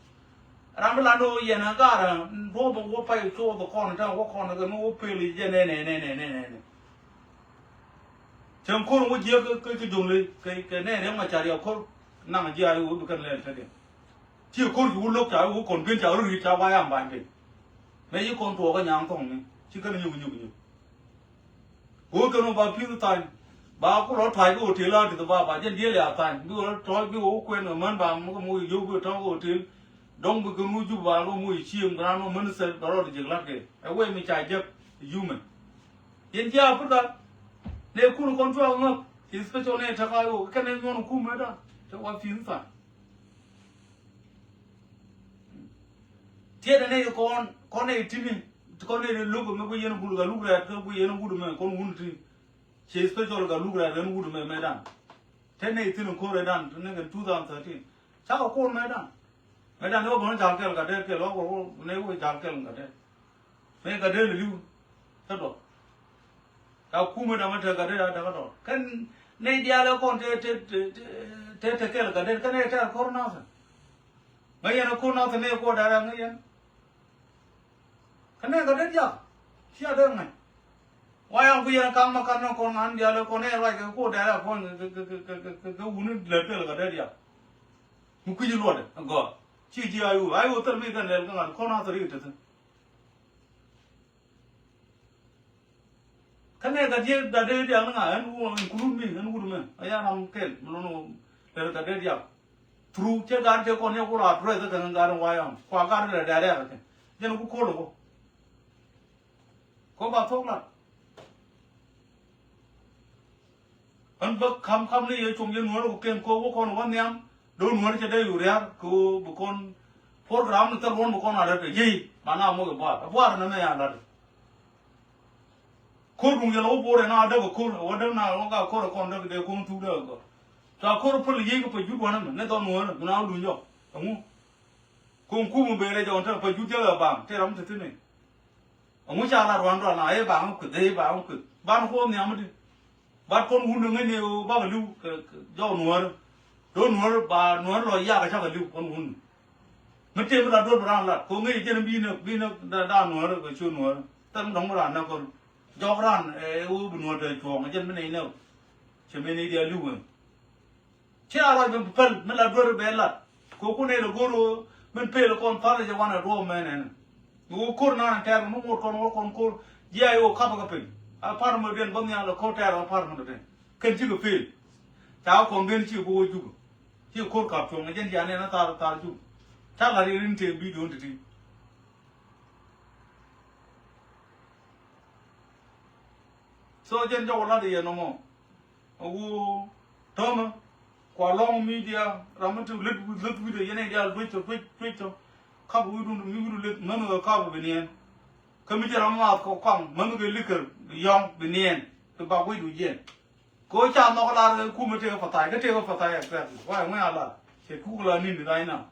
Ram bi la ni wä yɛn a gar a duɔ̱p a wä pay cuɔth a kɔn ta wä kɔn kɛ mi wä pel jɛn nɛ nɛ nɛ nɛ nɛ nɛ. Cäŋ ko̱r wä jiäk kä kä jo̱ŋ ley kɛ kɛ nɛ riɛk ma ca riɛk ko̱r naŋ ji̱ a i̱ wä bi kɛn lɛl kä diɛn. Ci ko̱r ci wä lo̱k ca i̱ wä kɔn bien ca wä ri̱t ca wa yam ba̱ny piny. Mɛ yi kɔn tuɔɔk kä nyaŋ thɔŋni ci kɛn nyök nyök nyök. Wä kɛn wä ba pi̱th thany ba ku lɔ tuac kä hotel a di̱th ba ba jɛn dieel ya thany bi wä tɔ̱ɔ̱c bi wä wä kuɛn kɛ män ba muk muk i̱ yio̱w bi tɔ̱ɔ̱c kä hotel. Dɔ̱ŋ bi kɛn wä jup ba wä muk i̱ cieŋ bi raan wä män thɛl ba rɔɔd ji̱ jiäk la̱t kɛ ɛ wee mi ca jek human. Yɛn ji̱ Africa nɛ kun kɔn cuak ŋäk ci special nɛ tɛk a yo̱o̱k kɛn nɛ nyuɔn kumɛ da tɛ wa pi̱th tha̱a̱ŋ. Tiɛt nɛ kɔn kɔn nɛ tini kɔn nɛ luk mɛ ku yɛn gul ka luk rɛɛt kä ku yɛn wut mɛ kɔn wun ti. Ci special ka luk rɛɛt kɛn wut mɛ mɛ dan. Te nɛ thin ko̱r ɛ dan te nɛ kɛn two thousand thirteen. Cakɔ ko̱r mɛ dan. Mɛ dan ni wä bä ni jal kɛl ka dɛt kɛl wä wä ni wä jal kɛl ka dɛt. Mɛ ka dee liliw kä dɔk. Ka kumɛ dɔmɛ te ka dee a dee kä dɔk kɛn nɛy diaal ɛ kɔn te te te te te kɛl ka dee kɛn ɛ tɛr kɔr nathɛ. Ŋäc yɛn ɛ kɔr nathɛ nɛy kuɔ dee rɛ ŋäc yɛn. Kɛn ɛ ka dee diak cia dee ŋa̱c. Wa yam ku yɛn ɛ kaŋ ma kan nɔ kɔn ŋa̱n diaal ɛ kɔn ɛ ruac kɛ kuɔ dee rɛ kɔn kɛ kɛ kɛ kɛ kɛ wuni lɛ kɛl ka dee diak. Mi kui̱ci luɔtdɛ ɛ gɔaa ci ji̱ a iwu a iwu thil mi kɛn lɛl kä ŋa̱n kɔn nathɛ ri kɛ te thi̱n. Kä nɛ gat yɛ gat dee diak ni ŋa ɛn wä include me ɛn wut mɛ a ya ram kɛl mi lon wä lɛr gat dee diak. Through cɛ gat cɛ kɔn yɛ ku la address kɛ ŋa gat in wayam kua gat in lɛ dee diak kɛ jɛn ku ko̱l kɔ. Kɔ ba thok lat. Ɣän bä ka̱m ka̱m ni yɛ cuɔ̱ŋ yɛ nuäär kɛ kɛn kɛ wä kɔn wä nhiam. Do̱n nuäär cɛ dee yu ria̱r kɛ wä bi kɔn program ni thil ruɔ̱n bi kɔn a rɛt kɛ yiey. Ba na moc ɛ buar ɛ buar ni mɛ ya lat. Ko̱r duŋ yɛ lɛ wä bo̱o̱r ɛ na däk ɛ ko̱r ɛ wä däk na wä ka ko̱r ɛ kɔn däk dee ko̱n thuk däk ɛ gɔr. Ca ko̱r päl yiey kɛ pɛ jut wanɛ mɛ ni dhɔn nuäär bi na wä luny jɔk. Ɛŋu? Ko̱n kum ben rɛc ɛ ɣɔn te pɛ jut jɛ ɛ baŋ te ram te thi̱n ɛ. Ɛŋu ca lat ruan ruan a i̱ ba ŋä kueth i̱ ba ŋä kueth ban kuɔth nhiam di. Bat kɔn wun ŋäcni bakɛ li̱w kɛ jɔk nuäärä. Do̱r nuäärä ba nuäärä lɔ yak cakɛ li̱w kɔn wun. Mi tëë mi la do̱r bi raan lat kɛ ŋäc jɛn bi näk bi näk da nuäärä kɛ ciö nuäärä thɛm dɔ̱ŋ mi raan näk kɔn. Jɔk raan ɛ wä bi nuäär dee cuɔ̱ɔ̱ŋ jɛn mi nɛy näk. Cɛ mi nɛy diaal li̱w wee. Ci a ruac ben päl mi la duer bɛ lat. Ko̱ kun nɛy lɛ go̱r ɣöö min pel kɔn thal jɛ wan a duɔ̱ɔ̱p mɛn ɛn. Mi wä ko̱r nan tɛɛr mi ŋot kɔn wä kɔn ko̱r ji̱ a i̱ wä kap kä piny. A par mi diɛn bä nhial lɛ ko̱r tɛɛr a par mi diɛn kɛn cikɛ pel. Ca kɔn ben cikɛ bi wä jupä. Cikɛ ko̱r kap cuɔ̱ŋ jɛn ji̱ a nɛn a thar thar jupä. Ca lat i̱ rin tëë bi̱i̱ duɔ̱n ti̱ti̱. So jɛn jɔk lat yɛ nɔmɔ. A wu tɔmä Kua lɔŋ media ram mi ti lät lät wi̱dɛ yɛn ɛ diaal duec tɔ duec duec tɔ. Kap wi̱dun mi wi̱du lät män kɛ kap bi niɛn. Kä mi ci ram maath kɔ kɔaŋ män kɛ likär yɔ̱ŋ bi niɛn. Bi bak wi̱du jiɛn. Kɛ ɣöö ca nhɔk lar kɛ kumɛ tëë kɛ pathai kä tëë kɛ pathai exactly. Why ŋuɛ a lar cɛ kuk la ni̱n di da̱ny na.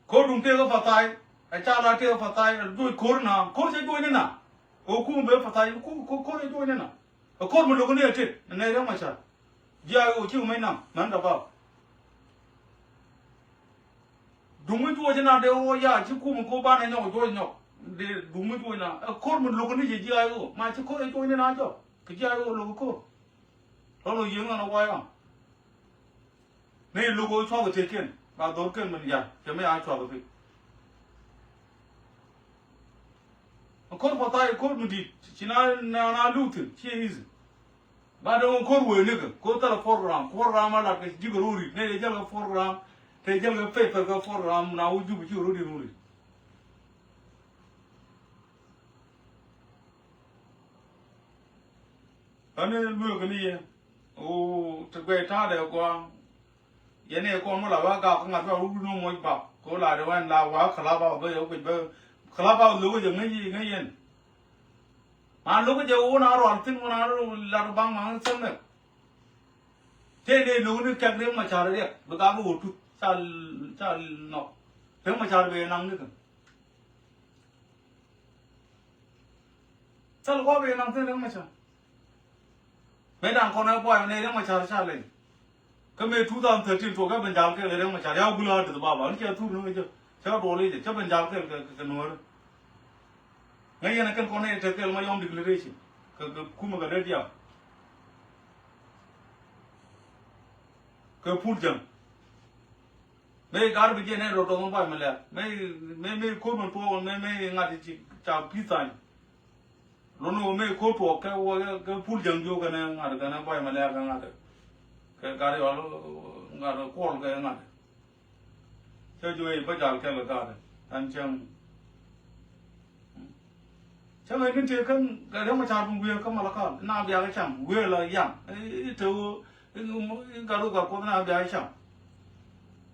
Ko̱r duŋ tëëk kä pathai ɛ ca la tëëk kä pathai ɛ juɔc ko̱r na ko̱r cɛ juɔc ni na. Kɛ kum ben pathai ko̱r cɛ juɔc ni na. Ɛ ko̱r mi lo̱k ni ɛ tëk ɛ nɛy Riɛk Macar. Ji̱ a ɣöö ci wä mec nam män dɛ bap. Duŋ mi juɔc ni na dee wä ya ci kum ko̱r banɛ nyɔk juɔc nyɔk. Dee duŋ mi juɔc na ɛ ko̱r mi lo̱k ni jɛ ji̱ a ɣöö ma ci ko̱r cɛ juɔc ni na jɔk kɛ ji̱ a ɣöö lo̱k ko̱r. Lɔn wä yiëŋ ɣän ɛ way ɣän. Ni luk ɣöö cuakɛ tëëkiɛn ba dhorkiɛn min ya̱r cɛ mi a cuakɛ pek. Ko̱r pathai ko̱r mi di̱t ci na na na luk thi̱n ciɛ easy. Ba dee ŋɔ ko̱r wee nikɛ ko̱r thilɛ program program a lat kɛ ji̱ kɛ ro̱o̱ ri̱t ni dee jäl kɛ program. Te jäl kɛ paper kɛ program na wä jup ci kɛ ro̱o̱ di̱t ro̱o̱ ri̱t. Kä ni lueek ni yɛ ɣöö ti guɛc ta̱a̱dɛ gɔaa. Yɛn ɛ kɔn mi la wä gak kä ŋa̱t wä wut ni moc bak kɛ wä la de wɛn la wä club house bä yɛ wä guic bä club house lo̱k jɛ ŋäc ŋäc yɛn. Ma lo̱k jɛ wä na rual thi̱n wä na lat baŋ ma ŋäc thi̱n mɛ. Tëë dee lo̱k ni kɛk Riɛk Macar riɛk bi gak wä tuth ca ca nɔk. Riɛk Macar bɛ naŋ ni kɛ. Thil kua bi naŋ thi̱n Riɛk Macar. Mëë da̱ŋ kɔn ɛ buay nɛ Riɛk Macar ca lɛy. Kä mëë two thousand thirteen tuɔɔk ɛ ben jal kɛl Riɛk Macar ya gul a deth baba ni cɛ thur ni jɛ cɛ duɔl i̱ jɛ cɛ ben jal kɛl kɛ nuɔ̱ɔ̱ri. Ŋäc yɛn ɛ kɛn kɔn ɛ tek kɛl ma yɔm declaration kɛ kumɛ kɛ dee diaal. Kɛ pul jäŋ. Mëë gar bi jiɛn ɛn rɔ dɔŋ in buay mi lɛr. Mëë mëë mëë ko̱r mi tuɔɔk mëë mëë ŋa̱t ci ca pi̱th thany. Lon wä mëë ko̱r tuɔɔk kɛ wä kɛ pul jäŋ jiök kɛn ɛ ŋa̱t kɛn ɛ buay mi lɛr kɛ ŋa̱t. Kɛ gar yɔal ŋa̱t kuɔl kɛ ŋa̱t. Cä jiök i̱ bä jal kɛl kɛ gaat ɛn cäŋ. Cäŋ ɛ ni tëë kän kɛ Riɛk Macar bi wiee kä Malakal na biak cam wiee la yaŋ i̱ te ɣöö i̱ gat ɣöö gat kuɔth na biak cam.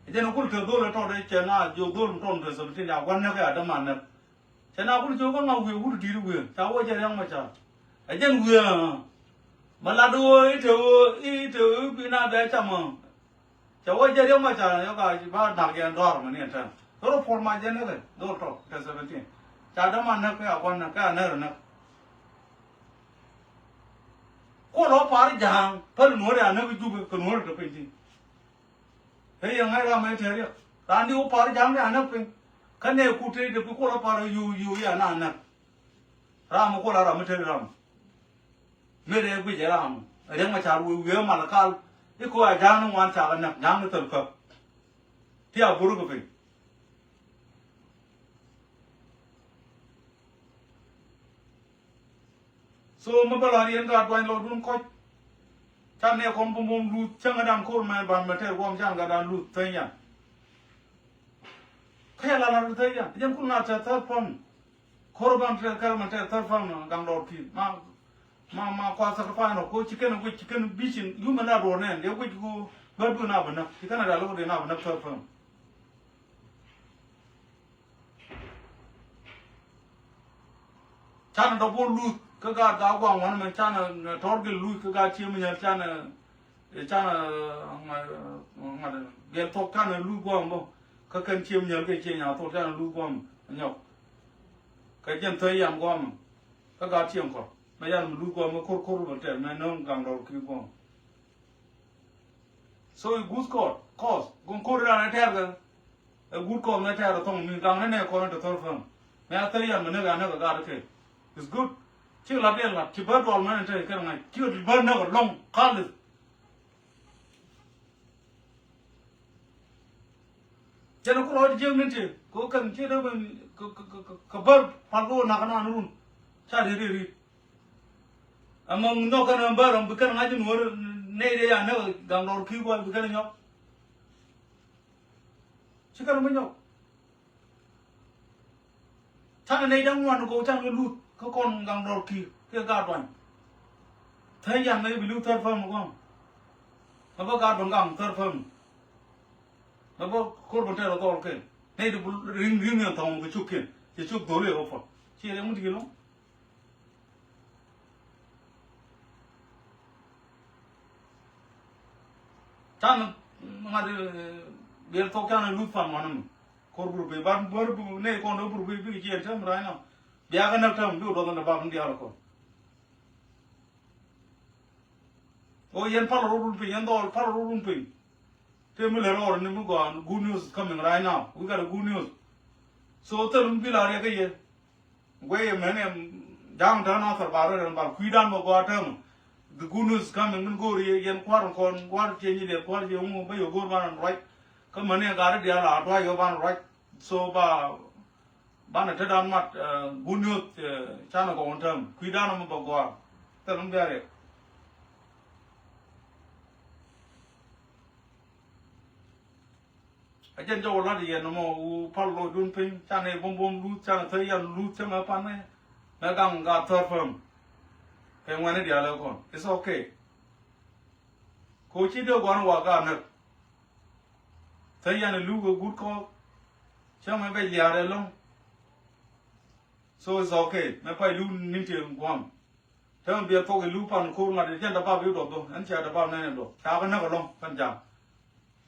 Ɛ jɛn ɛ kul te dhol ɛ tɔt ɛ cɛ na jiök dhol mi tɔt mi te seventeen ya gua̱n näk ɛ adäman näk. Cɛ na kul jiök kä ŋa wiee wut di̱t wiee ca wä jɛ Riɛk Macar. Ɛ jɛn wiee ma lat ɣöö i̱ te ɣöö i̱ te ɣöö i̱ bi na biak cam ɛ. Cɛ wä jɛ Riɛk Macar yɔ ka ba nak jɛ dɔr mɛ ni ɛn tɛn. Dhor puɔl ma jɛ ni kɛ dhor tɔ kɛ seventeen. Ca däman näk kɛ a gua̱n näk kɛ a nɛr näk. Kuɔl ɔ par ja̱a̱ŋ päl nuɔ̱ɔ̱ri a näk jup kɛ nuɔ̱ɔ̱ri tɔ piny ti. Ɛ yɛ ŋa̱c ram ɛ tɛr yɛ ran di wä par ja̱a̱ŋ di a näk piny. Kä nɛ kut te de pi kuɔl ɔ par yu yu yɛ na näk. Ram kuɔl a ram ɛ tɛr ram. Mëë dee guic ɛ ram Riɛk Macar wi̱i̱ wi̱i̱ ɛ Malakal i̱ ko̱ a ja̱a̱ŋ ni ŋuan cakɛ näk ja̱a̱ŋ ni thil päp. Ti a buruk kɛ piny. So mi bä la riɛn ka duany lɔdun kɔc. Can nɛ kɔn bum bum luth cäŋ ɛ da̱ŋ ko̱r mɛ ban mɛ tɛr guɔm can ka da̱ŋ luth thäny yan. Kä yɛ la lar bi thäny yan jɛn kul na tɛr thäl pam. Ko̱r ban tɛr kɛl mɛ tɛr thäl pam gaŋ lɔr ki̱i̱ ma ma ma kua sacrifice nɔ ko ci kɛn guic ci kɛn vision yumɛ na duɔr nɛn dee guic ko bä duun a bä näk ci kɛn a da lo̱k dee na bä näk thäl pam. Canɛ dɔ̱p wä luth kä gaat gaa gua̱a̱ŋ wänä mɛ canɛ tɔr gil luth kä gaat ciem nyɛl canɛ canɛ ŋa̱t gɛl thok canɛ luth gua̱a̱ŋ bä kä kɛn ciem nyɛl kɛ cie nyath thok canɛ luth gua̱a̱ŋ nyɔk. Kɛ jɛn thäi yan gua̱a̱ŋ kä gaat ciem kɔr mɛ yan mi luth gua̱a̱ŋ mɛ ko̱r ko̱r bä tɛr mɛ no̱o̱ŋ gaŋ dɔr ki gua̱a̱ŋ. So i guth kɔɔt kɔɔth gun ko̱r ran ɛ tɛɛr kɛ. Ɛ guth kɔɔth mɛ tɛɛr ɛ thɔŋ mi gaŋ ni nɛ kɔn in te thor fäŋ. Mɛ a thäri yan mɛ näk a näk ɛ gaat ɛ kɛ. Is good. Ci lat diɛn lat ci bä dual mɛn in te kɛn ŋa̱c ci bä näk ɛ lɔŋ kalith. Cɛn ku rɔɔd jiäk ni ti ko kɛn ci dee ben kɛ bär pal ko nak nan run. Ca ri ri ri. Ɛmɔ nhɔk kɛn ɛn bär ɛn bi kɛn ŋa̱c in wär nɛy dee ya näk gaŋ dɔɔr ki̱i̱k wal bi kɛn nyɔk. Ci kɛn mi nyɔk. Canɛ nɛy da̱ŋ ŋuan kɛ canɛ luth kä kɔn gaŋ dɔɔr ki̱i̱k kɛ gaat duany. Thäi yan nɛ bi li̱w third family kɔn. Nɛ bä gaat bä gaŋ third family. Nɛ bä ko̱r bä tɛr a dhɔl kɛn. Nɛ di ri̱ŋ ri̱ŋ yɛn thɔŋ kɛ cuk kɛn. Cɛ cuk dholi ɛ wä pɔ. Ci riɛŋ mi ti kɛ lo̱ŋ. Can ŋa̱t biɛl thok can luth pan wanɛ mi. Ko̱r bur bi ban bur bi nɛ kɔn dɔ bur bi bi ci yɛn tɛm right now. Bia kɛ näk tɛm bi wä dɔth nɛ bak mi diaal kɔn. O yɛn pal rot run piny, yɛn dhɔl pal rot run piny. Te mi lɛ rɔɔr ni mi gɔaa, good news is coming right now. We got a good news. So thil mi bi la riɛk kä yɛ. Guɛ yɛ mɛn yɛ ja̱a̱ŋ tɛn a thɛr ba rɔ rɛn bal kui̱dan bä gɔaa tɛn. The good news is coming, min go̱o̱r yɛ yɛn kua̱r kɔn, kua̱r ciɛ nyi dɛ, kua̱r ciɛ ŋu bä yɛ go̱o̱r ban ruac. Kä mɛn yɛ gat rɔ diaal a duac yɛ ban ruac. So ba Banɛ tetdan mat, eh, good news, eh, canɛ gɔw ɛn täämɛ. Kui̱dan ɛmɔ bɛ gɔaa. Thil mi bia riɛk. A jɛn jɔw lat yɛn ɛmɔ wu pal lɔcdun piny. Canɛ buɔ̱m buɔ̱m luth, canɛ thäy yan luth, cäŋɛ panɛ. Mɛ gaŋ gat third family. Kɛ ŋuɛni diaal ɛ kɔn. It's okay. Ko ci dee gua̱n wa gat näk. Thäy yan ɛ luth kɛ gut kɔɔk. Cäŋɛ bɛ liaar ɛlɔ̱ŋ. So it's okay. Mɛ pay li̱w ni̱n ti gua̱a̱m. Te mɛ biɛl thok i̱ li̱w pan ko̱r ŋa̱t i̱ jɛn dabab i̱ duɔth bä. Ɛn cia dabab nɛn i̱ duɔth. Ca kɛ näk ɛlɔ̱ŋ kɛn ja̱a̱ŋ.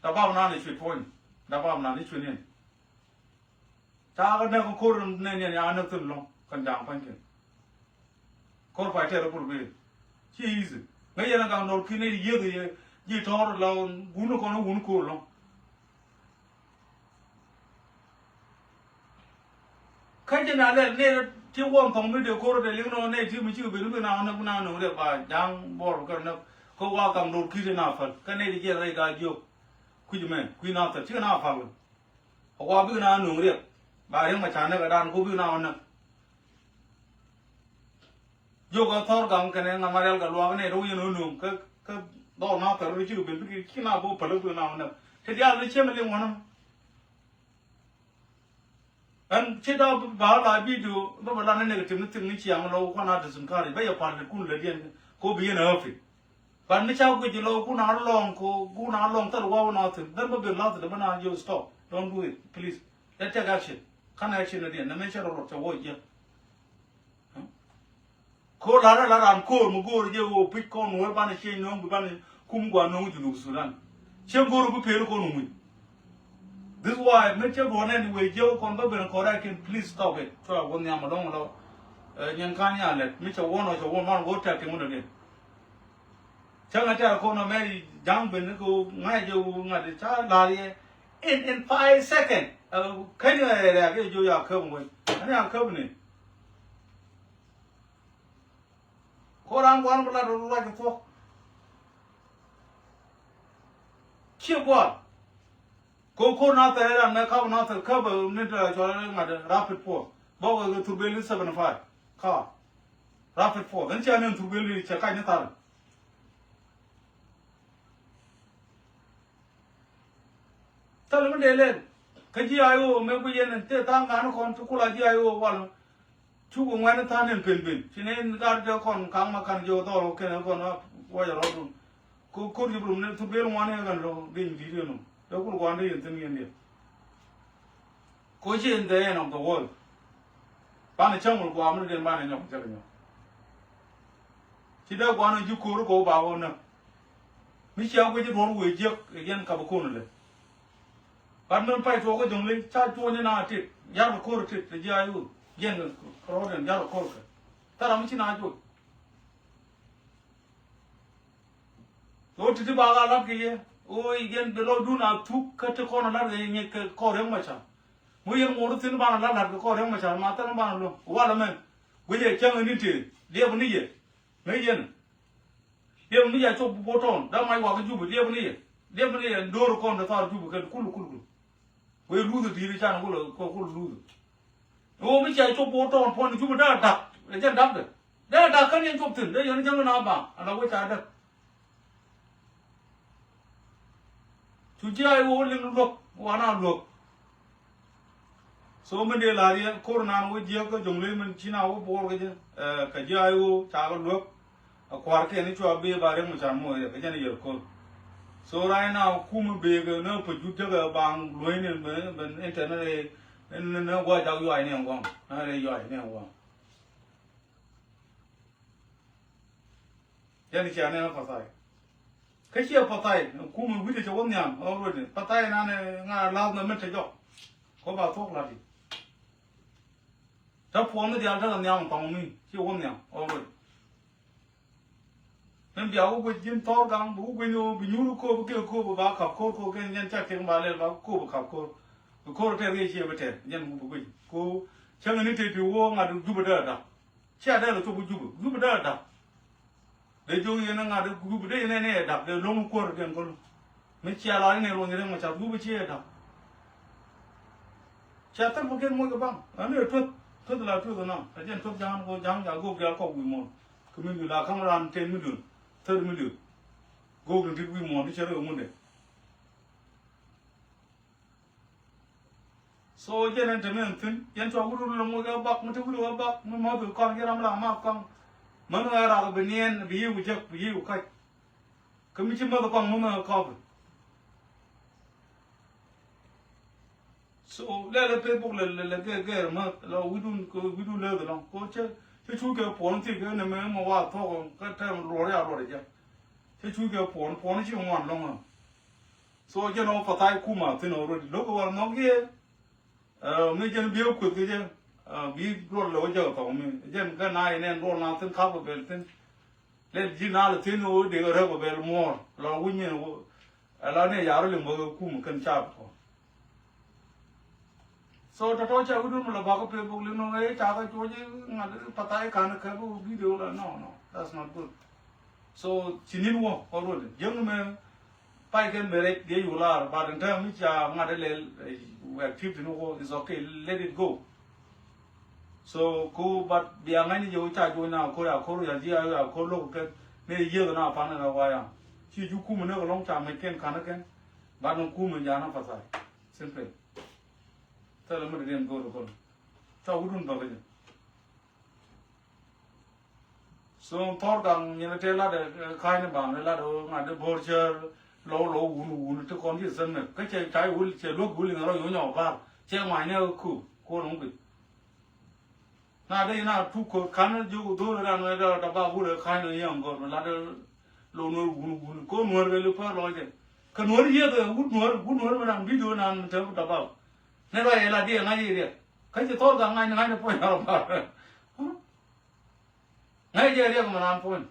Dabab nan i̱ cuit puɔ̱ny. Dabab nan i̱ cuit niɛn. Ca kɛ näk ko̱r nɛn yɛn ya näk thi̱n ɛlɔ̱ŋ kɛn ja̱a̱ŋ pa̱nykiɛn. Ko̱r pay tɛr ɛ pur bi. Ci easy. Ŋäc yɛn ɛ gaŋ nɔr ki̱n i̱ yieth i̱ ji̱ tɔ̱r la wun kɔn wun ko̱r ɛlɔ̱ŋ. Kä jɛ na lɛl nɛy ti wuɔm thɔŋ mi dee ko̱r dee liŋ nɔ nɛy ti mi cikɛ ben mi na wä näk mi na wä näk dee ba ja̱a̱ŋ buɔr kɛ näk. Kä wa kam do̱r ki̱t in a päl kä nɛy ti jiɛn rɛy ka jiök. Kui̱c mɛ kui̱ na thäl cikɛ na päl. A wa bikɛ na wä näk riɛk ba riɛk ma ca näk a dan ko bikɛ na wä näk. Jiök ɛ thɔr gaŋ kɛnɛ ŋa̱ ma rial kɛ luaak nɛ rɛw yɛn ɣän nööŋ kä kä dhɔl na thɔr rɛw cikɛ ben bikɛ ci na bok päl bikɛ na wä näk. Te diaal ni ciɛm liŋ wänä. Ɛn ci daa ba la bidio bä bä la ni negative ni thing ni ciaŋ lɔ kuan a disin kari bä yɛ pal ni kun lɛ diɛn ko bi yɛn a happy. But mi ca guic lɔ kun a lɔŋ ko kun a lɔŋ thil waw na thin then bä ben la thin bä na jiök stop, don't do it please. Let take action. Kan action ni diɛn ni mɛ cɛ rɔ rɔ cɛ wä jiɛ. Ko lar ɛ la ran ko̱o̱r mi go̱o̱r jɛ ɣöö pi̱c kɔn wee banɛ cieny nööŋ bi banɛ kum gua̱n nööŋ Junub Sudan. Cieny go̱o̱r bi pel kɔn ŋuny. This why mi cɛ duɔ̱ɔ̱n ɛn wee jiɛ wee kɔn bä ben kɔn rɛɛk in please stop it. Cua wä nhiam alɔŋ lɔ. Ɛ, nyin kan ya lɛt mi cɛ wuɔ̱n ɔ cɛ wuɔ̱n man go̱o̱r tɛk tiŋ wun dɔ̱diɛn. Cäŋ a tɛ̈r kɔn ɔ mɛ ja̱ŋ ben ni kɛ ŋa̱c jɛ wu ŋa̱t ca la̱r yɛ in in five second. Ɛ, keny ɛ rɛɛk yɛ jiɔ ya käp wec ani a käp ni. Ko raan gua̱n bi lat ruac kɛ thuɔ̱k. Ciɛ gua̱a̱r. Ko ko̱r na thɛɛr ran mɛ kap na thɛɛr käp ni tɛ cɔl ŋa̱t rapid force bɔk kɛ thurbeli seventy five. Ka rapid force ɛn cia ni thurbeli cɛ kac ni thar. Thäl mi dee lɛl kä ji̱ I O mɛ guic yɛn te tha̱a̱ŋ ŋa̱n kɔn ti kula ji̱ I O wal. Cuk ŋuɛn tha̱a̱ŋ in pen pen ci nɛn gat jɛ kɔn ka̱ŋ ma ka̱n jɛ dhɔl kɛn kɔn a wacɛ rɔɔdun. Ko ko̱r ji̱ bi rum ni thur bel ŋuan yɛ kɛn lɔ deny di̱t yɛn ɔ dee kul gua̱a̱n dee yɛn thi̱n yɛn diɛ. Ko ci in the end of the world. Banɛ cäŋ wul gua̱a̱ mi ni den banɛ nyɔk cɛ kɛ nyɔk. Ci dee gua̱a̱n ji̱ ko̱r kɛ wä ba wä näk. Mi cia guic i̱ duɔ̱ɔ̱r wëë jiäk ɛ yɛn kap i̱ ko̱n ilɛ. Bat min pay tuɔɔk kä Jɔ̱ŋley ca cuɔ̱ɔ̱ny in a tit. Ya̱r kɛ ko̱r tit te ji̱ I O. Yɛn kɛ rɔɔdɛn ya̱r kɛ ko̱r kɛ. Thara mi ci na cuɔ̱ɔ̱ny. Ɣöö ti̱ti̱ ba ɣa̱ la̱t kɛ yɛ ɣöö yɛn bi lɔcdun a thuk kä ti kɔn a la̱t kɛ yɛ nyɛ kɛ kɔr yäŋ ma ca̱r. Ŋu yɛn ŋuɔ̱t thi̱n banɛ la̱t la̱t kɛ kɔr yɛŋ ma ca̱r ma thɛn banɛ lo̱ŋ walɛ mɛn. Guic yɛ cäŋ in ti tëë liɛp ni yɛ. Ŋäc yɛn. Liɛp ni yɛ cop bo̱o̱t tɔɔn dämac wakä Jubɛ liɛp ni yɛ. Liɛp ni yɛ do̱r kɔn dee thar Jubɛ kɛn kul kul kul. Wee luth di̱i̱t can kul kul luth. Ɣöö mi cia cop bo̱o̱t tɔɔn puɔ̱n Jubɛ dee a da̱k ɛ jɛn da̱kdɛ. Dee a da̱k kä ni ɛn cop thi̱n dee yɛn cäŋ na baaŋ ala wee ca däk. Cu ji̱ I O liŋ luäk wan a luäk. So min dee la̱r yɛ ko̱r nan wä jiäk kä Jɔ̱ŋley min ci na wä buɔɔr kɛ jɛ, eh, kɛ ji̱ I O ca kɛ luäk. A kua̱r kɛn i̱ cua bee ba Riek Machar moc Riɛk kɛ jɛn i̱ yɛr ko̱r. So right now kumɛ bee kɛ ni pɛ jut jɛ kɛ baŋ lueeni ben internet ni ni gua̱c jak yuay ni ɛn gua̱ŋ ni rɛy yuay ni ɛn gua̱ŋ. Jɛn i̱ cia nɛn a pathai. Kä ciɛ pathai kumɛ wi̱cdɛ cɛ wä nhiam already. Pathai nan ŋa la̱th nɛ mɛn te jɔk. Kɔ ba thuɔ̱k la̱t i̱. Tä puɔ̱n ni diaal tekɛ nhiam kɔŋ mi ciɛ wä nhiam already. Min bia wä guic ji̱n thɔɔr gaŋ bi wä guic ni wä bi nyuur ko̱o̱p kɛ ko̱o̱p ba kap ko̱o̱r ko̱o̱p kɛ jɛn cak kɛ ba lɛl ba ko̱o̱p kap ko̱o̱r. Bi ko̱o̱r tɛr kɛ ciɛ bi tɛr jɛn wä bi guic ko. Cäŋ ni te ti wä ŋa̱t Jubɛ dee dak. Cia dee lɛ thok Jubɛ Jubɛ dee dak. Dee jiök yɛn ŋa̱t Jubɛ dee yɛn ɛn ɛ dak dee lo̱ŋ kuäär kɛn kä lo̱ŋ. Mi cia la ni ruɔ̱ny Riek Machar Jubɛ ci ɛ dak. Cia thil bä kɛn moc kɛ baŋ ɛn ɛ tueth tueth la tueth na ɛ jɛn tueth ja̱a̱n ko ja̱a̱n ca gok diaal kɔk wi̱i̱ muɔ̱ɔ̱n. Kɛ mi mi la ka̱m raan ten million, thirty million. Gok ni tit wi̱i̱ muɔ̱ɔ̱n ti cɛ rɛ ŋundɛ. So jɛn ɛn te mi ɛn thi̱n jɛn cua wut wut lɛ moc kɛ bak mi te wut kɛ bak mi mɔth kɛ kɔn jɛn ram la ma kɔn. Mɛn kɛ rak bi niɛn bi yiw jek bi yiw kac. Kä mi ci mäth kɔn mi mɛ kɔp. So lɛ lɛ Facebook lɛ lɛ lɛ gɛ gɛ mäth lɛ wut wut kɛ wut wut lɛ lɛ lɔŋ ko cɛ cɛ cu kɛ puɔn thik kɛ nɛ mɛ mɛ wa thɔk kɛ tɛm luɔr ya luɔr jɛ. Cɛ cu kɛ puɔn puɔn ci ŋuan lɔŋ. So jɛn ɔ pathai kuma thin already lo̱k wal nhɔk yɛ. Ɛ mi jɛn biɛ kueth kɛ jɛ. Ɛ bi duɔl lɛ wä jɛ kɛ thɔk mi jɛn kɛ na inɛn duɔl na thin kap kɛ bɛl thin. Lɛ ji̱ na lɛ thin wä dee kɛ rɛp kɛ bɛl muɔɔr la wi̱ny mi wä. Ɛ la ni yar liŋ bä kɛ kum kɛn cap kɔ. So tɔtɔ ca wi̱dun mi la bakä Facebook liŋ nɔ ɛ ca kɛ cuɔc i̱ ŋa̱t pathai kan kɛ bi video la no no that's not good. So ci ni̱n wä kɔ ruɔl jiäŋ mɛ. Pay kɛn bɛ rɛc diɛ yu lar but in time mi ca ŋa̱t ilɛl wɛ activity ni wä is okay let it go. So ko but bia ŋa̱c ni jɛ wä ca juɔc na ko̱r ya ko̱r ya ji̱ ya ko̱r lo̱k kɛ ni yieth na pan ni na waya. Ci ju kum ni kɛ lɔŋ ca mec kɛn kan kɛn but ni kum in ja na pathai. Simple. Thilɛ mi dee diɛn go̱o̱r kɔn. Ca wudun bäk jɛ. So thɔr gaŋ nyɛn te lat ɛ ka̱ny ni baŋ ni lat ɛ ŋa̱t di bo̱r cär lɔw lɔw wun wun ti kɔn ci thäm nɛ kä cɛ ca wul cɛ luäk wul in rɔ yo̱nyɔ bar cɛ ŋuany ni ku ku nɔŋ bi. Na dee na tuk ko̱r kan jiök dhol ran wee dee dee ba wul ɛ ka̱ny ni yɛn gɔr mi lat ɛ low nuɔr wun wun ko nuɔr kɛ li pär lɔcɛ. Kɛ nuɔr yieth ɛ wut nuɔr wut nuɔr mi nan video nan te dee ba. Ni rɔ yɛ la diɛ ŋa̱c i̱ riɛk kä ci thɔr gaŋ ŋa̱c ni ŋa̱c ni puɔ̱ny rɔ bar. Ŋäc jɛ riɛk mi naan puɔ̱ny.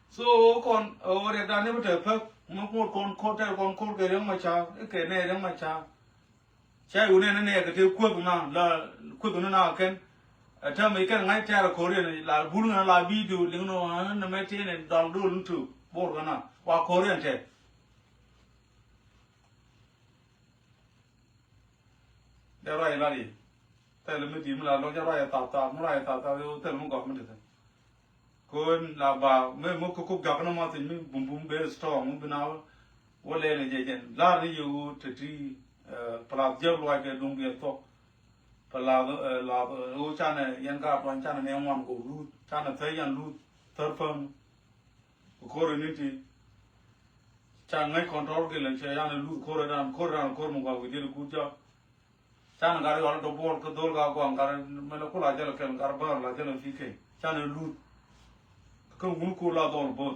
So kɔn ɣöö riɛkdan ni bi te pek mi ŋot kɔn ko̱r tɛr kɔn ko̱r kɛ Riɛk Macar i̱ kɛ nɛy Riɛk Macar. Ca yun ɛn nɛy kɛ te kueth na la kueth ni na kɛn. Ɛ täämɛ kɛn ŋa̱c tɛr ko̱r yɛn la bul ŋa̱n la video liŋ ni ɣän ni mɛ tiɛn in dɔl dol ni tu bor kɛ na wa ko̱r yɛn tɛr. Jɛ ruac lat i̱ thɛl mi di̱i̱m la lɔk jɛ ruac ɛ thap thap mi ruac ɛ thap thap i̱ thɛl mi gɔk mi ti thɛl. Ko̱n la ba mi mi kuk kuk jak ni ma thiny mi bum bum ber strong mi bi na wä lɛl i̱ jɛ jɛn lar ni yɛ wä te ti. Plus jɛ ruac kɛ duŋ biɛl thok. Plus la wä canɛ yɛn ka tuany canɛ ni ŋuan kok luth canɛ thäy yɛn luth thär päm. Kɛ ko̱r in ti ca ŋäc kɔn tɔr gilɛ cɛ yan luth ko̱r dan ko̱r dan ko̱r mi gɔak wi̱diɛn kut jɔk. Can gar yɔl dɔ bol kä dhol ka guaŋ gar mɛn kula jɛl kɛl gar bär la jɛl fi kɛ can luth. Kä wun kula dhol bol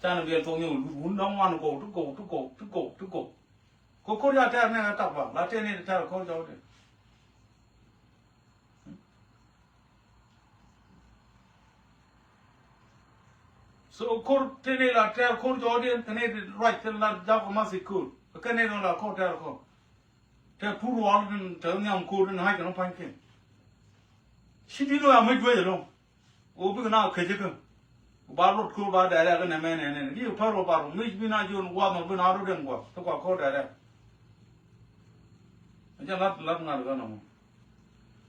can gɛl thok nyɛ luth wun dɔŋ wan gow ti gow ti gow ti gow ti gow. Ko ko̱r ya tɛr ni a tak ba la tɛr ni tɛr ko̱r jɔw tɛ. So ko̱r tëë ni la tɛɛr ko̱r jɔɔdiɛn kɛ ni ruac kɛ la jak kɛ math i̱ ko̱r kɛ ni la ko̱r tɛɛr ko̱r. Tɛɛr pur ruɔl tin tɛ nhiam ko̱r tin hac kɛ ni pa̱ny kɛn. Ci di̱t ni wa mi juec ɛlɔ̱ŋ. Ɣöö bikɛ na kecä kä. Ba luɔt ko̱r ba dɛrɛ kɛ nɛmɛ nɛnɛ ni pär wä bar mi bi na jiɔn guath mɔ bi na rot den guath ti kua ko̱r dɛrɛ. Jɛ lat lat ŋa̱t kɛ nɔmɔ.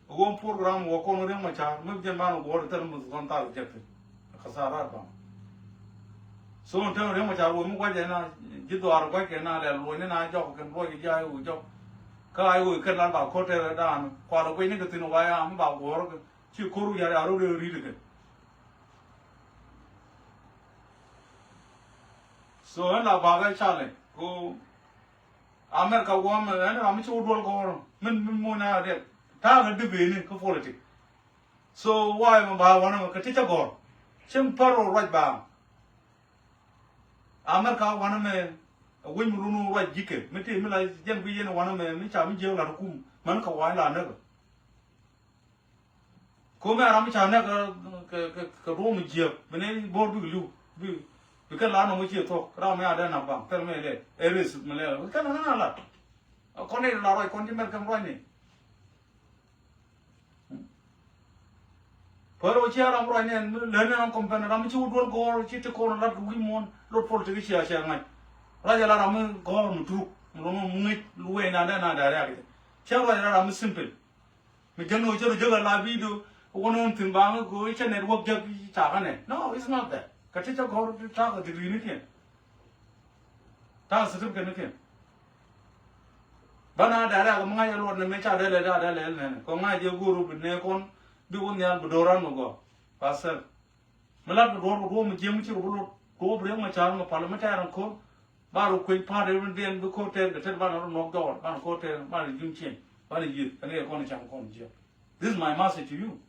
Ɣöö program wä kɔn Riɛk Macar mi bi jɛn ban wä guɔ̱r thil mi kɔn thal jɛ piny. Kasarat ban. So in term Riɛk Macar wä mi gua̱c ɛn a ji̱ dhɔaar gua̱c kɛ na lɛl luɔ̱ny ni na jɔk kɛn luɔ̱c ji̱ a i̱ wä jɔk. Kä a i̱ wä kɛn lat ba ko̱r tɛr dan kual guic ni kɛ thi̱n wä ya mi ba guɔ̱r kɛ. Ci ko̱r wi̱i̱ ya̱r ya̱r rot rɛy ri̱t kɛ. So ɛn la bakä challenge ko America guam ɛn ram mi ci wä duɔl gɔ̱r min min muɔ̱n a riɛk ta̱a̱ kɛ debate ni kä politic. So why mɛ ba wanɛ mɛ kɛ ti cä gɔ̱r cim pär wä ruac ba America wanɛ mɛ wec mi run wä ruac ji̱kɛ mi ti mi la jɛn bi yɛn wanɛ mɛ mi ca mi jiɛk lat kum mɛn kɛ wa̱a̱ la näk. Ko mɛ ram mi ca nɛ kɛ kɛ kɛ duɔ̱ɔ̱m jiäk bi ni bo̱o̱r bik li̱w bi bi kɛ la nɔmɔ ciɛ thuɔ̱k ram mi a dee nak baŋ thɛl mɛ lɛ ɛ rɛs mi lɛ kɛ na na la. Kɔn ni la ruac kɔn ci mɛr kɛm ruac ni. Pär wä ci a ram ruac ni ɛn mi lɛ ni ram kɔm pɛn ram mi ci wä duɔl gɔɔr ci ti kɔn lat kɛ wi̱i̱ muɔ̱ɔ̱n lot pol ti kɛ cia cia ŋa̱c. Ruac a la ram mi gɔɔr mi turuk mi lɔŋ mi ŋi̱c luwee na dee na dee riak. Cɛ ruac a la ram mi simple. Mi jäŋ ni wä cä rɔ jäk a la video wä ni wä thi̱n baŋ kɛ go̱o̱r cä network jäk cakä nɛ. No, it's not that. Kɛ ti cä gɔ̱r ti ta̱a̱ kɛ degree ni kiɛn. Ta̱a̱ kɛ certificate ni kiɛn. Bä na dɛrɛ a kɛ mi ŋa̱c a luɔt ni mi ca dɛlɛ da dɛlɛ nɛnɛ kɛ ŋa̱c jɛ go̱o̱r bi nɛ kɔn bi wä nhial bi do̱ran mi gɔ̱r. Pastor. Mi lat kɛ duɔ̱ɔ̱r kɛ duɔ̱ɔ̱r mi jiäŋ mi ci rɔ bi lot duɔ̱ɔ̱r bi riäŋ ma ca̱r mi pal mi tɛɛr in ko̱r. Ba rɔ kuec pa̱a̱t in diɛn bi ko̱r tɛɛr kɛ tet banɛ rɔ nuɔk jɔɔr banɛ ko̱r tɛɛr banɛ ji̱n cieŋ banɛ yieth ɛn kɛ kɔn cam kɔn jiäk. This is my message to you.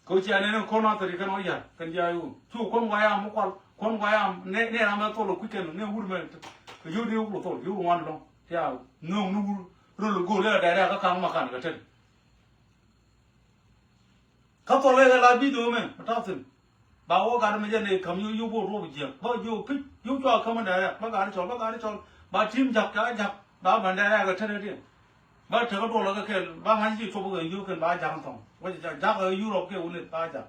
Kɛ cia nɛn in ko̱r na thɛri kɛn wä yar kɛn jia yun cu kuɔn wayam mi kual kuɔn wayam nɛ nɛ ram mɛ thol kuc kɛn nɛ wur mɛ. Kɛ yur di wur thol yur wan lɔŋ tia nöŋ ni wur rol go̱o̱l ɛ dɛrɛ kä kaŋ ma kan kɛ tet. Kä thɔl kɛ kɛ la video mɛ mi ta̱a̱ thi̱n. Ba wä gat mi jɛ nɛ ka̱m yio̱w yio̱w bo̱o̱r ruɔp jiɛk ba yio̱w pi̱c yio̱w cua ka̱m mi dɛrɛ ba gat cɔl ba gat cɔl ba tim ja̱k ca ja̱k ba bän dɛrɛ kɛ tɛn diɛn. Ba tekä duɔl kɛ kɛl ba ŋa̱c ci cop kɛ yio̱w kɛn ba ja̱k thɔŋ wä ja̱k kɛ Europe kɛ wä lith ba ja̱k.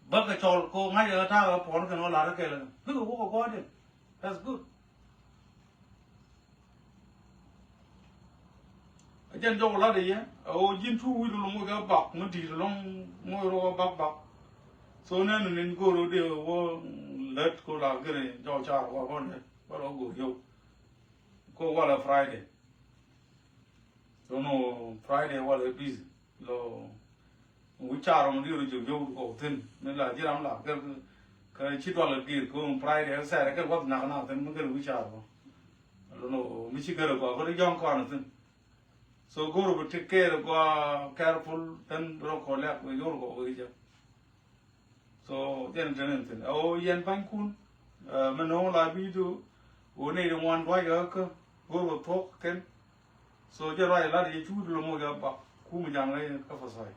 Bä kɛ cɔl kɛ ŋa̱c kɛ ta̱a̱ kɛ puɔ̱n kɛn wä la̱r kɛ kɛl bikɛ wä kɛ gua̱a̱r diɛn. That's good. A jɛn jɔk lat i̱ yɛ a ɣöö ji̱n tuuk wi̱c lɔ moc kɛ bak mi di̱i̱t lɔŋ moc rɔ kɛ bak bak. So nɛn ni nin go̱o̱r rɔ dee wä lät ko la gɛrɛ jɔk car kɔ bä lät bä rɔ go̱o̱r yio̱w. Ko walɛ Friday. So nɔ Friday walɛ busy. Lɔ wi̱c car rɔ mi di̱i̱t rɔ jiök yio̱w kɔ thi̱n mi la ji̱ ram la gɛr kɛ ci dual kɛ di̱i̱t kɛ Friday sɛɛrɛ kɛ wath nak na thi̱n mi gɛr wi̱c car rɔ. Lɔ nɔ mi ci gɛr kɔ kɛ di jɔ̱ŋ kɔn thi̱n. So go̱r bi ti kɛɛr kɔ careful thi̱n rɔ kɔ lɛk bi yor kɔ wi̱c jɛ. So jɛn tɛn in thi̱n ɛ ɣöö yɛn panykun. Ɛ mi no̱o̱ŋ la bi̱i̱du ɣöö nɛy ti ŋuan dua̱c kɛ kä go̱r kɛ thuɔ̱k kɛn. So jɛ ruac lat yɛ cuut lo̱ŋ wä jɛ bak kum ja̱ŋ rɛy kä Pathai.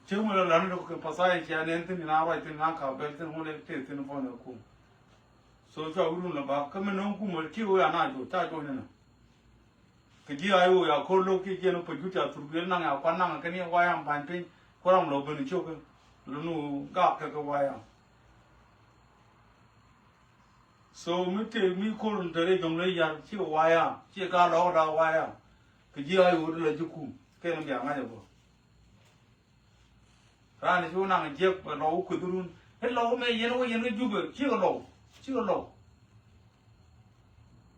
Cieŋ mi lɔ la̱t ni dɔ̱k kɛ Pathai cia nɛn thi̱n ina ruac thi̱n ina kap bɛl thi̱n ŋun lɛ tëë thi̱n puɔ̱ny ɛ kum. So cua wi̱run lɛ bak kä mi no̱o̱ŋ kum wä ti wä ya na joc ca joc ni nä. Kɛ ji̱ a i̱ wä ya ko̱r lo̱k kiɛ jiɛn wä pä jut ca thur biɛl naŋ ya kuan naŋ kɛn i̱ wayam pa̱ny piny kuram lɔ ben i̱ cio̱k kɛ lɔ nu gak kɛ kɛ wayam. So mi tëë mi ko̱r in te rɛy jɔ̱ŋ lɛ yar cikɛ wayam cikɛ ka lɔk da wayam. Kɛ ji̱ a i̱ wä di la ji̱ kum kɛn bia ŋa̱c a bä. Raan i̱ ci wä naŋ jiɛk bɛ lɔk wä kueth run i̱ lɔk wä mɛ yɛn wä yɛn kä Jubɛ cikɛ lɔk cikɛ lɔk.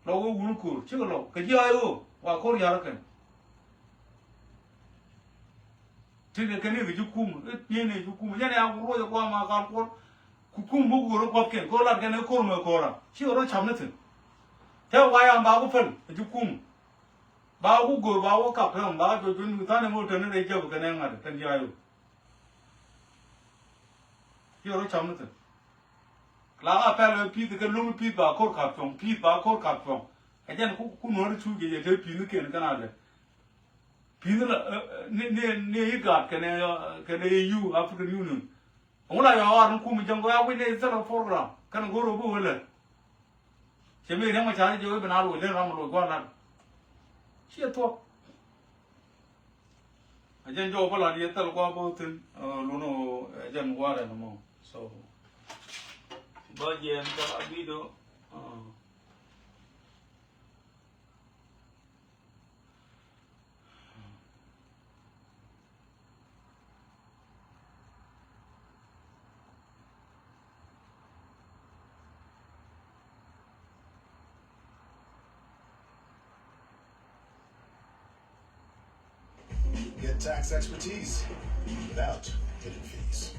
Lɔk wä wun ko̱r cikɛ lɔk kɛ ji̱ a i̱ wä wa ko̱r yar kɛn. Ti ni kɛn i̱ kɛ ji̱ kum i̱ ni ji̱ kum yɛn ya wä ruɔc ɛ guam a kal kuɔl. Ku kum bä go̱o̱r in kuɔth kɛn kɛ ɣöö lat kɛn ɛ ko̱r mɛ ko̱ra cikɛ rɔ cam ni thi̱n. Tɛ wayam ba ku päl ɛ ji̱ kum. Ba ku go̱o̱r ba ku kap tɛm ba ku juɔc juɔc mi tha̱a̱n ɛmɔ tɛn in rɛy jäp kɛn ɛ ŋa̱t kɛn diaal yo̱. Cikɛ rɔ cam ni thi̱n. La ŋa pɛl ɛ pi̱th kɛ lo̱ŋ pi̱th ba ko̱r kap cuɔ̱ŋ pi̱th ba ko̱r kap cuɔ̱ŋ. Ɛ jɛn ku ku nuɔ̱ɔ̱ri cuuc jɛ jɛ te pi̱th ni kɛn kɛn a lɛ. Pi̱th ni la ni ni ni i̱ gaat kɛn ɛ kɛn ɛ E U African Union. Ŋu la yɔ̱a̱ ɣar ni kum jɛn gɔaa wi̱c ni thil program kɛn go̱r ɣöö bi wee lät. Cɛ mi riɛm ŋa ca ni jɛ wee bi na loc len ram loc gua̱a̱r lat. Ciɛ thuɔ̱k. A jɛn jɔw bä lat yɛ thil gua̱a̱r bä thi̱n. Lun ɛ jɛn gua̱a̱r ɛn mɔ so. Bä jɛn bä a bi̱i̱ do. Tax expertise without hidden fees.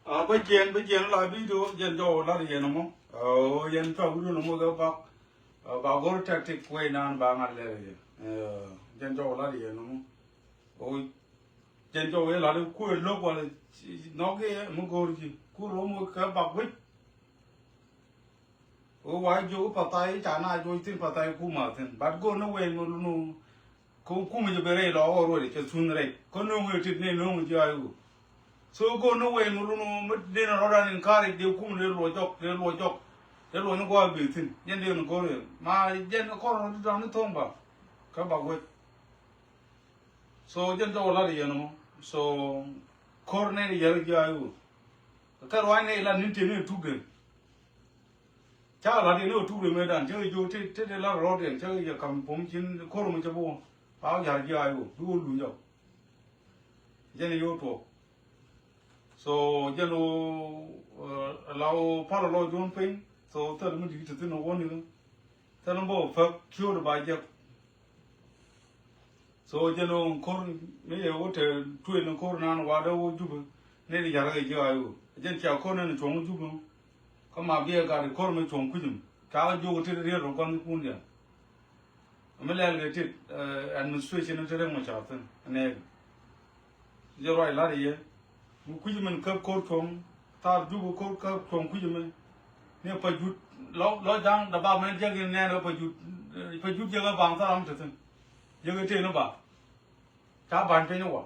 A bä jiɛn, bä jiɛn la video, jɛn jɔw lar yɛn mɔ. A o yɛn cua video mɔ kɛ bak. A ba gor tactic kuɛ nan ba ŋa lɛ yɛn. Ɛ, jɛn jɔw lar yɛn mɔ. O jɛn jɔw yɛ lar kuɛ lok wala nɔk yɛ mɔ gor ji. Kuɛ ro mɔ kɛ bak wec. Wä wa jiök pathai ca na juɔc thi̱n pathai kuma thi̱n. But go̱o̱r ni wee ŋul nu kum kum jɛ ben rɛy lɔ wä ruɔdi cɛ thun rɛy. Kä no̱o̱ŋ ɛ tit ni no̱o̱ŋ jiɔc wu. So go̱o̱r ni wee ŋul nu mi den rɔdan in ka̱ri de kum de luɔ jɔk, de luɔ jɔk. De luɔ ni gua̱a̱ ben thi̱n. Jɛn de ni go̱o̱r yɛ. Ma jɛn kɔr rɔdi dɔ̱ŋ ni tho̱ŋ ba. Kä ba wet. So jɛn jɔk lat yɛn mɔ. So ko̱r ni yɛr jiɔc wu. Kä ruac ni lat ni tieni tuk den. Ca lat yɛn ɛ tuk rɛ mëëdan cä kɛ jiök ti ti ti lat rɔɔdiɛn cä kɛ jɛ kam pom cin ko̱r mi cä bi wä. Ba wä ja̱r jiaac wä bi wä luny jɔk. Jɛn i̱ yo̱o̱ tuɔɔk. So jɛn wä, ɛ, la wä pal lɔ juɔ̱n piny. So thil mi di̱i̱t ti thin wä ni. Thil mi bä wä päk ciööt ba jɛk. So jɛn ɣöö ko̱r mi yɛ wä te tuëë ni ko̱r nan wa dee wä Jubɛ. Ni di ya̱r kɛ ji̱ ay wä. Jɛn cia ko̱r ni ni cuɔ̱ŋ Jubɛ. Kä ma biɛ gat ko̱r mi cuɔ̱ŋ kui̱cum. Ca kɛ jiök tit riet rɔ gua̱n kun diaal. Mi lɛl kɛ tit, eh, administration ni te rek mɔ ca thin. Nɛɛk. Jɛ ruac lat yɛ. Mi kui̱c min käp ko̱r cuɔ̱ŋ, thar Jubɛ ko̱r käp cuɔ̱ŋ kui̱c min. Ni pa jut, lɔ, lɔ ja̱ŋ da ba mɛn jek in nɛn pa jut, eh, pa jut jek a baŋ thar am te thin. Jek a te ni ba. Ca ba̱ny piny wa.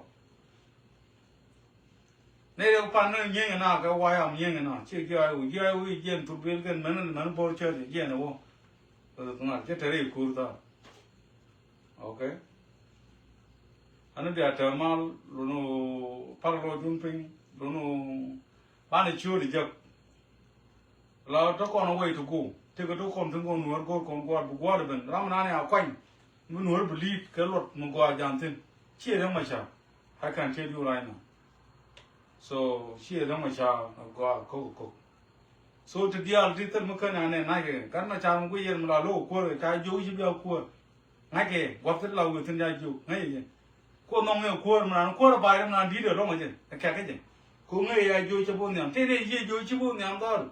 Ni rek pan ni nyieny na kɛ wa yam nyieny na. Ci jiay wu, jiay wu jiɛn thuk duel kɛn mɛn, mɛn bor cɛ jiɛn wä. Ŋa̱r cɛ te rek ko̱r thar. Okay. Ani bia te mal lunu pal lɔ jun piny lunu bani ciööri jek. La te kɔn a way to go. Tekɛ te kɔn tin kɔn nuɔr go̱r kɔn gua̱a̱r bi gua̱a̱r ben. Ram nani a kuany. Mi nuɔr bi li̱i̱t kɛ luɔt mi gɔaa jan thin. Ciɛ rɛm a ca. I can tell you right now. So ciɛ rɛm a ca gɔaa kok kok. So ti diaal ti thil mi ken anɛ nac kɛ gat ma car mi guic yɛn mi la lo̱k kuäär kɛ ca jiök ci bia kuäär. Ŋa̱ckɛ gua̱th ti la wëë thi̱n ca jiök ŋäc yɛ. Kuɔth nɔŋ ŋäc kuäär mi naan kuäär a bac ri mi naan di̱i̱t ɛ lɔ̱ŋ ɛ jɛ ɛ kɛ̈k kä jɛ. Ko ŋäc yɛ a jiök cä bo̱o̱th nhiam tëë ni jiɛ jiök ci bo̱o̱th nhiam dhɔl.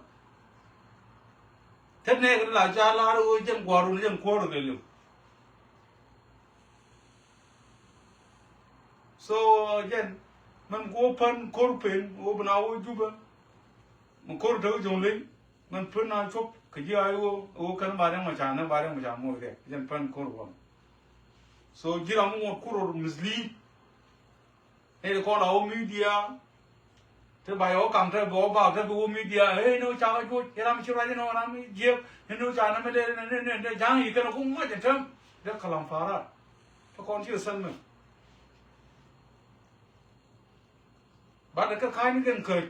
Ɛ nɛɛk ni la ca lar ɣöö jɛn gua̱a̱r wun jɛn kuäär kɛ liw. So jɛn mɛn ku wä pän ko̱r pen wä bi na wä Jubɛ. Mi ko̱r tek Jɔŋleny mɛn pän na cuɔp kɛ ji̱ ay wä wä kɛn ba riɛŋ ma ca nɛ ba riɛŋ ma ca moc kɛ jɛn pän ko̱r wä. So ji̱ ram mi ŋuɔt kur rɔ mislead. Nɛy ti kɔn la wä media. Ti ba yɛ wä kam te bɛ wä bak te bi wä media. Ey ni wä cak a juɔc. Iram ci ruac ni wä ram jiɛk. Ni ni wä cak ni mi dee ni ni ni ja̱ŋ yi kɛn a kum ŋac in tem. Dee kalam fara. Ti kɔn ci sɛn mi. Ba dee kɛ ka̱ny ni kɛn käc.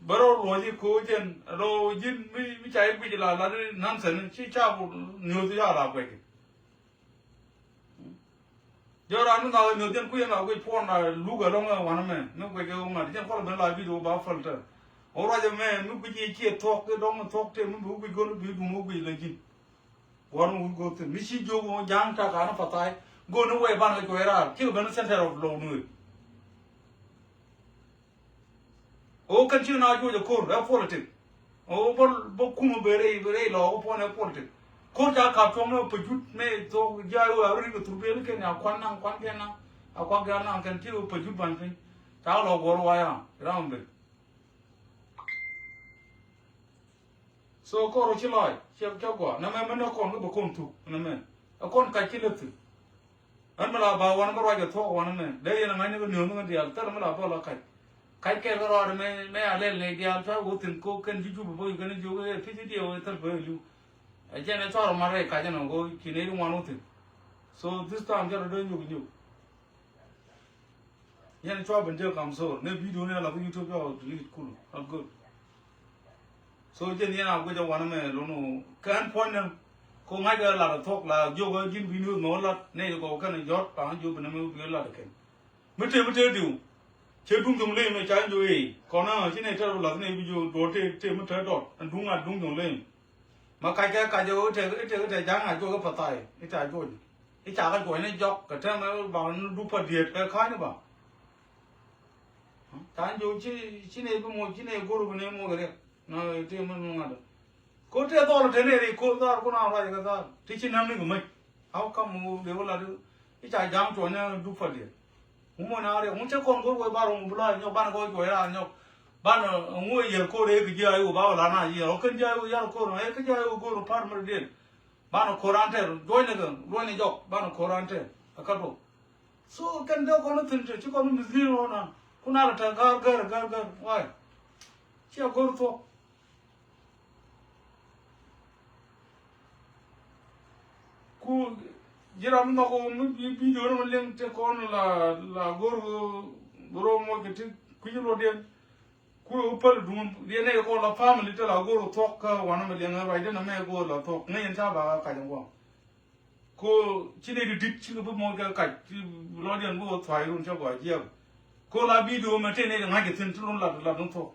Bä rɔ luɔ̱c i̱ ko̱ jɛn rɔ ji̱n mi mi ca i̱ guic la la ni nonsense ci ca bu news ca la guic. Jɔra ni ŋa̱k ɛ mi̱eth jɛn kui̱ ɛn la guic puɔn la luk ɛlɔ̱ŋ ɛ wanɛ mɛ mi guic kɛ ɣöö ŋa̱t jɛn kɔl ben la video ba fäl tɛ. Ɣöö ruac ɛmɛ mi guic yɛ ciɛ thuɔ̱k ki dɔ̱ŋ mi thuɔ̱k tëë mi bi wä guic go̱n bi duŋ wä guic lɛ ji̱n. Gua̱r mi wä guic go̱n thi̱n mi ci jiök ɣöö ja̱a̱ŋ tak an pathai go̱n ni wɛy ban kɛ cuɔy raar cikɛ ben center of low nuëë. Ɣöö kɛn ci na juɔc ɛ ko̱r ɛ politik. Ɣöö bä bä kumä ben rɛy ben rɛy lɔɔk ɛ puɔ̱n ɛ politik. Ko̱r ca kap cuɔ̱ŋ ni pajut mɛ thok ja̱a̱ ɣöö a rik ɛ thur ben kɛn a kuan naŋ kuan kɛn naŋ a kuan kɛn naŋ kɛn ci ɣöö pajut ban piny. Ca lɔɔk guɔ̱r waya ram ben. So kɔr ci lɔc cɛ cɛ gua nɛ mɛ mɛ nɛ kɔn kä bɛ kɔn thuk nɛ mɛ ɛ kɔn kac ci lɛ thuk. Ɛn mi la ba wan kä ruac ɛ thuɔk wan mɛ dee yɛn ɛ ŋa̱cni kä niööŋ kä diaal thɛl mi la bä la kac. Kac kɛl kä rɔɔdɛ mɛ mɛ a lɛl nɛy diaal cua wä thi̱n ko kɛn ji̱ jup bä kɛn jiök ɛ pi̱c i̱ diɛw ɛ thɛl bä ɛ li̱w. Ɛ jɛn ɛ cua rɔ mat rɛy kac ɛn ɔ ko ci nɛy ti ŋuan wä thi̱n. So this time cɛ rɔ dee nyuɔk nyuɔk. Yɛn cua ben jek kam sor ne video ne la kä YouTube cua delete kulu. Not good. So jɛn yɛn a guic a wanɛ mɛ lo̱n o kɛn puɔ̱ny nɛ. Ko ŋa̱c kɛ lat a thuɔ̱k la jiök a ji̱n bi ni wä mɛ wä lat ne jɛ gɔw kɛn a jɔt paŋ jiök bi ni mɛ wä bi lat a kɛn. Mi te mi te diw. Cɛ duŋ duŋ ley mɛ ca jiök ee kɔn a ci ne tɛr bi lath ne bi jiök duɔt te te mi te dɔt. Ɛn duŋ a duŋ duŋ ley. Ma kac kɛ kac i̱ te i̱ te i̱ te ja̱ŋ a juɔk i̱ pathai i̱ te a juɔc. I̱ ca kɛ juɔc ni jɔk kɛ tɛm ɛ ba ni dup pa diet kɛ ka̱ny ba. Ca ni jiök ci ci ni bi moc ci ni go̱r bi ni moc riɛk na ti mi nu ŋa̱t. Ko te dhɔl te ni ri ko dhar ko na ruac kɛ dhar ti ci nam ni kɛ mec. How come wu de wä lat i̱ ca ja̱ŋ cuɔ̱ny ni dup pa diet. Ŋu mɔ na riɛk ŋu cɛ kɔn go̱r wee bar ŋu bi la nyɔk banɛ kɔ juɔc ra nyɔk. Banɛ ŋu yɛr ko̱r ëë kɛ ji̱ a i̱ wä ba wä la na yɛr ɔ kɛn ji̱ a i̱ wä yar ko̱r ɛ kɛ ji̱ a i̱ wä go̱r par mɛr diet. Banɛ ko̱r an tɛr duɔ̱cnɛ kɛ duɔ̱cnɛ jɔk banɛ ko̱r an tɛr ɛ kä tuɔk. So kɛn dee kɔn i̱ thi̱n ci kɔn i̱ mislead rɔɔna kun a lɛ tɛr ga̱r gär gär gär why. Ciɛ go̱r thuɔ̱k. Ku ji̱ ram mi nhɔk ɣöö mi bi video ni mi liŋ te kɔn la la go̱r ɣöö bi rɔ moc kɛ ti kui̱ci luɔtdiɛn. Ku ɣöö päl duŋ riɛn nɛy kɔn la family te la go̱r ɣöö thuɔ̱k kä wanɛ mi liŋ ruacdɛ nɛ mɛ go̱r la thuɔ̱k ŋäc in ca ba ɣä kac in gua̱a̱m. Ko ci nɛy ti di̱t cikɛ bi moc kɛ kac ci luɔtdiɛn bi ɣöö thua̱c run cä gɔaa jiɛɛk. Ko la video mɛ te nɛy ti ŋa̱c kɛ thi̱n ti run lat lat ni thuɔ̱k.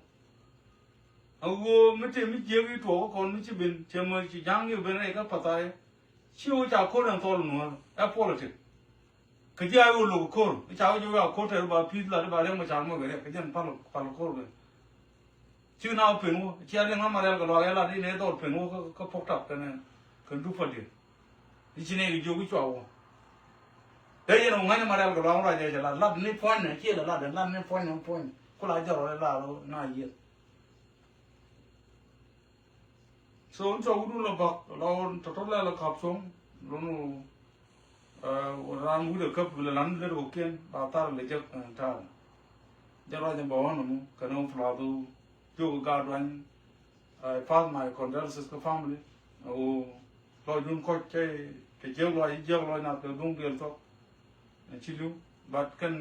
A ɣöö mi tëë mi jiäk i̱ tuɔɔk kɔn mi ci ben cɛ mɔ ci ja̱ŋ i̱ ben rɛy kä pathayɛ. Ci ɣöö ca ko̱r ɛn thɔl nuɔ̱ɔ̱r ɛ politik. Kɛ ji̱ a ɣöö lo̱k ko̱r i̱ ca ɣöö ji̱ ɣöö a ko̱r tɛr ba pi̱i̱th lat i̱ ba riɛm kɛ car mɔ kɛ riɛk kɛ jɛn pal pal ko̱r ben. Ci na wä pen wä ci a liŋ ama rial kɛ luaak yɛ lat i̱ nɛ dhɔl pen wä kä pok tap kɛn kɛn dup pa diet. I̱ ci nɛ kɛ jiök i̱ cua wä. Dee yɛn wä ŋa̱ny ama rial kɛ luaak wä ruac yɛ cɛ lat lat ni puɔ̱ny nɛ ci lɛ lat lat ni puɔ̱ny nɛ puɔ̱ny ku la jɔr wä lat na yieth. So in cua wut wun lɔ bak lɔ tɔtɔ lɛ lɔ kap cuɔ̱ŋ lɔnu. Ran wut ɛ käp lɛ lan lɛ rok kiɛn ba thar lɛ jek ɛn ta̱a̱. Jɛ ruac ɛn ba ɣɔn ɛmu kɛn ɣɔn flathu. Jiök ɛ gaat duany. I pass my condolences kä family. Ɣöö lɔcdun kɔc cɛ kɛ jiäk lɔc jiäk lɔc nath kɛ duŋ diɛl thɔk. Ci li̱w but kɛn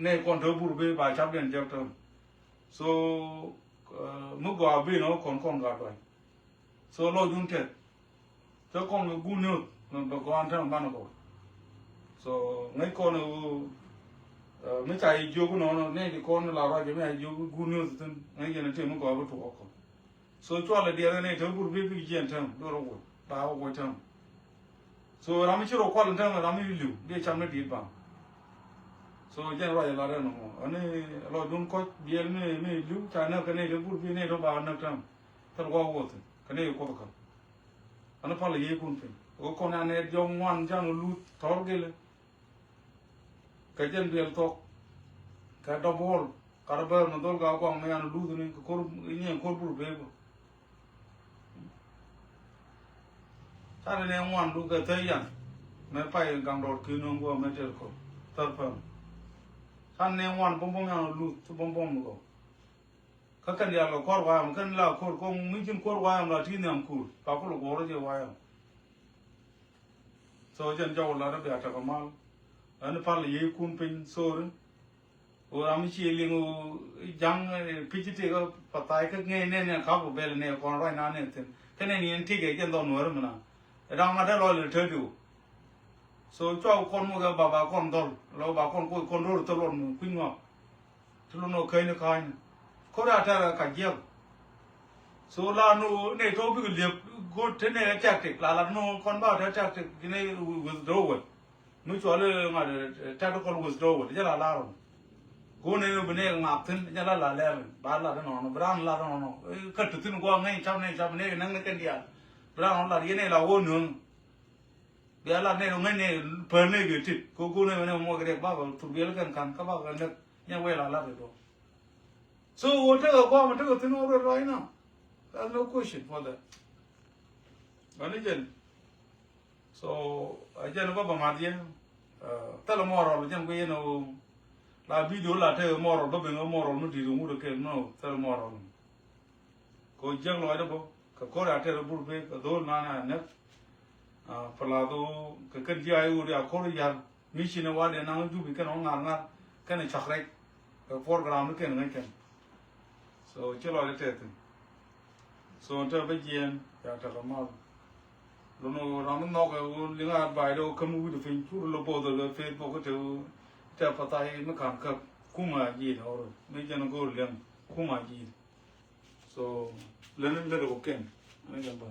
nɛy kɔn te bur bi ba cap diɛn jek tääm. So mi gɔaa ben ɔ kɔn kɔn gat tuany. So lɔcdun tɛth te kɔn kɛ good news bɛ gɔaa tääm banɛ kɔn. So ŋäc kɔn ɛ ɣöö mi ca yi jiök nɔnɔ nɛy ti kɔn la ruac mi ca yi jiök good news thi̱n ŋäc yɛn ɛ tëë mi gɔaa bi tuɔɔk kɔn. So cualɛ diɛɛr kɛ nɛy te bur bi bik jiɛn tääm bi rɔ woc ba wä woc tääm. So ram mi ci rɔ kual in tääm ram mi li̱w bi cam ni di̱i̱t baŋ. So jɛn ruac ɛ lat ɛn nɔmɔ ɛn lɔcdun kɔc biɛl mi mi li̱w ca näk kɛ nɛy te bur bi nɛy te ba näk tääm. Thil gua̱a̱k wuɔth kɛ ni kuoth kä. Ani pal yiëëkun piny kɛ kɔn anɛ diɔ̱k ŋuan can luth tɔr gilɛ. Kɛ jɛn biɛl thok kɛ dɔp wol. Karɛ bɛr mi dhol ka guaŋ mi yan luth ni kɛ kor nyiɛn kor bur bee bä. Canɛ ni ŋuan du kɛ thäy yan. Mɛ pay gaŋ dɔɔr ki̱n no̱o̱ŋ guɔ mɛ tɛl kɔ thär päm. Canɛ ni ŋuan bumbum yan luth ti bumbum ni kɔ. Kä kɛn diaal kɛ kuɔr guayam kɛn la kuɔr kɔŋ mi ji̱n kuɔr guayam la ti nhiam kuur pa kul guɔr jɛ guayam. So jɛn jɔw la rɛ bia tɛk mal. Ɛn pal yiëëkun piny sorry. Wä ram ci liŋ wä jaŋ pi̱c ti kä pathai kä ŋee nɛn nɛn kap wä bɛl nɛ kɔn ruac na nɛn thin kä nɛn yɛn ti kɛ jɛn dhɔn wär mi na. Ɛ daŋ ma dee lɔc lɛ tet iw. So cua kɔn muk ɛ ba ba kɔn dhɔl lɔ ba kɔn kuc kɔn do̱r thil luɔt mi kui̱ny ŋɔak. Ti lun ɔ käny ni ka̱ny ni ko̱r a tɛr ɛ ka jiɛk. So la nu ne tɔ̱ bikɛ liep go̱t te ne tactic la la nu kɔn ba te tactic ne withdrawal. Mi cuɔl i̱ ŋa̱t tactical withdrawal jɛ la la run. Go̱n ne bi ne ŋak thin jɛ la la lɛr ba la te nɔnɔ bi ran la te nɔnɔ. Kä ti thin guɔ ŋäny cap ne cap ne näŋ ni kɛn diaal bi ran lat yɛn ne la wä nuäŋ. Bia lat nɛy rɔ ŋäc nɛy päl nɛy kɛ tit kɛ go̱o̱r nɛy mɛn nɛy mɔ kɛ riɛk bakɔ thur biɛl kɛn ka̱n kä bakɔ näk nyɛ wɛl a lat kɛ duɔ̱k. So wä tekɛ guam tekɛ thin wä ruet right now. That's no question for that. Ani jɛn. So a jɛn bä bä mat yɛ. Thɛl mɔ rɔl jɛn guiy yɛn o. La video la tekɛ mɔ rɔl bä ben mɔ rɔl mi di̱t ŋut kɛ no thɛl mɔ rɔl. Kɛ ɣöö jiäk lɔcdä bä kɛ ko̱r a tɛr bur pek kɛ dho̱o̱l nan a näk. Pɛ lath ɣöö kɛ kɛn ji̱ a i̱ ɣöö ria ko̱r i̱ ya̱r mi ci ni wa̱diɛn naŋ jupi kɛn ɣä ŋa̱r ŋa̱r kɛn ɛ cak rɛc. Kɛ program ni kɛn ŋäc kɛn. So ci lɔcdä tɛth thi̱n. So tɛ bä jiɛɛn ya tɛk a mal. Lun ɣöö ram mi nhɔk ɛ ɣöö liŋ a advice dɛ ɣöö käm wi̱cdɛ piny cur lɔ both ɛ Facebook kä te ɣöö tɛ pathai mi ka̱n käp kum a ji̱i̱t ɣɔr mi jɛn go̱o̱r liɛŋ kum a ji̱i̱t. So leni leni ko ken ani jɛn ba.